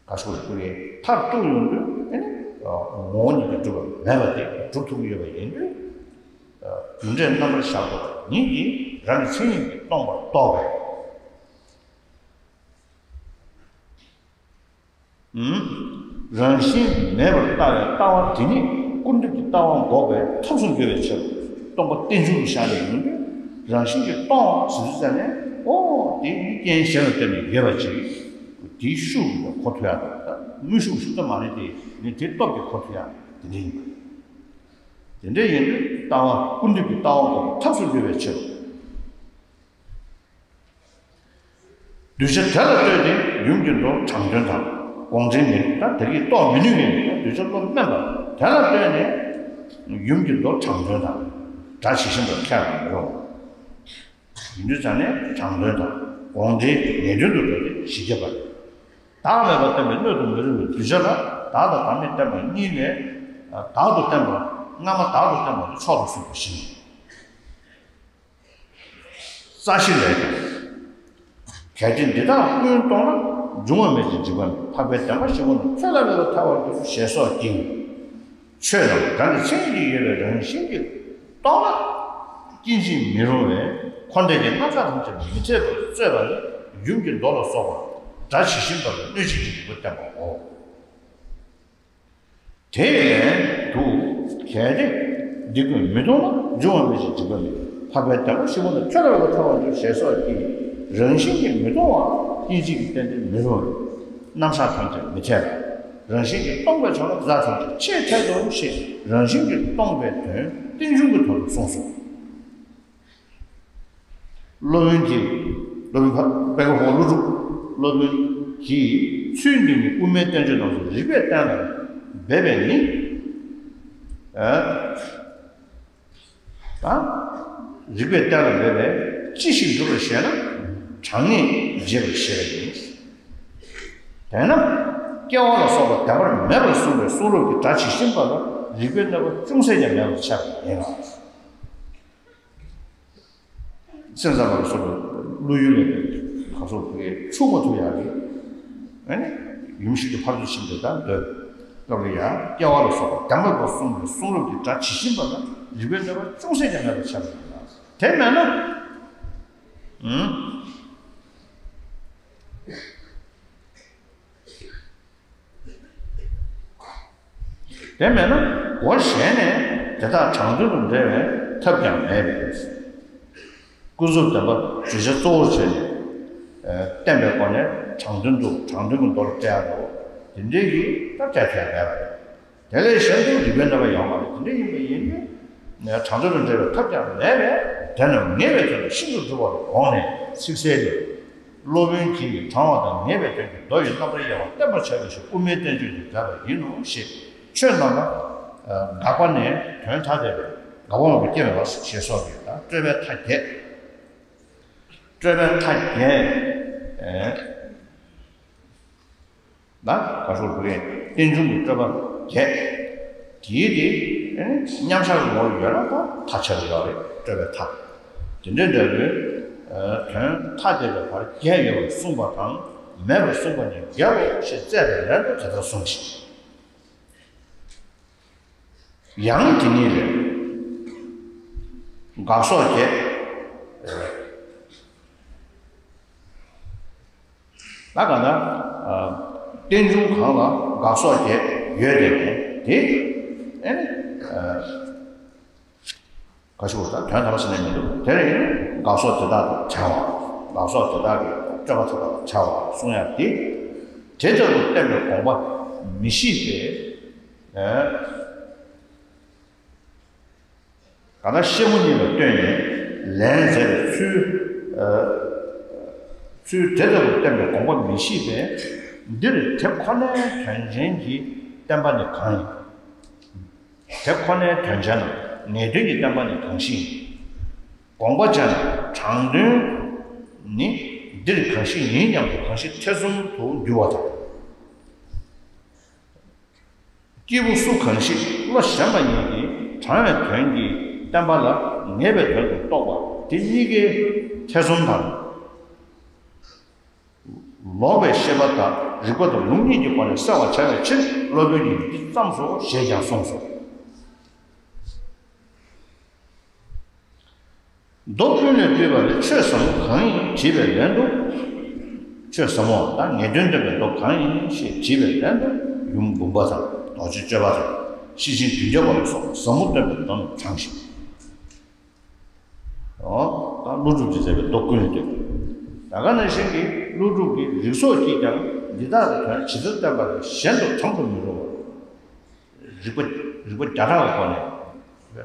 ག་སོགས་ཀྱི་མཐར་གཏུགས་ཡོང་དུས་ཨེ་ནི། ཨ། ངོ་བོ་ཉིད་ཀྱིས་གྲུབ་པ་མེད་པ་དེ་གྲུབ་ཐུབ་ཀྱི་ཡོད་པ་ཡིན་དུས། ཨ། རྒྱུ་འབྲས་རྣམ་པར་གཞག་དགོས་པ་ཉིད་ཀྱིས་རང་གི་མཚན་ཉིད་ཀྱིས་སྟོང་པར་རྟོགས་པས། རང་བཞིན་མེད་པར་ལྟ་བའི་ལྟ་བ་དེ་ཉིད་སྐུར་འདེབས་ཀྱི་ལྟ་བ་འགོག་པའི་ཐབས་སུ་འགྱུར་བའི་ཕྱིར། སྟོང་པ་རྟེན་འབྱུང་དུ་བཞག་ནས་ཡོང་དུས། རང་བཞིན་གྱིས་སྟོང་ཟེར་དུས་ཙ་ནས། ཨོ། དེ་ནི་རྐྱེན་གཞན་ལ་བརྟེན་ནས་ཡོད་པ་ཅིག་དེའི་ཤུགས་ཀྱིས་གོ་ཐུབ་ཡག་དང་། དངོས་ཤུགས་ཤིག་ད་མ་རེད་དེ། ནི་དེ་སྟོབས་ཀྱིས་གོ་ཐུབ་ཡག་དེ་འདྲ་ཡིན་པ་རེད། དེ་འདྲ་ཡིན་དུས་ལྟ་བ་སྐུར་འདེབས་ཀྱི་ལྟ་བ་འགོག་པའི་ཐབས་སུ་འགྱུར་བའི་ཕྱིར། གདུལ་བྱ་དེ་ལ་ལྟོས་ཏེ་ཡུམ་གྱི་མདོ་དྲང་དོན་དང་དགོངས་འགྲེལ་ནི། ད་དེ་གིས་རྟོགས་མི་ནུས་པའི་གདུལ་བྱ་བློ་དམན་པ་དེ་ལ་ལྟོས་ནས་ཡུམ་གྱི་མདོ་དྲང་དོན་དང་སྒྲ་ཇི་བཞིན་པར་ཁས་ལེན་མི་རུང་། ཡིན་དུས་ཙ་ནས་དྲང་དོན་དང་དགོངས་འགྲེལ་ངེས་དོན་དུ་འགྲོ་སྟེ་ཞིབ་རྒྱས་པ། བདག་མེད་པར་བསྟན་པའི་སྣོད་དུ་མི་རུང་བའི་གདུལ་བྱ་ལ་བདག་དང་བདག་མེད་བསྟན་པ་གཉིས་ལས། བདག་ཏུ་བསྟན་པ་སྔ་མ་བདག་ཏུ་བསྟན་པ་དེ་མཆོག་ཏུ་གསུངས་པ་བཞིན། རྩ་ཤེ་ལས་ཀྱང་། གལ་ཏེ་འདི་དག་ཀུན་སྟོང་ན། འབྱུང་བ་མེད་ཅིང་འཇིག་པ་མེད། འཕགས་པའི་བདེན་པ་བཞི་པོ་རྣམས། ཚེ་ལ་མེད་པར་ཐལ་བར་འགྱུར། ཞེས་སོགས་ཀྱིས། ཆོས་རྣམས་རང་གི་མཚན་ཉིད་ཀྱིས་ཡོད་པའི་རང་བཞིན་གྱིས་སྟོང་ན། སྐྱེ་འཇིག་མི་རུང་བས་འཁོར་འདས་ཀྱི་རྣམ་གཞག་ཐམས་ཅད་མི་འཐད་པར་རྩོད་པ་ནི་ཡུམ་གྱི་མདོ་ལ་སོགས་པ་སྒྲ་ཇི་བཞིན་པ་ལ་གནོད་བྱེད་ཀྱི་རིགས་པ་བསྟན་པའོ། དེ་ཡི་ལན་དུ། གལ་ཏེ་འདི་ཀུན་མི་སྟོང་ན། འབྱུང་བ་མེད་ཅིང་འཇིག་པ་མེད། འཕགས་པའི་བདེན་པ་བཞི་པོ་རྣམས། ཚེ་ལ་མེད་པར་ཐལ་བར་འགྱུར། ཞེས་སོགས་ཀྱིས། རང་བཞིན་གྱིས་མི་སྟོང་བ་སྐྱེ་མཆེད་ཀྱི་རྟེན་འབྲེལ་མི་རུང་བས། རྣམ་གཞག་ཐམས་ཅད་མི་འཐད་པ། རང་བཞིན་གྱིས་སྟོང་པའི་ཕྱོགས་ལ་ཛ་ཐམས་ཅད་ཆེས་འཐད་དོ་ཞེས་རང་བཞིན་གྱིས་སྟོང་པའི་དོན་རྟེན་འབྱུང་གི་དོན་དུ་གསུངས་སོ། སློབ་དཔོན་གྱིས། སློབ་དཔོན་པད་དཀར་ཕུང་པོ་ཀླུ་སྒྲུབ། སློབ་དཔོན་གྱིས་ཚུལ་འདི་ནི་དབུ་མའི་བསྟན་བཅོས་རྣམས་སུ་རིགས་པས་གཏན་ལ་འབེབས་པས་ནི། ཨ། ད། རིགས་པས་གཏན་ལ་འབེབས་པས་ཅི་ཞིག་འགྲུབ་པར་བཤད་ན། གྲངས་ངེས་འབྱེད་པར་བཤད་པ་ཡིན། དེས་ན། སྐྱེ་བ་ལ་སོགས་པ་བདེན་པར་མེད་པར་གསུངས་པའི་གསུང་རབ་ཀྱི་སྒྲ་ཇི་བཞིན་པ་ལ་རིགས་པའི་གནོད་པ་ཅུང་ཟད་ཀྱང་མེད་པར་ཆགས་པ་ཡིན་ལ། སེམས་ཙམ་པ་ལ་སོགས་པའི་བློ་ཡུལ་ལས་པའི་གང་སོགས་དེ་འཕྱུག་མ་ཐུབ་ཡག་གི། ཨ་ནི། ཡུམ་ཤུགས་ཀྱི་ཕ་རོལ་ཏུ་ཕྱིན་པའི་ད་འདོད། སྐབས་ལ་ཡང་སྐྱེ་བ་ལ་སོགས་པ་བདེན་པར་གསུངས་པའི་གསུང་རབ་ཀྱི་སྒྲ་ཇི་བཞིན་པ་ལ་རིགས་པའི་གནོད་པ་ཅུང་ཟད་ཀྱང་མེད་པར་ཆགས་པ་ཡིན་ལ། དེ་མེད་ན། ཨུམ། དེ་མེད་ན་སྒོ་གཞན་ནས་དེ་དག་དྲང་དོན་དུ་འགྲེལ་བའི་ཐབས་ཀྱང་མེད་པས། ཀུན་རྫོབ་བདེན་པ་བརྗོད་བྱ་གཙོ་བོར་བྱས་ནས། ཨ། བསྟན་པའི་སྒོ་ནས་དྲང་དོན་དུ་དྲང་དོན་གྱི་མདོ་ལ་བཀྲལ་ཡག་འདུག། དེ་འདྲའི་གི་ད་བཀྲལ་ཐབས་མེད་པ་རེད། དེ་ལས་གཞན་དུ་རིགས་པའི་གནོད་པ་ཡོང་བ་རེད། དེ་འདྲ་ཡིན་པ་ཡིན་ན། དྲང་དོན་དུ་འགྲེལ་བའི་ཐབས་ཀྱང་མེད་པས། དེ་རྣམས་ངེས་པའི་དོན་ལ་ཤིན་ཏུ་གྲུབ་པར་དགོངས་ནས་ཚིག་གསལ་ལས། སློབ་དཔོན་གྱིས་དྲང་བ་དང་ངེས་པའི་དོན་གྱི་མདོ་ཡི་རྣམ་པར་དབྱེ་བ་བསྟན་པར་བྱ་བའི་ཕྱིར་དབུ་མའི་བསྟན་བཅོས་འདི་མཛད་པ་ཡིན་ནོ་ཞེས་ཆོས་རྣམས་ལ་དགག་པ་ནས་དོན་ཐ་དད་པའི་དགག་པ་མང་པོ་སྐྱེ་མེད་པ་ཞེས་སོགས་ཀྱི་དང་སྤྲོས་པའི་མཐའ་བརྒྱད། སྤྲོས་པའི་མཐའ་བརྒྱད། ན། ག་ཤོར་བུ་ཡིན་རྟེན་འབྱུང་གི་སྤྲོས་པ་བརྒྱད། དེའི་དེ་མཉམ་བཞག་གི་ངོ་བོ་ཡོད་ན་ད་མཐའ་ཆད་ཡོད་རེད། སྤྲོས་པའི་མཐའ། དེ་འདྲའི་འབྲས་བུའི་དོན་ཐ་དད་པའི་བར་བརྒྱད་ཡོད་པར་གསུངས་པ་དང་མེད་པར་གསུངས་པ་གཉིས་འགལ་ལོ་ཞེས་བཙལ་བའི་ལན་དུ་དེ་ལྟར་གསུངས་ཤིང་། ཡང་དེ་ཉིད་ལས། དགག་སོགས་བརྒྱད། ད་གང་ལྟར། རྟེན་འབྱུང་གང་ལ་དགག་སོགས་བརྒྱད་ཡོད་དེ། དེ། ཨེ། ག་ཞུ་བ་དང་དོན་དམ་ཟེར་ནས་མི་འདུག། དེ་ཡིན་དགག་སོགས་དེ་དག་དང་བྲལ་བ། དགག་སོགས་དེ་དག་གི་སྤྲོས་པ་དེ་དག་དང་བྲལ་བ་གསུང་ཡག་དེ། དེ་ལྟ་བུ་བསྟན་པའི་དགོངས་པ་མི་ཤེས་པས། གང་ལྟར་ཤེས་མུ་གཉིས་ལ་ལྟོས་ནས་ལན་མཛད་པའི་ཚུལ། ཚུལ་དེ་ལྟ་བུ་བསྟན་པའི་དགོངས་པ་མི་ཤེས་པས། འདིར་དེ་ཁོ་ནའི་དོན་ཅན་གྱི་བསྟན་པ་ནི་གང་ཡིན། དེ་ཁོ་ནའི་དོན་བྱས་ན་ངེས་དོན་གྱི་བསྟན་པ་ནི་གང་ཞིག་ཡིན། དགོངས་པ་བྱས་ན་དྲང་དོན་ནི་འདིར་གང་ཞིག་ཡིན་སྙམ་དུ་གང་ཞིག་ཐེ་ཚོམ་དུ་འགྱུར་བ་དང་། སྐྱེས་བུ་སུ་གང་ཞིག་བློ་ཞན་པ་ཉིད་ཀྱིས་དྲང་བའི་དོན་གྱི་བསྟན་པ་ལ་ངེས་པའི་དོན་དུ་རྟོགས་པ་དེ་གཉིས་ཀའི་ཐེ་ཚོམ་དང་། ལོག་པའི་ཤེས་པ་དག་རིགས་པ་དང་ལུགས་གཉིས་ཀྱི་སྒོ་ནས་བསལ་བར་བྱ་བའི་ཕྱིར་སློབ་དཔོན་གྱིས་འདི་ཙམ་སོ་ཞེས་ཀྱང་གསུངས་སོ། མདོ་ཀུན་ལས་བཏུས་པ་ལས་ཆོས་ཟབ་མོ་གང་ཡིན་དྲིས་པའི་ལན་དུ། ཆོས་ཟབ་མོ་དང་ངེས་དོན་སྟོན་པའི་མདོ་གང་ཡིན་ཞེས་དྲིས་པའི་ལན་དུ། ཡུམ་འབུམ་པ་དང་རྡོ་རྗེ་གཅོད་པ་དང་ཤེར་ཕྱིན་བདུན་བརྒྱ་པ་ལ་སོགས་པ་ཟབ་མོ་སྟོན་པའི་མདོ་རྣམས་དྲངས་ཤིང་། ཨོ། ད་ཀླུ་སྒྲུབ་ཀྱིས་མཛད་པའི་མདོ་ཀུན་ལས་བཏུས། ད་ག་ནང་བཞིན་གྱི་ཀླུ་སྒྲུབ་ཀྱི་རིགས་ཚོགས་ཀྱིས་ཀྱང་འདི་དག་གི་དོན་ཇི་ལྟར་བསྟན་པ་ལས་གཞན་དུ་དྲང་དུ་མི་རུང་བ། རིགས་པ་རིགས་པ་བརྒྱ་ཕྲག་གི་སྒོ་ནས་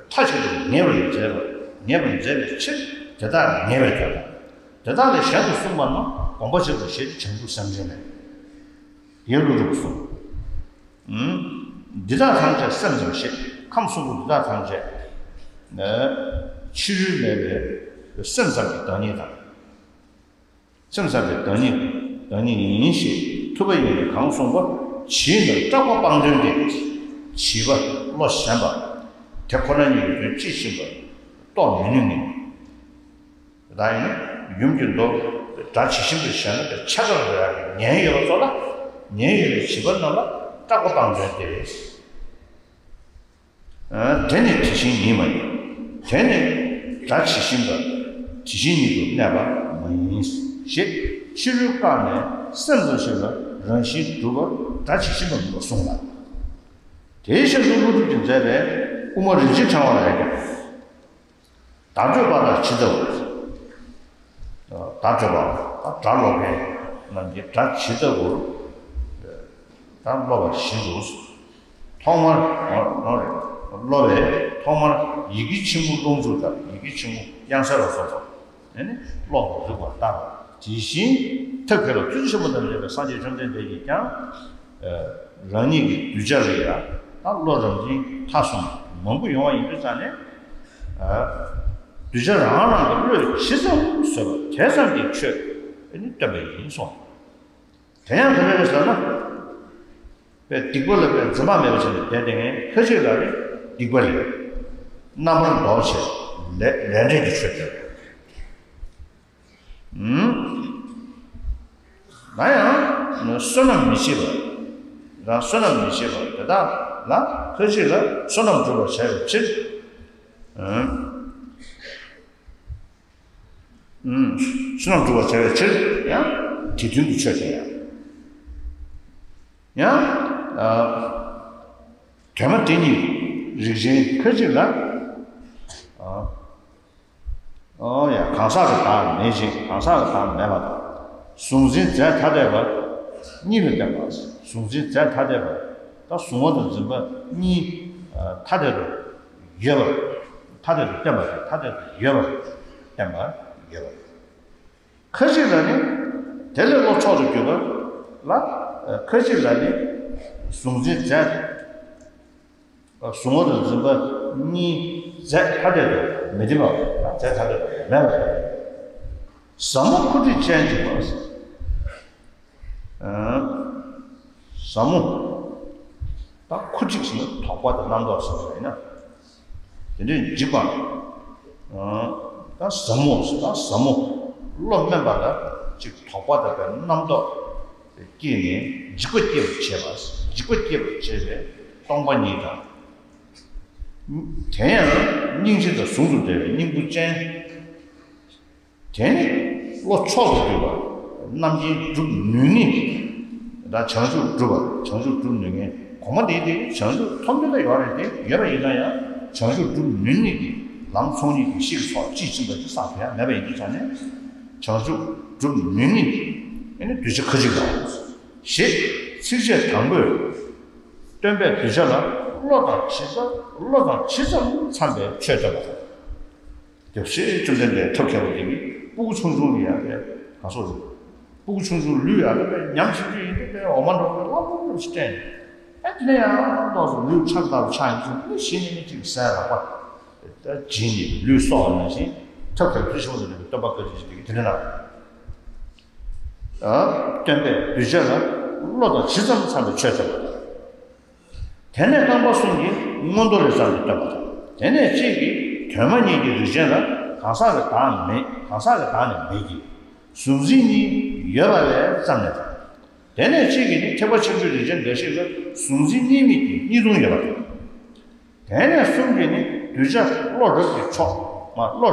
མཐའ་གཅིག་ཏུ་ངེས་པར་མཛད་པ། ངེས་པར་མཛད་པའི་ཕྱིར་དེ་དག་ངེས་པའི་དོན་དང་། དེ་དག་ལས་གཞན་དུ་གསུངས་པ་རྣམས་དགོངས་པ་གཅིག་ཏུ་བཞེད་དེ་བྱང་ཆུབ་སེམས་ཅན་མེད། ཡེ་ཀླུ་སྒྲུབ་གསུངས། འདི་དག་ཐམས་ཅད་སེམས་ཙམ་ཞེས་ཁམས་གསུམ་པོ་འདི་དག་ཐམས་ཅད་ཕྱི་རོལ་མེད་པའི་སེམས་ཙམ་གྱི་བདག་ཉིད་དང་། སེམས་ཙམ་པའི་བདག་ཉིད་བདག་ཉིད་ཡིན་ཞེས་ཐུབ་པ་ཡིན་ནས་གང་གསུངས་པ། བྱིས་ནི་སྐྲག་པ་སྤངས་དོན་ཏེ། བྱིས་པ་བློ་ཞན་པ། དེ་ཁོ་ན་ཉིད་ཀྱི་དོན་དཔྱིས་ཕྱིན་པ་རྟོགས་མི་ནུས་ནས། ད་ཡིན་ན་ཡུམ་གྱི་མདོ་སྒྲ་ཇི་བཞིན་དུ་བཤད་ན་དེ་ཆ་ཚང་རེད་ཡ་གི་ཉན་ཡོད་པ་ཚོ་ལ་ཉན་ཡོད་པའི་བྱིས་པ་རྣམས་ལ་སྐྲག་པ་སྤངས་དོན་ཏེ། དེ་ནི་དེ་བཞིན་ཉིད་མ་ཡིན། དེ་ནི་སྒྲ་ཇི་བཞིན་པ་དེ་བཞིན་ཉིད་དུ་གནས་པ་མ་ཡིན་ཞེས་ཕྱི་རོལ་བཀག་ནས་སེམས་ཙམ་ཞིག་ལ་རང་བཞིན་གྲུབ་པ་སྒྲ་ཇི་བཞིན་པ་མིན་པར་གསུངས་ལ། དེའི་ཕྱིར་དུ་ཀླུ་སྒྲུབ་ཀྱིས་མཛད་པའི་དབུ་མ་རིན་ཆེན་ཕྲེང་བ་ལ་ཡང་། བརྡ་སྤྲོད་པ་དང་ཇི་ལྟ་བུ། སྒྲ་སྒྲོག་པ། ད་སྒྲ་སློབ་མཁན་རྣམས་ཀྱིས་སྒྲ་ཇི་ལྟ་བུར་ད་སློབ་པ་བཞིན་དུ། ཐོག་མར་སློབ་པས་ཐོག་མར་ཡི་གེ་ཆེན་པོ་ཀློང་ཆུང་དང་ཡི་གེ་ཆེན་པོ་དབྱངས་གསལ་ལ་སོགས་པ། ཨ་ནི་ཀློག་པར་རིགས་པ་ལྟར། དེ་བཞིན་ཐབས་མཁས་པ་ཐུགས་རྗེ་ཆེན་པོ་དང་ལྡན་པའི་སངས་རྒྱས་བཅོམ་ལྡན་འདས་ཀྱིས་ཀྱང་། ཨ། རང་ཉིད་ཀྱི་གདུལ་བྱ་ལ་ཡང་ད་བློ་རབ་འབྱམས་ཐ་གསུམ་མང་པོ་ཡོང་བ་ཡིན་དུས་ཙང་ནས། ཨ། གདུལ་བྱ་རང་རང་གི་བློས་ཇི་ཙམ་བཟོད་པ་དེ་ཙམ་གྱིས་ཆོས་ཨ་ནི་སྟོན་པ་ཡིན་གསུངས། དེ་ཡང་ག་འདྲ་རེད་ཟེར་ན། པའི་སྡིག་པ་ལ་པའི་འཛེམ་བག་མེད་པ་བྱས་ནས་བསྡད་བསྡད་མཁན་ཁ་ཅིག་ལ་ནི་སྡིག་པ་ལས། རྣམ་པར་འདོགས་བྱས་ལས་ལས་འབྲས་ཀྱི་ཆོས་སྟོན། ཨུམ། ན་ཡང་བསོད་ནམས་མི་བྱེད་པ། རང་བསོད་ནམས་མི་བྱེད་པ་དེ་དག་ལ་ཁ་ཅིག་ལ་བསོད་ནམས་སྒྲུབ་པར་བྱ་བའི་ཕྱིར། ཨུམ། ཨུམ། བསོད་ནམས་སྒྲུབ་པར་བྱ་བའི་ཕྱིར་ཡང་དེ་མཐུན་གྱི་ཆོས་ཀྱང་ཡང་། ཡང་། ཨ། དོན་མ་དེ་ཉིད་རིགས་ཅན་ཁ་ཅིག་ལ། ཨ། ཨོ་ཡ། གང་ཟག་གི་བདག་མེད་ཅིང་གང་ཟག་གི་བདག་མེད་པ་དང་། གཟུང་འཛིན་རྫས་ཐ་དད་པ་གཉིས་ལ་བརྟེན་པ། གཟུང་འཛིན་རྫས་ཐ་དད་པ། ད་གཟུང་བ་དང་འཛིན་པ་གཉིས་ཐ་དད་དུ་ཡོད་པ། ཐ་དད་དུ་བརྟེན་པ་དང་ཐ་དད་དུ་ཡོད་པ། བརྟེན་པ་ཡོད་པ། ཁ་ཅིག་ལ་ནི་དེ་ལས་བློ་མཆོག་ཏུ་གྱུར་པ་ལ། ཁ་ཅིག་ལ་ནི་གཟུང་འཛིན་རྫས། གཟུང་བ་དང་འཛིན་པ་གཉིས་རྫས་ཐ་དད་དུ་མི་ལྡན་པ། རྫས་ཐ་དད་དུ་མེད་པ། ཟབ་མོ་འཁུ་འཕྲིག་ཅན་གྱི་བར། ཟབ་མོ། ད་འཁུ་འཕྲིག་ཟེར་ན་དོགས་པ་དང་རྣམ་རྟོག་ཟེར་བ་ཡིན་ན། དེ་འདྲའི་འཇིགས་པ། ད་ཟབ་མོ་ཟེར། ད་ཟབ་མོ། བློ་དམན་པ་ལ་ཅིག་དོགས་པ་དང་རྣམ་རྟོག་སྐྱེས་ནས་འཇིགས་པ་སྐྱེ་བར་བྱེད་པ། འཇིགས་པ་སྐྱེ་བར་བྱེད་པའི་སྟོང་པ་ཉིད་དང་། དེ་ཡང་སྙིང་རྗེ་དང་ཟུང་དུ་འབྲེལ་བའི་སྙིང་པོ་ཅན། དེ་ནི་བློ་མཆོག་ཏུ་གྱུར་པ། རྣམ་མཁྱེན་སྒྲུབ་ནུས་ངེས་ཀྱི། ད་བྱང་ཆུབ་སྒྲུབ་པ། བྱང་ཆུབ་སྒྲུབ་ནུས་ངེས། གོང་མ་དེའི་དེ་བྱང་ཆུབ་ཐོབ་འདོད་ལ་ཡོད་རེད་དེ། ཡོད་པ་ཡིན་ན་ཡང་བྱང་ཆུབ་སྒྲུབ་ནུས་ངེས་ཀྱི་ལམ་ཚོགས་གཉིས་ཀྱི་གཤེགས་སོགས་དཔྱིས་ཕྱིན་པ་ཅིག་བསགས་ཐུབ་ཡ་མེད་པ་ཡིན་དུས་ཙང་ནས། བྱང་ཆུབ་སྒྲུབ་ནུས་ངེས་ཀྱི་ཨ་ནི་གདུལ་བྱ་ཁ་ཅིག་ལ། ཞེས་ཚིགས་བཅད་དང་པོས་སྟོན་པས་གདུལ་བྱ་ལ་བློ་དང་ཇི་ཙམ། བློ་དང་ཇི་ཙམ་འཚམས་པའི་ཆོས་སྟོན་པ་དང་། དེ་ཕྱིར་བཅོམ་ལྡན་འདས་ཐབས་མཁས་པ་དེ་གིས་སྤུ་གུ་ཆུང་ཆུང་ལ་ཡང་དེ་ག་སོགས་རེད། སྤུ་གུ་ཆུང་ཆུང་ལུས་ཡང་དེ་ཉམས་ཆེན་པོ་ཡིན་དུས་དེ་འོ་མ་འདྲ་པོ་རླབས་པོ་རླབས་པོ་ཞིག་སྤྲད་ནས། ཨ་དེ་ནས་ཡང་ཏོག་ཙམ་ལུས་ཁྲག་ལྟ་བུ་ཆགས་ཡིན་ཙང་ནི་གཞི་ནས་ནི་ཅིག་ཟས་རགས་པ་དེ་བྱིན་ནས་ལུས་གསོ་བ་ནང་བཞིན་ཐབས་མཁས་པ་ཆེན་པོ་དེ་ནས་སྟོན་པ་བཀའ་དྲིན་ཅན་དེ་གིས་དེ་འདྲ་གནང་། ཨ། སྟོན་པས་གདུལ་བྱ་ལ་བློ་དང་ཇི་ཙམ་འཚམས་པའི་ཆོས་སྟོན་པ་དང་། དེ་ནས་རྐང་པ་གསུམ་གྱིས་མངོན་མཐོ་ལས་བརྩམས་ཏེ་སྟོན་པ་དང་། དེ་ནས་གཅིག་གིས་དོན་མ་གཉིས་ཀྱི་རིགས་ཅན་ལ་གང་ཟག་གི་བདག་མེད། གང་ཟག་གི་བདག་ནི་མེད་ཀྱི། གཟུང་འཛིན་གཉིས་ཡོད་པ་ལས་བརྩམས་ནས་དང་། དེ་ནས་གཅིག་གིས་ནི་ཐེག་པ་ཆེན་པོའི་རིགས་ཅན་འགའ་ཞིག་ལ་གཟུང་འཛིན་གཉིས་མེད་ཀྱི་གཉིས་སྟོང་ཡོད་པ་དང་། དེ་ནས་གསུམ་གྱིས་ནི་གདུལ་བྱ་བློ་རབ་ཀྱི་མཆོག་མ། བློ་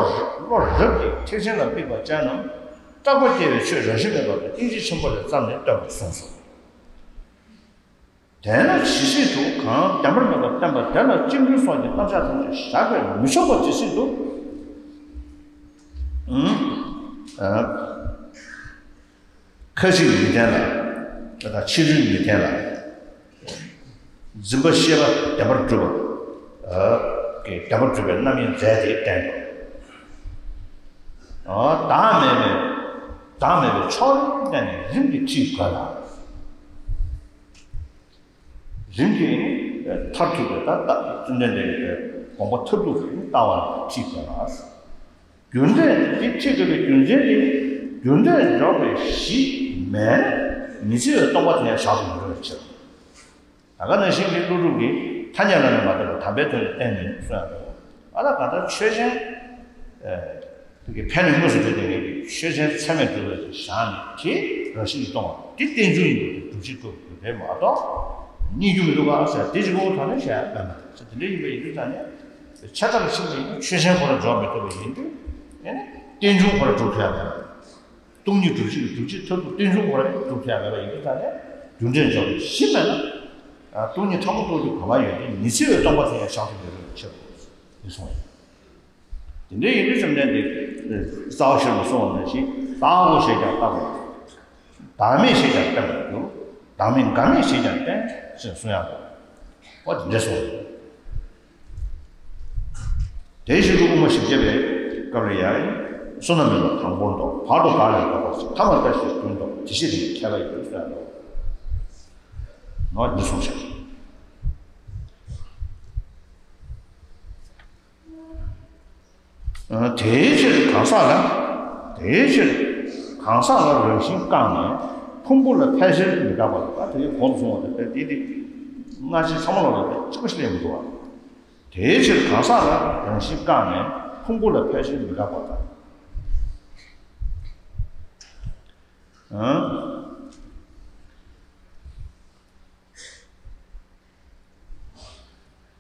བློ་རབ་ཀྱི་ཐེག་ཆེན་ལ་དམིགས་པ་ཅན་རྣམས་སྐྲག་པ་སྐྱེ་བའི་ཆོས་རང་བཞིན་མེད་པ་དང་སྙིང་རྗེ་ཆེན་པོ་ལས་བརྩམས་ནས་སྟོན་པར་གསུངས་སོ། དེས་ན་ཇི་སྲིད་དུ་གང་བདེན་པར་མེད་པར་བསྟན་པ་དེ་ལ་སྤྱི་མགོན་སོགས་ཀྱི་རྣམ་གཞག་ཐམས་ཅད་བཞག་པས་མི་ཆོག་པ་ཇི་སྲིད་དུ། ཨུམ། ཨ། ཁ་ཅིག་མི་བདེན་ལ། ད་ཕྱི་རོལ་མི་བདེན་ལ། འཛིན་པ་ཤེས་པ་བདེན་པར་གྲུབ་པ། ཨ། ཀྱི་བདེན་པར་གྲུབ་པའི་རྣམ་དབྱེ་མཛད་དེ་བསྟན་ཏོ། ཨ། བདག་མེད་པའི། བདག་མེད་པའི་ཕྱོགས་རིས་བསྟན་ནས་རིམ་གྱིས་ཁྲིད་དགོས་ལ། རིམ་གྱིས་མཐར་ཐུག་པའི་ད་ལྟ་བཅོམ་ལྡན་འདས་ཀྱི་དགོངས་པ་མཐར་ཐུག་གི་ལྟ་བ་ལ་ཁྲིད་དགོས་ལ། རྒྱུ་འབྲས་འདི་ཁྲིད་དགོས་པའི་རྒྱུ་མཚན་ནི། རྒྱུ་འབྲས་འཇོག་པའི་གཞི་མེད་ན་མི་ཚེ་བའི་སྟོང་པ་དེ་ཡང་བཞག་ཏུ་མི་འགྲོ་བའི་ཕྱིར། ད་ག་ནང་བཞིན་གྱི་ཀླུ་སྒྲུབ་ཀྱིས་ཐ་སྙད་ལ་ནི་མ་ལྟོས་པར་དམ་པའི་དོན་ལ་བརྟེན་ནས་གསུངས་ཡང་འདུག་ཨ། ད་གང་ལྟར་ཆོས་ཅན། ཨ། དེ་གི་ཕན་ནི་དངོས་སུ་འབྲེལ་ཏེ་ངེས་པའི་ཆོས་ཅན་ཚད་མས་གྲུབ་པ་ཞིག་བཞག་ནས་དེ་རང་བཞིན་གྱིས་སྟོང་བ་དེ་རྟེན་འབྱུང་ཡིན་པ་དེ་སྒྲུབ་བྱེད་སྐབས་རེད་མ་གཏོགས། རྙེད་རྒྱུ་མི་འདུག་ག་ཟེར་དེ་གཅིག་པོ་ཐོག་ནས་བཤད་ཡ་མེད་མ་རེད་ཟེར། དེ་འདྲ་ཡིན་པ་ཡིན་དུས་ཙང་ནས་ཆ་ཚང་ཕྱིན་པ་ཡིན་ན་ཆོས་ཅན་ཁོ་རང་འཇོག་མི་ཐུབ་པ་ཡིན་དུས། ཨེ་ནི་རྟེན་འབྱུང་ཁོ་རང་སྒྲུབ་ཐུབ་ཡ་མེད་པ། སྟོང་ཉིད་སྒྲུབ་བྱེད་ཀྱི་སྒྲུབ་བྱེད་མཐར་ཐུག་རྟེན་འབྱུང་ཁོ་རང་སྒྲུབ་ཐུབ་ཡ་མེད་པ་ཡིན་དུས་ཙང་ནས། རྒྱུ་འབྲས་འཇོག་པའི་གཞི་མེད་ན། ཨ། སྟོང་ཉིད་ཕྲ་མོ་རྟོགས་རྒྱུ་ག་པར་ཡོད་དེ། མི་ཚེ་བའི་སྟོང་པ་དེ་ཡང་བཞག་ཏུ་མི་རུང་བའི་ཕྱིར་རོ། ཞེས་གསུངས་པ་ཡིན། དེ་འདྲ་ཡིན་དུས་བཅོམ་ལྡན་འདས་རྩ་བ་ཤེས་རབ་ལ་གསུངས་པ་ནང་བཞིན། བདག་གོ་ཞེས་ཀྱང་བཏགས་པ་ཡིན། བདག་མེད་ཞེས་ཀྱང་བསྟན་པར་འགྱུར། བདག་མེད་འགའ་མེད་ཞེས་ཀྱང་བསྟན་ཞེས་གསུང་ཡག་འདུག་འོ་དེ་འདྲ་གསུངས། དེ་བཞིན་དུ་དབུ་མ་བཞི་བརྒྱ་པའི་སྐབས་ལ་ཡང་། བསོད་ནམས་མེད་པ་དང་པོར་ལྡོག་བར་དུ་འགག་ལས་ལྡོག་པ་ཞིག་ཐ་མར་ལྟ་ཞིག་ཀུན་ལྡོག་དེ་ཤེས་རིག་ཁྱད་པར་ཡོད་ཟེར་ལོ། ནོར་འདི་གསུངས་ཤིང་། དེའི་ཕྱིར་གང་ཟག་ལ། དེའི་ཕྱིར་གང་ཟག་ལ་རང་བཞིན་བཀག་ནས་ཕུང་པོ་ལ་ཕལ་ཆེར་མི་འགག་པ་ལ། དེའི་གོང་དུ་སོང་བ་དེ་དེ་དེ་སྔ་ཕྱི་ཚང་མ་ལ་ལ་གཅིག་པ་ཞིག་ལས་མི་འདུག་བ། དེའི་ཕྱིར་གང་ཟག་ལ་རང་བཞིན་བཀག་ནས་ཕུང་པོ་ལ་ཕལ་ཆེར་མི་འགག་པ་དང་།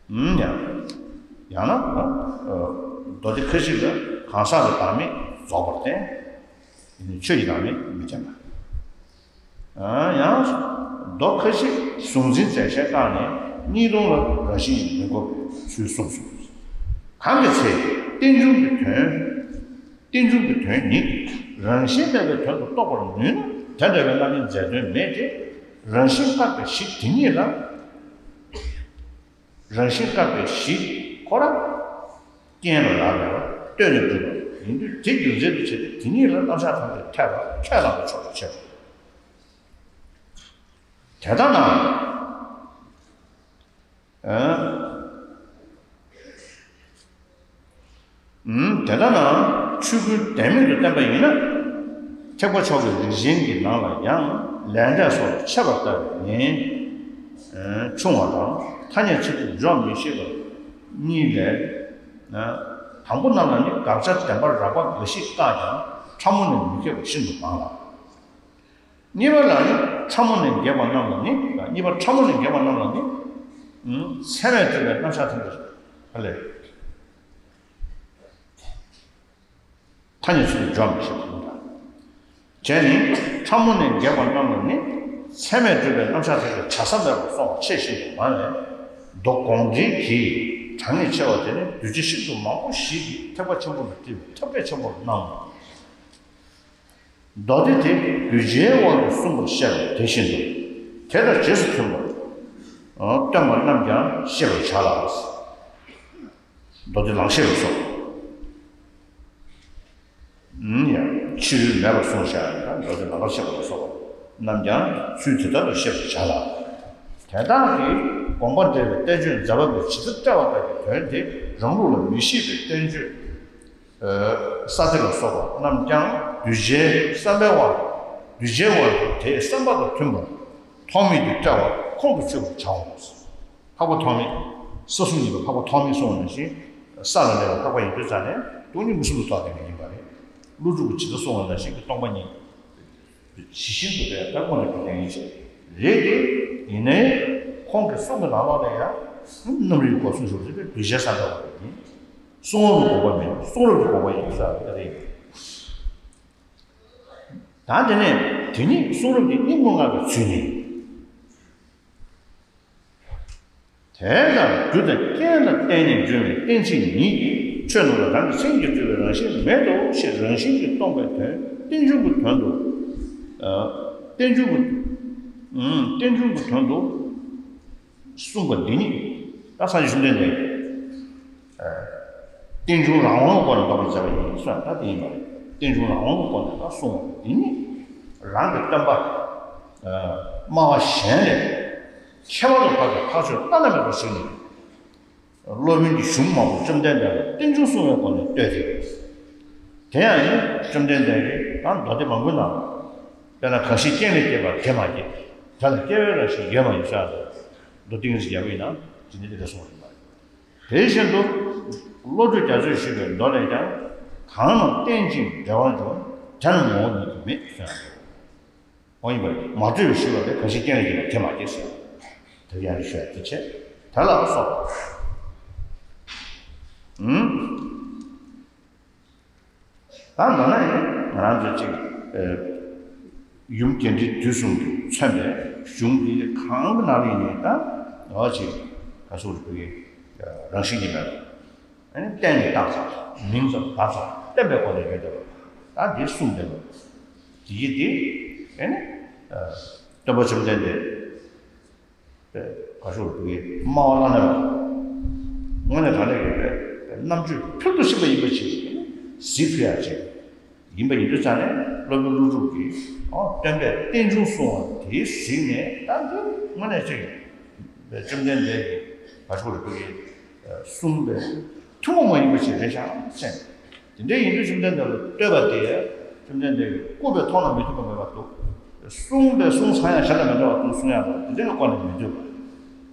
ཡང་ཡང་ན། མདོ་སྡེ་ཁ་ཅིག་ལ་གང་ཟག་ལ་བདག་མེད་རྫོགས་པར་བསྟན། ཆོས་ཀྱི་བདག་མེད་མི་འཐད་པ། ཡང་མདོ་ཁ་ཅིག་གཟུང་འཛིན་རྫས་གཞན་བཀག་ནས་གཉིས་སྟོང་ལ་རང་བཞིན་མི་འགོག་པའི་ཚུལ་གསུངས་སོ། གང་གི་ཚེ་རྟེན་འབྱུང་གི་དོན། རྟེན་འབྱུང་གི་དོན་ཉིད་རང་བཞིན་མེད་པའི་དོན་དུ་རྟོགས་པར་ནུས་ན། དེ་འདྲ་བའི་རྣམ་དབྱེ་རྫས་དོན་མེད་དེ། རང་བཞིན་བཀག་པའི་གཞི་དེ་ཉིད་ལ། རང་བཞིན་བཀག་པའི་གཞི་ཁོ་རང་རྐྱེན་ལ་ལར་མེད་པར་ལྟོས་ནས་གྲུབ་པ་ཡིན་དུས། དེ་རྒྱུ་མཚན་དུ་བྱས་ཏེ་དེ་ཉིད་ལ་རྣམ་གཞག་ཐམས་ཅད་འཐད་པ་ཁས་བླངས་པའི་ཕྱོགས་སུ་ཆེ་བ། དེ་ལྟ་ན། དེ་ལྟ་ན་ཆོས་ཀུན་བདེན་མེད་དུ་བསྟན་པ་ཡིན་ན། ཐེག་པ་མཆོག་གི་རིགས་ཅན་གྱི་ནང་ལ་ཡང་ལས་འབྲས་སོགས་ལ་འཆད་པར་ལྟ་བའི་ཉེན་ཆུང་བ་དང་། ཐ་སྙད་ཚིག་གྲུབ་འཇོག་མི་ཤེས་པ་གཉིས་ལས། དང་པོ་རྣམས་ལ་ནི་དགག་བྱ་བདེན་པ་རགས་པ་འགའ་ཞིག་བཀག་ཀྱང་ཕྲ་མོ་ནས་མི་འགལ་བ་ཤིན་ཏུ་མང་ལ། གཉིས་པ་ལ་ནི་ཕྲ་མོ་ནས་འགལ་བ་རྣམས་ལ་ནི། གཉིས་པ་ཕྲ་མོ་ནས་འགལ་བ་རྣམས་ལ་ནི། ཚད་མས་གྲུབ་པའི་རྣམ་གཞག་ཐམས་ཅད་ལས། ཐ་སྙད་ཚིག་གྲུབ་འཇོག་མི་ཤེས་པ་དང་། བྱས་ནས་ཕྲ་མོ་ནས་འགལ་བ་རྣམས་ལ་ནི། ཚད་མས་གྲུབ་པའི་རྣམ་གཞག་ཐམས་ཅད་བྱ་ས་མེད་པར་སོང་བ་ཆེས་ཤིན་ཏུ་མང་བས། མདོ་དགོངས་འགྲེལ་གྱིས་གྲངས་ངེས་ཆེ་བ་དེ་ནི་གདུལ་བྱ་ཤིན་ཏུ་མང་པོ་ཞིག་གིས་ཐེག་པ་ཆེན་པོ་ལ་སྤྲུལ་པའི་ཐབས་མཁས་ཆེན་པོར་སྣང་ངོ་། མདོ་སྡེ་དེ་གདུལ་བྱའི་དབང་དུ་གསུངས་པར་བཤད་པ་དེ་བཞིན་དུ། དེ་དང་རྗེས་སུ་མཐུན་པར་སྟོན་པ་རྣམས་ཀྱང་ཤེས་པར་བྱ་ལ། མདོ་སྡེ་ལང་གཤེགས་ལ་སོགས། ཕྱི་རོལ་མེད་པར་གསུངས་བཞག་ཡང་མདོ་སྡེ་ལང་ཀར་གཤེགས་པ་ལ་སོགས་པ་རྣམས་ཀྱང་ཚུལ་དེ་ལྟར་དུ་ཤེས་པར་བྱ་ལ། དེ་དག་གིས་དགོངས་པ་འགྲེལ་བའི་བསྟན་བཅོས་མཛད་པ་པོས་ཇི་ལྟར་བཀྲལ་བ་ལྟར་གྱི་དོན་དེ་རང་ལུགས་ལ་མི་བཞེད་པའི་བསྟན་བཅོས། ས་ཏེ་ལ་སོགས་པ་རྣམས་ཀྱང་གདུལ་བྱའི་བསམ་པའི་དབང་དུ། གདུལ་བྱའི་དབང་དུ་དེའི་བསམ་པ་དང་མཐུན་པར་ཐོགས་མེད་ཀྱིས་བཀྲལ་བ་ཁོང་དུ་ཆུད་པར་བྱའོ། འཕགས་པ་ཐོགས་མེད། ས་གསུམ་གཉིས་པ་འཕགས་པ་ཐོགས་མེད་གསུངས་པ་ནང་བཞིན། ས་ལ་གནས་པའི་འཕགས་པ་ཡིན་དུས་ཙང་ནས་སྟོང་ཉིད་མངོན་སུམ་དུ་རྟོགས་བསྡད་མཁན་ཡིན་པ་རེད། ཀླུ་སྒྲུབ་ཀྱིས་ཇི་ལྟར་གསུངས་པ་ནང་བཞིན་གྱི་སྟོང་པ་ཉིད། ཇི་བཞིན་དུ་བས་ལྟར་ཁོང་དུ་གྱུར་ལྡན་ཡིན་ཞེས་རེད་དེ། ཡིན་ནའི་ཁོང་གི་གསུང་གི་ནང་ལོགས་ནས་ཡང་རྣམ་རིག་སྒོ་གསུམ་ཞུགས་ཟིན་པའི་གདུལ་བྱའི་བསམ་པ་ཡིན། གསུང་རབ་ཀྱི་དགོངས་པ་མིན། གསུང་རབ་ཀྱི་དགོངས་པ་ཡིན་ཟེར་བ་རེད། ད་དེ་ནས་དེ་ཉིད་གསུང་རབ་ཀྱི་སྙིང་པོ་ལྔ་གི་ཚུལ་ནི། དེ་ལྟར་རྒྱུ་དང་རྐྱེན་ལ་བརྟེན་ནས་འབྱུང་བའི་རྟེན་ཅན་ཉིད་ཀྱིས་ཆོས་རྣམས་ལ་རང་གི་སེམས་ཀྱིས་སྤྲུལ་པའི་རང་བཞིན་མེད་དོ་ཞེས་རང་བཞིན་གྱིས་སྟོང་པའི་དོན་རྟེན་འབྱུང་གི་དོན་དུ། ཨ། རྟེན་འབྱུང་གི། ཨུམ། རྟེན་འབྱུང་གི་དོན་དུ་གསུངས་པ་འདི་ཉིད་ད་སངས་རྒྱས་བཅོམ་ལྡན་འདས་ཀྱིས། ཨ། རྟེན་འབྱུང་རང་དབང་གི་སྒོ་ནས་འདོགས་པར་མཛད་པ་ཡིན་གསུངས་ད་དེ་ཡིན་པ་རེད། རྟེན་འབྱུང་རང་དབང་གི་སྒོ་ནས་ད་གསུངས་པ་འདི་ཉིད་རང་གི་བསྟན་པ། ཨ། སྨྲ་བ་གཞན་ལས། ཁྱད་པར་དུ་འཕགས་པའི་འཕགས་ཆོས་བླ་ན་མེད་པ་ཞིག་ནི། སློབ་དཔོན་གྱི་གཞུང་མང་པོ་བཅོམ་ལྡན་འདས་ལ་རྟེན་འབྱུང་གསུངས་པའི་སྒོ་ནས་བསྟོད་དེ། དེ་ཡང་ཡིན། བཅོམ་ལྡན་འདས་ཀྱིས་ད་མདོ་སྡེ་མང་པོའི་ནང་། དཔེར་ན་གང་ཞིག་རྐྱེན་ལས་སྐྱེས་པ་དེ་མ་སྐྱེས། དེ་ལ་སྐྱེ་བའི་རང་བཞིན་ཡོད་པ་ཡིན་ཟེར་ཏེ། མདོ་ཏིང་ངེ་འཛིན་རྒྱལ་པོ་ཡིན་ན་དེ་ནི་དེ་འདྲ་གསུངས་པ་ཡིན་པ་རེད། དེ་བཞིན་དུ། བློ་གྲོས་རྒྱ་མཚོས་ཞུས་པའི་མདོ་ལས་ཀྱང་། གང་རྣམས་རྟེན་ཅིང་འབྲེལ་བར་འབྱུང་། དེ་རྣམས་ངོ་བོ་ཉིད་དུ་མེད་ཟེར། འོ་ཡིན་པ་རེད། མ་གྲོས་པའི་ཞུ་བ་ལས་གང་ཞིག་རྐྱེན་ལས་སྐྱེས་པ་དེ་མ་སྐྱེས་ཟེར། དེ་ཡང་ཞུ་ཡ་དེ་བྱས། དེ་ལ་སོགས། ཨུམ། ད་ལྟ་ན་ཡང་ང་རང་ཚོ་གཅིག་ཨེ། ཡུམ་རྒྱས་འབྲིང་བསྡུས་གསུམ་གྱིས་མཚོན་པའི་གཞུང་འདི་གང་གི་ནང་ལ་ཡིན་ནའི་ད་འོ་ཅིག་ག་སོགས་ལ་བོད་ཀྱི་རང་བཞིན་གྱི་མེད་པ། ཨ་ནི་བརྟེན་ནས་བཏགས་ཙམ། མིང་ཙམ་བཏགས་ཙམ་བརྟེན་པའི་སྒོ་ནས་ཡོད་བསྡད་པ། ད་འདི་གསུངས་བསྡད་པ། དེ་ཡིན་ཏེ། ཨེ་ནི། སྟོན་པ་བཅོམ་ལྡན་འདས། ག་ཤོག་དུ་གི་སྨྲ་བ་བླ་ན་མེད་པ། དངོས་གནས་དྲང་གནས་ཀྱི་རྣམ་དཔྱོད་ཕུལ་དུ་ཕྱིན་པ་ཡིན་པ་ཅིག་གཟིགས་ཕུལ་ཡག་ཅིག་ཡིན་པ་ཡིན་དུས་ཙང་ནས། སློབ་དཔོན་ཀླུ་སྒྲུབ་ཀྱིས་ཨོ་སྟོན་པས་རྟེན་འབྱུང་གསུངས་པ་དེ་གཟིགས་ནས། ད་འདི་དངོས་གནས་ཅིག་བཅོམ་ལྡན་འདས་ཀྱིས་ག་ཤོག་དུ་གི་གསུངས་པའི་ཐུན་མོང་མ་ཡིན་པ་ཞིག་རེད་ཤག་བསམ། དེ་འདྲ་ཡིན་དུས་བཅོམ་ལྡན་འདས་ལ་བསྟོད་པ་དེ་བཅོམ་ལྡན་འདས་ཀྱིས་བཀུར་བའི་ཐོག་ན་མི་ཐུབ་པ་མེད་པ་འདུག་གསུངས་པའི་གསུང་ཚངས་དབྱངས་གཞན་དང་མི་འདྲ་བ་འདུག་གསུང་ཡག་འདུག་དེ་འདྲ་གི་སྐོར་ནས་མི་འདོད་པ།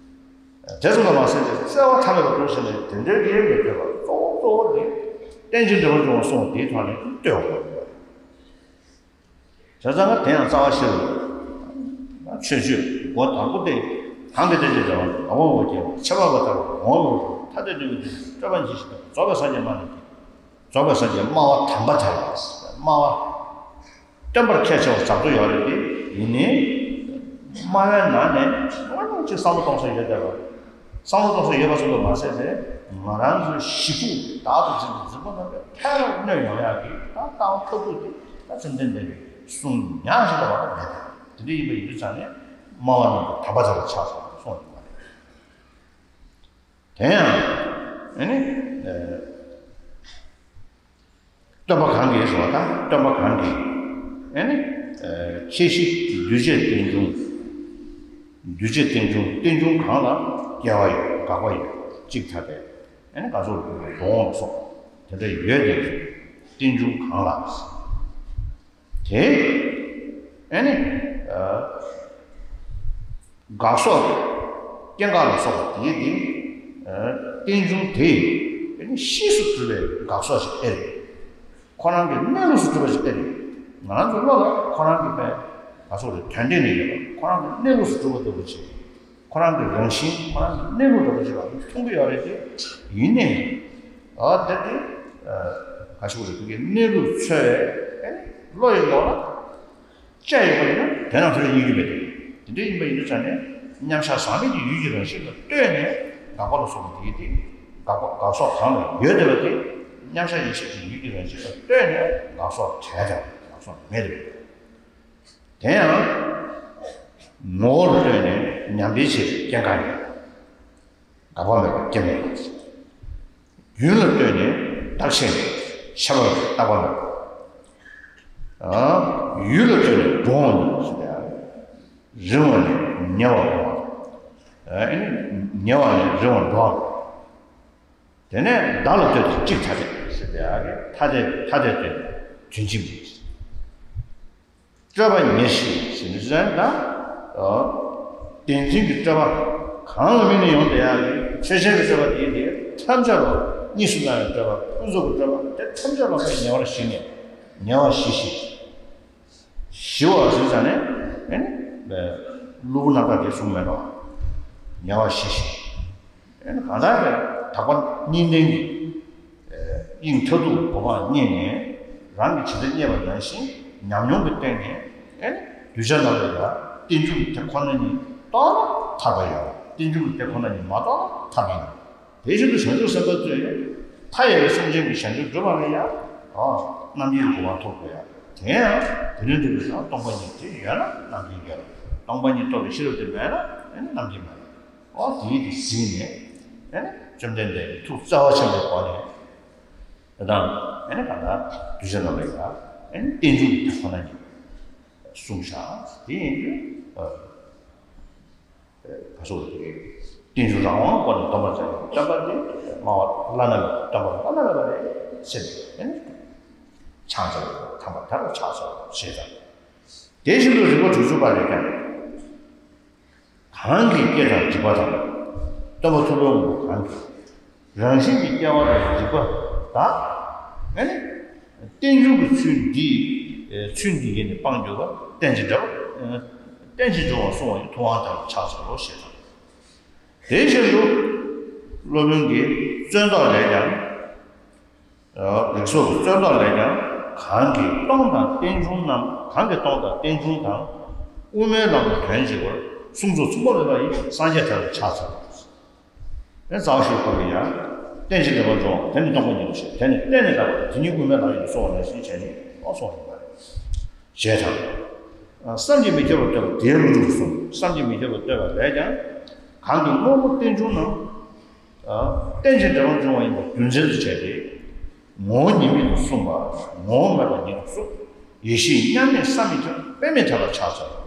དེ་ཙམ་དུ་མ་ཟད་དེ་བརྩེ་བ་མཐའ་མེད་པ་འདུག་ཟེར་ནས་དེ་འདྲའི་གི་མི་འདོད་པ། གཙོ་བོ་གཙོ་བོ་དེ་རྟེན་ཅིང་འབྲེལ་བར་འབྱུང་བ་གསུངས་པ་དེའི་ཐོག་ནས་བསྟོད་དགོས། བྱས་ཙང་ང་དེ་ཡང་རྩ་བ་ཤེས་རུང་། ཆོས་སྤྱོད་སྒོ་དང་པོ་དེ་གང་གིས་རྟེན་ཅིང་འབྲེལ་བར་འབྱུང་། ངག་དབང་འོད་ཀྱིས་ཁྱད་པར་བ་ལྟར་ངོ་བོ་ཐ་དད་དོན་གྱི་སྤྲོས་པ་འབྱིན་ཞིང་། རྫོགས་པའི་སངས་རྒྱས་སྨྲ་ནི་དེ། རྫོགས་པའི་སངས་རྒྱས་སྨྲ་བ་དམ་པ་དེ་ལ། སྨྲ་བ་སྟོན་པར་ཁས་འཆེ་བ་རྫོགས་པ་ཡོད་རེད་དེ། ཡིན་ནའི་སྨྲ་བའི་ནང་ནས་སྔོན་ནས་ཅིག་བསམ་བློ་གཏོང་ས་ཡོད་བསྡད་པ། བསམ་བློ་གཏོང་ས་ཡོད་པ་ཙམ་དུ་མ་ཟད་དེ། ང་རང་ཚོའི་གཞིས་ཕུག་བདག་ཏུ་འཛིན་པའི་འཛིན་པ་རྣམས་ཀྱི་ཕན་ལ་གནོད་ཡོང་ཡག་གི་ད་ལྟ་བ་ཐབས་སྡུག་དེ་ད་བཅོམ་ལྡན་འདས་ཀྱིས་གསུང་མྱངས་ཤིང་ལ་བ་མེད་པ། དེ་འདྲ་ཡིན་པ་ཡིན་དུས་ཙང་ནས་སྨྲ་བ་རྣམས་ཀྱི་དམ་པ་དེ་ལ་ཆགས་སོང་གསུངས་ཡོད་པ་རེད། དེ་ཡང་ཨེ་ནི། སྟོན་པ་གང་གིས་ཟེར་བ་དང་། སྟོན་པ་གང་གིས་ཨེ་ནི། ཁྱེད་ཀྱིས་འདུས་བྱས་རྟེན་འབྱུང་། འདུས་བྱས་རྟེན་འབྱུང་། རྟེན་འབྱུང་གང་ལ་སྐྱེ་བ་ཡོད། འགག་པ་ཡོད། གཅིག་ཐ་དད། ཨེ་ནི་ག་ཚོད་འགྲོ་འོང་ལ་སོགས་དེ་འདྲ་ཡོད་དེ། རྟེན་འབྱུང་གང་ལ། དེ་ཨེ་ནི། འགག་སོགས་སྐྱེ་འགག་ལ་སོགས་པ་དེའི་དེ། རྟེན་འབྱུང་དེ་ཨེ་ནི་གཤིས་སུ་གྲུབ་པའི་འགག་སོགས་ཤིག་ཨེ་རེད། ཁོ་རང་གི་གནས་ལུགས་སུ་གྲུབ་པ་ཞིག་ཨེ་རེད། ང་རང་ཚོ་བློ་ལ་ཁོ་རང་གི་དཔེ་ག་ཚོད་རེད། དོན་སྟེང་ནས་ཡོད་པ། ཁོ་རང་གི་གནས་ལུགས་སུ་གྲུབ་པ་ལྟ་བུ་ཅིག་ཁོ་རང་གི་རང་བཞིན། ཁོ་རང་གི་གནས་ལུགས་འདྲ་པོ་ཅིག་ལ་མཐོང་གི་ཡོད་རེད་དེ། ཡིན་ནའི་ཨ་དེ་དེ་ག་ཞིག་རེད། དེ་གའི་གནས་ལུགས་འཚོལ་བའི་ཨེ་ནི་བློ་ཡི་ལོགས་ལ་བཅའ་ཡོད་པ་ཡིན་ན། དེ་རང་ཚོ་ལ་རྙེད་རྒྱུ་མེད་དེ། དེ་འདྲ་ཡིན་པ་ཡིན་དུས་ཙང་ནས་མཉམ་བཞག་ཟག་མེད་ཀྱི་ཡུལ་གྱི་རང་བཞིན་ལ་ལྟོས་ནས་འགག་པ་ལ་སོགས་པ་དེ་དེ། འགག་པ་འགག་སོགས་གང་ལ་ཡོད་བསྡད་པ་དེ། མཉམ་བཞག་ཡེ་ཤེས་ཀྱི་ཡུལ་གྱི་རང་བཞིན་ལ་ལྟོས་ནས་འགག་སོགས་བྲལ་བསྡད་པ། འགག་སོགས་མེད་དེ། དེ་ཡང་ངོ་བོ་ལ་ལྟོས་ནས་ཉམས་པའི་ཕྱིར་སྐྱེ་འགག་ཡོད། འགག་པ་མེད་པར་སྐྱེ་མེད་པ། རྒྱུན་ལ་ལྟོས་ནས་རྟག་ཆད་མེད། ཁྱབ་པ་རྟག་པ་མེད་པ། ཡུལ་ལ་ལྟོས་ནས་འགྲོ་འོང་ནི་ཞེས་པ། རིང་བ་ནས་ཉེ་བར་འགྲོ་བ། ཉེ་བ་ནས་རིང་བར་འགྲོ་བ། དེ་ནས་བདག་ལ་ལྟོས་ཏེ་གཅིག་ཐ་དད་ཟེར་ཏེ། ཐ་དད་ཐ་དད་ལྟོས་ནས་དོན་གཅིག་མིན། སྤྲོས་པ་ཉེར་ཞི་ཟེར་ནས་ཟེར་ན། བདེན་འཛིན་གྱི་སྤྲོས་པ་གང་ལ་དམིགས་ནས་ཡོང་བསྡད་ཡག་གི་ཆོས་ཅན་གྱི་སྤྲོས་པ་དེ་དེ་ཐམས་ཅད་ལ་གཉིས་སུ་སྣང་བའི་སྤྲོས་པ། ཀུན་རྫོབ་ཀྱི་སྤྲོས་པ་དེ་ཐམས་ཅད་ལ་ཉེ་བར་ཞི་ནས། ཉེ་བར་ཞི་ཞིང་། ཞི་བ་ཟེར་ཙང་ནས་ཨེ་ནི་གློ་བུར་རྣམ་དག་དེ་གསུངས་མེད་ནོ། ཉེ་བར་ཞི་ཞིང་། ཨེ་ནི་གང་ལྟར་དག་པ་གཉིས་ལྡན་གྱི་དབྱིངས་མཐར་ཐུག་གི་གོ་འཕང་བརྙེས་ནས། རང་གིས་ཇི་ལྟར་རྙེད་པ་ནང་བཞིན་ཉམས་མྱོང་གི་སྟེང་ནས་ཨེ་ནི་གདུལ་བྱ་རྣམས་ལ་ཡང་རྟེན་འབྱུང་གི་དེ་ཁོ་ན་ཉིད་རྟོགས་ན་ཐར་པ་ཡོད། རྟེན་འབྱུང་གི་དེ་ཁོ་ན་ཉིད་མ་རྟོགས་ན་ཐར་པ་ཡོད། དེ་བཞིན་དུ་བྱང་ཆུབ་སེམས་དཔའ་ཚོས་མཐའ་ཡས་པའི་སེམས་ཅན་གྱི་ཞབས་འདྲེན་སྒྲུབ་པ་ལ་ཡང་རྣམ་མཁྱེན་གྱི་གོ་འཕང་ཐོབ་དགོས་ཡ། དེ་ཡང་དེ་ནི་འདུས་པའི་སྟོང་པ་ཉིད་དེ་ཡོད་ན་རྣམ་མཁྱེན་ཡོད། སྟོང་པ་ཉིད་རྟོགས་པའི་ཤེས་རབ་དེ་མེད་ན་ཨེ་ནི་རྣམ་མཁྱེན་མེད། ཨོ་དེའི་དེ་གཟིགས་ནས་ཨེ་ནི་བཅོམ་ལྡན་འདས་ཀྱིས་ཐུགས་བརྩེ་བ་ཆེན་པོའི་སྒོ་ནས། དེ་དང་ཨེ་ནི་གང་ལྟར་གདུལ་བྱ་རྣམས་ལ་ཡང་ཨེ་ནི་རྟེན་འབྱུང་གི་དེ་ཁོ་ན་ཉིད་གསུངས་བཞག་དེ་ཡིན་དུས། ཨ་ག་སོགས་དེ་རྟེན་འབྱུང་རང་དབང་སྒོ་ནས་སྟོན་པར་བྱ་བའི་སྟོན་པ་དེ་སྨྲ་བ་བླ་ན་མེད་པ། སྟོན་པ་བླ་ན་མེད་པ་རེད་ཟེར་ནས་ཨེ་ནི་ཕྱག་འཚལ་བ་དང་། དམ་པ་དེ་ལ་ཕྱག་འཚལ་བ་ཞེས་དང་། དེ་བཞིན་དུ་རིག་པ་དྲུག་ཅུ་པ་ལས་ཀྱང་། གང་གིས་སྐྱེ་དང་འཇིག་པ་དང་། སྟོན་པ་ཐུབ་པའི་དབང་པོ་གང་གིས། རང་བཞིན་གྱིས་སྐྱེ་བ་དང་འཇིག་པ་དག་ཨེ་ནི་རྟེན་འབྱུང་གི་ཚུལ་འདི། ཚུལ་འདི་ཡེ་ནས་སྤང་གྱུར་པ། རྟེན་ཅིང་འབྲེལ་བ། རྟེན་ཅིང་འབྲེལ་བར་གསུངས་པ་ཡི་ཐུབ་དབང་དེ་ལ་ཕྱག་འཚལ་ལོ་ཞེས་དང་། དེ་བཞིན་དུ་སློབ་དཔོན་གྱི་རྩོད་ཟློག་ལས་ཀྱང་། རིགས་ཚོགས་ཀྱི་རྩོད་ཟློག་ལས་ཀྱང་། གང་གིས་སྟོང་དང་རྟེན་འབྱུང་རྣམས། གང་གིས་སྟོང་དང་རྟེན་འབྱུང་དང་། དབུ་མའི་ལམ་དུ་དོན་བྱེད་པར་གསུང་ཚུལ་མཚུངས་པ་མེད་པ་ཡི་སངས་རྒྱས་དེ་ལ་ཕྱག་འཚལ་ལོ། དེ་རྩ་བ་ཤེས་དགོས་ཀྱི་ཡང་། རྟེན་ཅིང་འབྲེལ་བར་འབྱུང་བ། དེ་ནི་སྟོང་པ་ཉིད་དོ་ཞེས། དེ་ནི་བརྟེན་ནས་འདའ་བ་དེ་ཉིད་དབུ་མའི་ལམ་ཡིན་དུ་གསུངས་པ་ནང་བཞིན་བྱས་ནས་ཨོ་གསུངས་པ་ཡིན་པ་རེད། ཞེས་དང་། བསམ་གྱིས་མི་ཁྱབ་པར་བསྟོད་པ་དེའི་ལུགས་སུ་གསུངས། བསམ་གྱིས་མི་ཁྱབ་པར་བསྟོད་པ་ལས་ཀྱང་། གང་གིས་དངོས་པོ་རྟེན་འབྱུང་རྣམས། རྟེན་ཅིང་འབྲེལ་བར་འབྱུང་བ་ཡིན་པ་རྒྱུ་མཚན་དུ་བྱས་ཏེ། ངོ་བོ་ཉིད་མེད་དུ་གསུངས་པ། ངོ་བོ་མེད་པ་ཉིད་དུ་གསུངས། ཡེ་ཤེས་མཉམ་མེད་བསམ་མི་ཁྱབ་པ་དཔེ་མི་སྲིད་པར་ཕྱག་འཚལ་ལོ།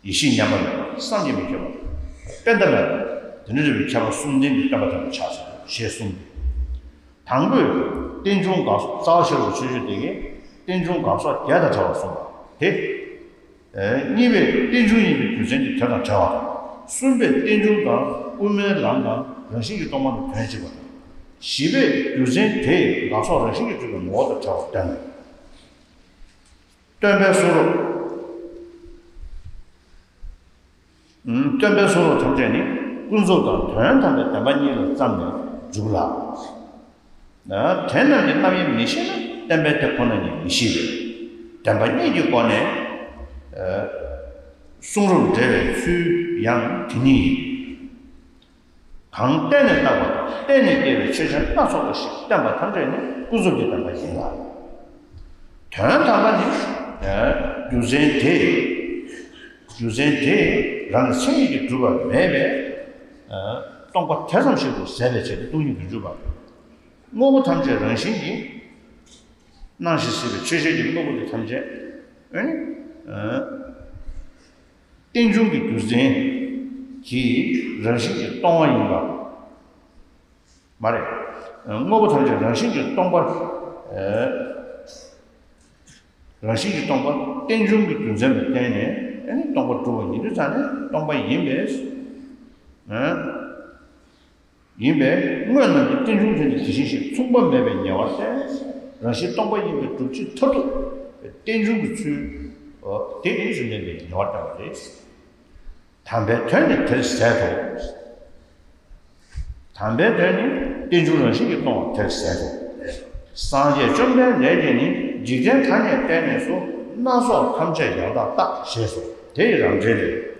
ཡེ་ཤེས་མཉམ་པ་མེད་པ་བསམ་གྱིས་མི་ཁྱབ་པ། པད་ཟླ་མེད་པ། དེ་འདྲ་རེད་པའི་ཁྱད་པར་གསུམ་ལྡན་གྱི་སྟོན་པ་དམ་པ་ཕྱག་འཚལ་ཞེས་གསུངས་ཏེ། དང་པོས་རྟེན་འབྱུང་འགག་རྩ་བ་ཤེས་རབ་ཀྱི་ཆོས་སྤྱོད་དེ་གའི་རྟེན་འབྱུང་འགག་རྩ་བརྒྱད་དང་བྲལ་བར་གསུངས་པ་དེ། གཉིས་པས་རྟེན་འབྱུང་ཡིན་པའི་རྒྱུ་མཚན་གྱི་དོན་དང་བྲལ་བ་དང་། གསུམ་པས་རྟེན་འབྱུང་དང་དབུ་མའི་ལམ་དང་རང་བཞིན་གྱིས་སྟོང་པ་ལ་དོན་གཅིག་པ་དང་། བཞི་པས་རྒྱུ་མཚན་དེས་འགག་སོགས་རང་བཞིན་གྱིས་གྲུབ་པའི་ངོ་བོ་དང་བྲལ་བར་སྟོན། སྟོན་པའི་གསུང་རབ། སྟོན་པའི་གསུང་རབ་ཐམས་ཅད་ནི་ཀུན་རྫོབ་དང་དོན་དམ་པའི་བདེན་པ་གཉིས་ལ་བརྩམས་ནས་འཇུག་ལ། དོན་རྣམས་ཀྱི་རྣམ་དབྱེ་མི་ཤེས་ན་བསྟན་པའི་དེ་ཁོ་ན་ཉིད་མི་ཤེས་པས། བདེན་པ་གཉིས་ཀྱི་སྒོ་ནས་གསུང་རབ་འགྲེལ་བའི་ཚུལ་ཡང་དེ་ཉིད་ཡིན། གང་བརྟེན་ནས་བཏགས་པ་དང་བརྟེན་ནས་སྐྱེས་པའི་ཆོས་ཅན་སྣ་ཚོགས་པ་ཞིག་བསྟན་པ་ཐམས་ཅད་ནི་ཀུན་རྫོབ་ཀྱི་བདེན་པ་ཡིན་ལ། དོན་དམ་པ་ནི། རྒྱུ་མཚན་དེ། རྒྱུ་མཚན་དེ་རང་གི་མཚན་ཉིད་ཀྱིས་གྲུབ་པ་མེད་པས། སྟོང་པ་དེ་ཙམ་ཞིག་ཏུ་ཟད་པའི་ཆེད་དུ་སྟོང་ཉིད་དོན་གྲུབ་པ། དངོས་པོ་ཐམས་ཅད་རང་བཞིན་གྱིས། སྣང་ཞིང་སྲིད་པའི་ཆོས་ཅན་གྱི་དངོས་པོ་དེ་ཐམས་ཅད། ཨ་ནི། རྟེན་འབྱུང་གི་རྒྱུ་མཚན་གྱིས་རང་བཞིན་གྱིས་སྟོང་བ་ཡིན་པ། མ་རེད། དངོས་པོ་ཐམས་ཅད་རང་བཞིན་གྱིས་སྟོང་པ། རང་བཞིན་གྱིས་སྟོང་པ་རྟེན་འབྱུང་གི་རྒྱུ་མཚན་ལ་བརྟེན་ནས་ཨ་ནི་སྟོང་པ་གྲུབ་པ་ཡིན་དུས་ཙང་ནས་སྟོང་པ་ཡིན་པས། ཡིན་པས་དངོས་རྣམས་ཀྱི་རྟེན་འབྱུང་དོན་གྱི་དེ་བཞིན་གཤིས་མཚུངས་པ་མེད་པའི་ཉེ་བར་བསྟན། རང་བཞིན་སྟོང་པ་ཡིན་པའི་སྒྲུབ་བྱེད་མཐར་ཐུག་རྟེན་འབྱུང་གི་ཚུལ་དེ་ཡིན་ཞེས་མེད་པའི་ཉེ་བར་བསྟན་པ་རེད། དམ་པའི་དོན་ནི་དེར་ཟད་དོ། དམ་པའི་དོན་ནི་རྟེན་འབྱུང་རང་བཞིན་གྱིས་སྟོང་བ་དེར་ཟད་དོ། སངས་རྒྱས་བཅོམ་ལྡན་འདས་ཀྱིས་ནི། འཇིག་རྟེན་ཐ་སྙད་བསྟན་ནས་སུ། སྣ་ཚོགས་ཐམས་ཅད་ཡང་དག་བརྟག་ཞེས་སོ། དེ་ཡི་རང་འགྲེལ་ལས།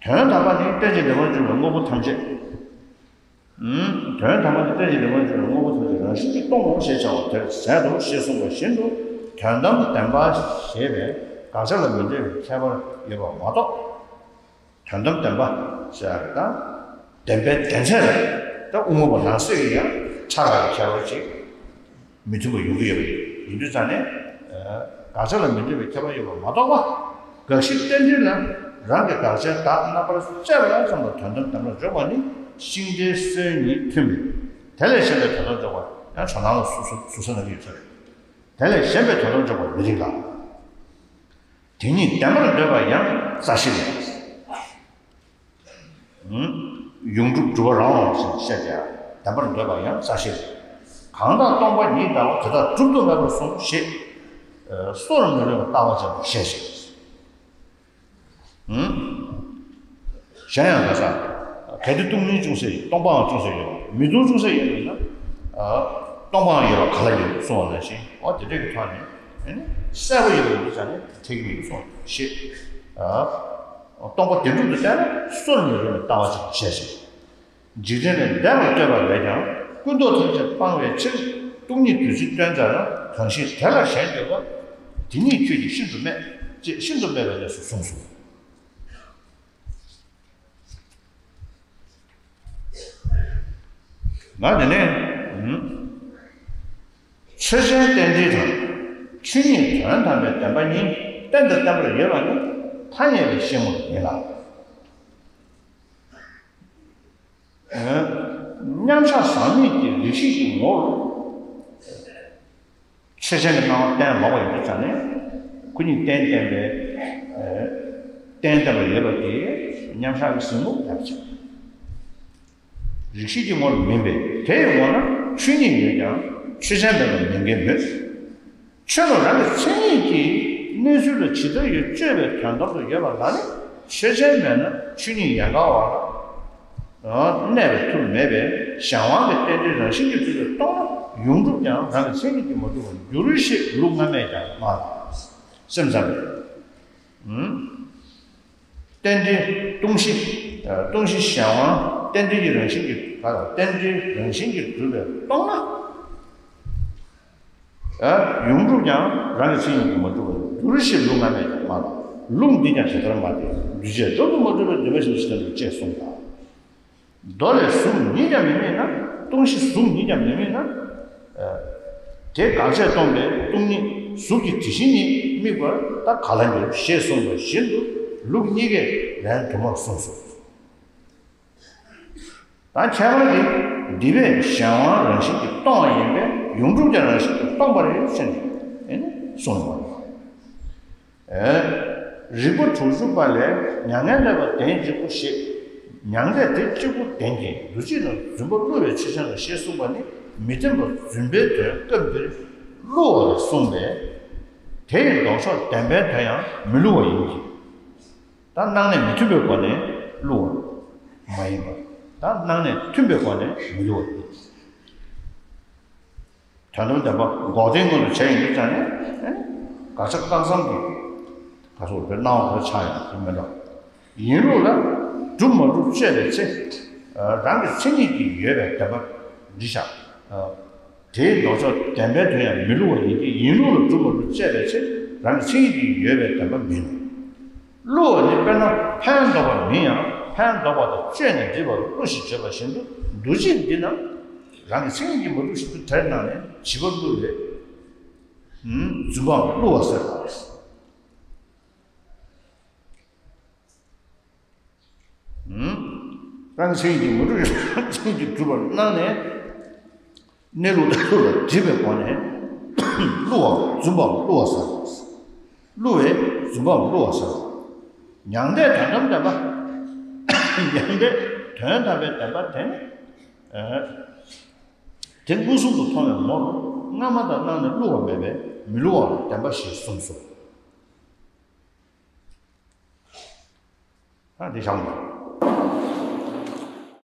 དོན་དམ་པ་ནི་རྟེན་ཅིང་འབྲེལ་པར་འབྱུང་བའི་དངོས་པོ་ཐམས་ཅད། དོན་དམ་པ་ནི་རྟེན་ཅིང་འབྲེལ་པར་འབྱུང་བའི་དངོས་པོ་ཐམས་ཅད་རང་བཞིན་གྱིས་སྟོང་ངོ་ཞེས་བྱ་བ་དེར་ཟད་དོ་ཞེས་གསུངས་པ་བཞིན་དུ། དོན་དམ་བདེན་པ་ཞེས་པའི་དགག་བྱ་ལ་མི་འབྲེལ་བའི་ཁྱད་པར་ཡོད་པ་མ་གཏོགས། དོན་དམ་བདེན་པ་ཞེས་པ་དང་། བདེན་པའི་བདེན་ཚད་ལ་ད་དབུ་མ་པ་ནང་གསེས་ཀྱི་ཡང་ཆ་ལ་ཡང་ཁྱད་པར་ཅིག་མི་མཐུན་པ་ཡོང་གི་ཡོད་པ་ཡིན་དུས་ཙང་ནས། དགག་བྱ་ལ་མི་འབྲེལ་བའི་ཁྱད་པར་ཡོད་པ་མ་གཏོགས་པ། དགག་གཞི་རྟེན་འབྲེལ་ལ་རང་གི་དགག་བྱའི་བདག་རྣམ་པར་དཔྱད་པ་ཙམ་ལ་དོན་དམ་བདེན་པར་འཇོག་པ་ནི་ཤིང་རྟའི་སྲོལ་ཉིད་མཐུན་པས། དེ་ལས་གཞན་པའི་དོན་དམ་འཇོག་པ་ཡང་ཇོ་ནང་ལ་སོ་སོ་སོ་སོ་ན་གི་ཡོད་ས་རེད། དེ་ལས་གཞན་པའི་དོན་དམ་འཇོག་པར་མི་རིགས་ལ། དེ་ཉིད་བདེན་པར་འདོད་པ་ཡང་རྩ་ཤེ་ལས། ཡོངས་གྲུབ་གྲུབ་པ་རང་དབང་ཞེས་བཤད་དེ། བདེན་པར་འདོད་པ་ཡང་རྩ་ཤེ་ལས། གང་དག་སྟོང་པ་ཉིད་ལྟ་བ་དེ་དག་གྲུབ་ཏུ་མེད་པར་གསུངས་ཞེས། སོར་མི་རུང་བའི་ལྟ་བ་ཅན་དུ་བཤད་ཅིང་། གཞན་ཡང་ག་ས། གལ་ཏེ་སྟོང་ཉིད་ཅུང་ཟད་ཡོད། སྟོང་པའང་ཅུང་ཟད་ཡོད་པ། མི་སྟོང་ཅུང་ཟད་ཡོད་པ་ཡིན་ན། སྟོང་པའང་ཡོད་པ་ག་ལ་ཡོད་གསུངས་པ་ནང་བཞིན། འོ་དེ་འདྲ་གི་ཐོག་ནས། གསལ་པོ་ཡོད་པ་ཡིན་དུས་ཙང་ནས་འཐད་ཀྱི་མེད་གསུངས་ཞེས། སྟོང་པ་བདེན་གྲུབ་ཏུ་བལྟས་ན་སོར་མི་རུང་བའི་ལྟ་བ་ཅན་དུ་བཤད་ཅིང་། འཇིག་རྟེན་ལས་འདས་པར་བསྟོད་པ་ལས་ཀྱང་ཀུན་རྟོག་ཐམས་ཅད་སྤང་བའི་ཕྱིར། སྟོང་ཉིད་བདུད་རྩི་སྟོན་མཛད་ན། གང་ཞིག་དེ་ལ་ཞེན་འདོད་པ། དེ་ཉིད་ཁྱོད་ཀྱིས་ཤིན་ཏུ་སྨད། ཅེས་ཤིན་ཏུ་སྨད་པའི་གནས་སུ་གསུངས་སོ། ང་དེ་ནས་ཆོས་ཅན་རྟེན་འབྲེལ་དང་། ཆོས་ཉིད་དོན་དམ་པའི་བདེན་པ་གཉིས་གཏན་དང་བརྟན་པར་ཡོད་པ་ནི་ཐ་སྙད་པའི་ཤེས་ངོར་ཡིན་ལ། མཉམ་གཞག་ཟག་མེད་ཀྱི་རིགས་ཤེས་ཀྱི་ངོར། ཆོས་ཅན་གྱི་སྣང་བ་གཏན་ལོག་པ་ཡིན་དུས་ཙང་ནས། ཁོ་གཉིས་གཏན་བརྟན་པའི། གཏན་བརྟན་པ་ཡོད་པ་དེ་མཉམ་གཞག་གི་གཟིགས་མོ་ལབ་ཅིང་། རིགས་ཤེས་ཀྱི་ངོར་མིན་པས། དེའི་ངོ་ན་ཆོས་ཉིད་ཡོད་ཀྱང་ཆོས་ཅན་མེད་པ་མིན་གྱི་མོད། ཆོས་ལུགས་རང་གི་མཚན་ཉིད་ཀྱི་གནས་ཚུལ་ལ་ཇི་ལྟར་ཡོད་དཔྱོད་པའི་དོན་ལྡོག་ཏུ་ཡོད་པ་ལ་ནི། ཆོས་ཅན་མེད་ན་ཆོས་ཉིད་ཡན་གར་བ་ལ་གནས་པའི་ཐུགས་མེད་པས། གཞན་དབང་གི་རྟེན་འབྲེལ་རང་བཞིན་གྱིས་གྲུབ་པས་སྟོང་ན། ཡོངས་གྲུབ་ཀྱང་རང་གི་མཚན་ཉིད་ཀྱིས་མ་གྲུབ་པར་འགྱུར་ཞེས་ལུགས་སྔ་མས་ཀྱང་སྨྲ་ལ། སེམས་ཙམ་པས། རྟེན་འབྲེལ་སྟོང་གཞི། སྟོང་གཞི་གཞན་དབང་རྟེན་འབྲེལ་གྱི་རང་བཞིན་གྱིས། རྟེན་འབྲེལ་རང་བཞིན་གྱིས་གྲུབ་པས་སྟོང་ན། ཡོངས་གྲུབ་ཀྱང་རང་གི་མཚན་ཉིད་ཀྱིས་མ་གྲུབ་པར་འགྱུར་ཞེས་ལུགས་སྔ་མས་ཀྱང་སྨྲ་ལ། ལུགས་འདིས་ཀྱང་ཇི་ལྟར་སྨྲ་སྟེ། འདུས་བྱས་མདོར་དུ་མ་གྲུབ་པའི་འདོད་པའི་ཕྱིར་ཇི་ལྟར་འགྱུར་ཅེས་གསུངས་པ། མདོ་ལས་གཟུགས་ཉིད་ཀྱང་མི་དམིགས་ན། སྟོང་གཞི་གཟུགས་ཉིད་ཀྱང་མི་དམིགས་ན། དེ་དགག་བྱས་སྟོང་པའི་སྟོང་ཉིད་གཟུགས་ཀྱི་དེ་བཞིན་ཉིད་དམིགས་པར་ད་ག་ལ་འགྱུར་ཞེས་གསུངས་པ་བཞིན་དུ་ལུགས་གཉིས་ཀས་ལན་དུ་མར་གསུངས་སོ། ད་ཁྱད་པར་དེ་འདི་པས་གཞན་དབང་རང་བཞིན་གྱིས་སྟོང་བ་ཡིན་པས་ཡོངས་གྲུབ་ཀྱང་རང་བཞིན་གྱིས་སྟོང་པ་རེད་ཟེར་ནས་གསུངས་པ་རེད། རིགས་པ་དྲུག་ཅུ་པ་ལས་མྱ་ངན་འདས་པ་བདེན་གཅིག་པུ་ཞེས། མྱང་འདས་དེ་གཅིག་པུ་བདེན་ཅིང་འདུ་བྱེད་དང་རྫུན་པ་བསླུ་བའི་ཕྱིར་ཅན་ལ་ཞེས་གསུངས་པ་ནི་མི་བདེན་པ་རྫུན་པའི་དོན་སྐབས་འདིར་བསླུ་བ་ལ་གསུངས་པས། དེ་ཡི་ལྡོག་ཕྱོགས་བདེན་པའི་དོན་ཡང་མི་བསླུ་བ་ཡིན་གྱི། ད་སྣང་གནས་མི་མཐུན་པའི་སྒོ་ནས་བསླུ་བ་མ་ཡིན་པ། ད་སྣང་གནས་མཐུན་པའི་སྒོ་ནས་མི་བསླུ་བ་ཡིན། དོན་དམ་བདེན་པ་འགོག་བདེན་མངོན་དུ་བྱས་ཡིན་དུས་ཙང་ནས་དགག་བྱ་བཀག་ཙམ་གྱི་ག་སོགས་པའི་སྣང་བ་ཁོ་ཆགས་ཡོང་གི་མེད་འགྲོ། ཡིན་ལུགས་ལ་གྲུབ་མ་གྲུབ་དཔྱད་པའི་ཚེ། རང་གི་མཚན་ཉིད་ཀྱིས་ཡོད་པའི་བདེན་པ་འདི་བཞག་དེའི་ལྡོག་ཕྱོགས་བདེན་པའི་དོན་ཡང་མི་བསླུ་བ་ཡིན་གྱི། ཡིན་ལུགས་ལ་གྲུབ་མ་གྲུབ་དཔྱད་པའི་ཚེ་རང་གི་མཚན་ཉིད་ཀྱིས་ཡོད་པའི་བདེན་པ་མིན་ནོ། བསླུ་བ་ནི་དཔེར་ན་ཕན་འདོགས་པ་མིན་ཡང་ཕན་འདོགས་པ་དང་བཅོས་ནས་འདྲིས་པ་ལ་བསླུ་ཞེས་བརྗོད་པ་བཞིན་དུ་འདུ་བྱེད་འདི་རྣམས་རང་གི་མཚན་ཉིད་ཀྱིས་མ་གྲུབ་བཞིན་དུ་དེར་སྣང་ནས་བྱིས་པ་བསླུ་བས་རྫུན་པའམ་བསླུ་བ་ཟེར་ལ། རང་གི་མཚན་ཉིད་ཀྱིས་མ་གྲུབ་བཞིན་དུ་མཚན་ཉིད་ཀྱིས་གྲུབ་པར་སྣང་ནས། གནས་ལུགས་དང་ལུགས་ལ་སྒྲིབ་པའི་སྒོ་ནས་བསླུ་བའམ་རྫུན་པའམ་བསླུ་བ་ཟེར། བསླུ་བས་རྫུན་པའམ་བསླུ་བ་ཟེར། མྱང་འདས་དོན་དམ་བདེན་པ། མྱང་འདས་དོན་དམ་པའི་བདེན་པ་དེ་ནི། དེ་མངོན་སུམ་དུ་མཐོང་བའི་ངོར་སྔ་མ་དང་སྣང་ནས་བསླུ་བ་མེད་པས་མི་བསླུ་བའམ་བདེན་པ་ཞེས་གསུངས་སོ། ཨ་འདི་བྱང་བ།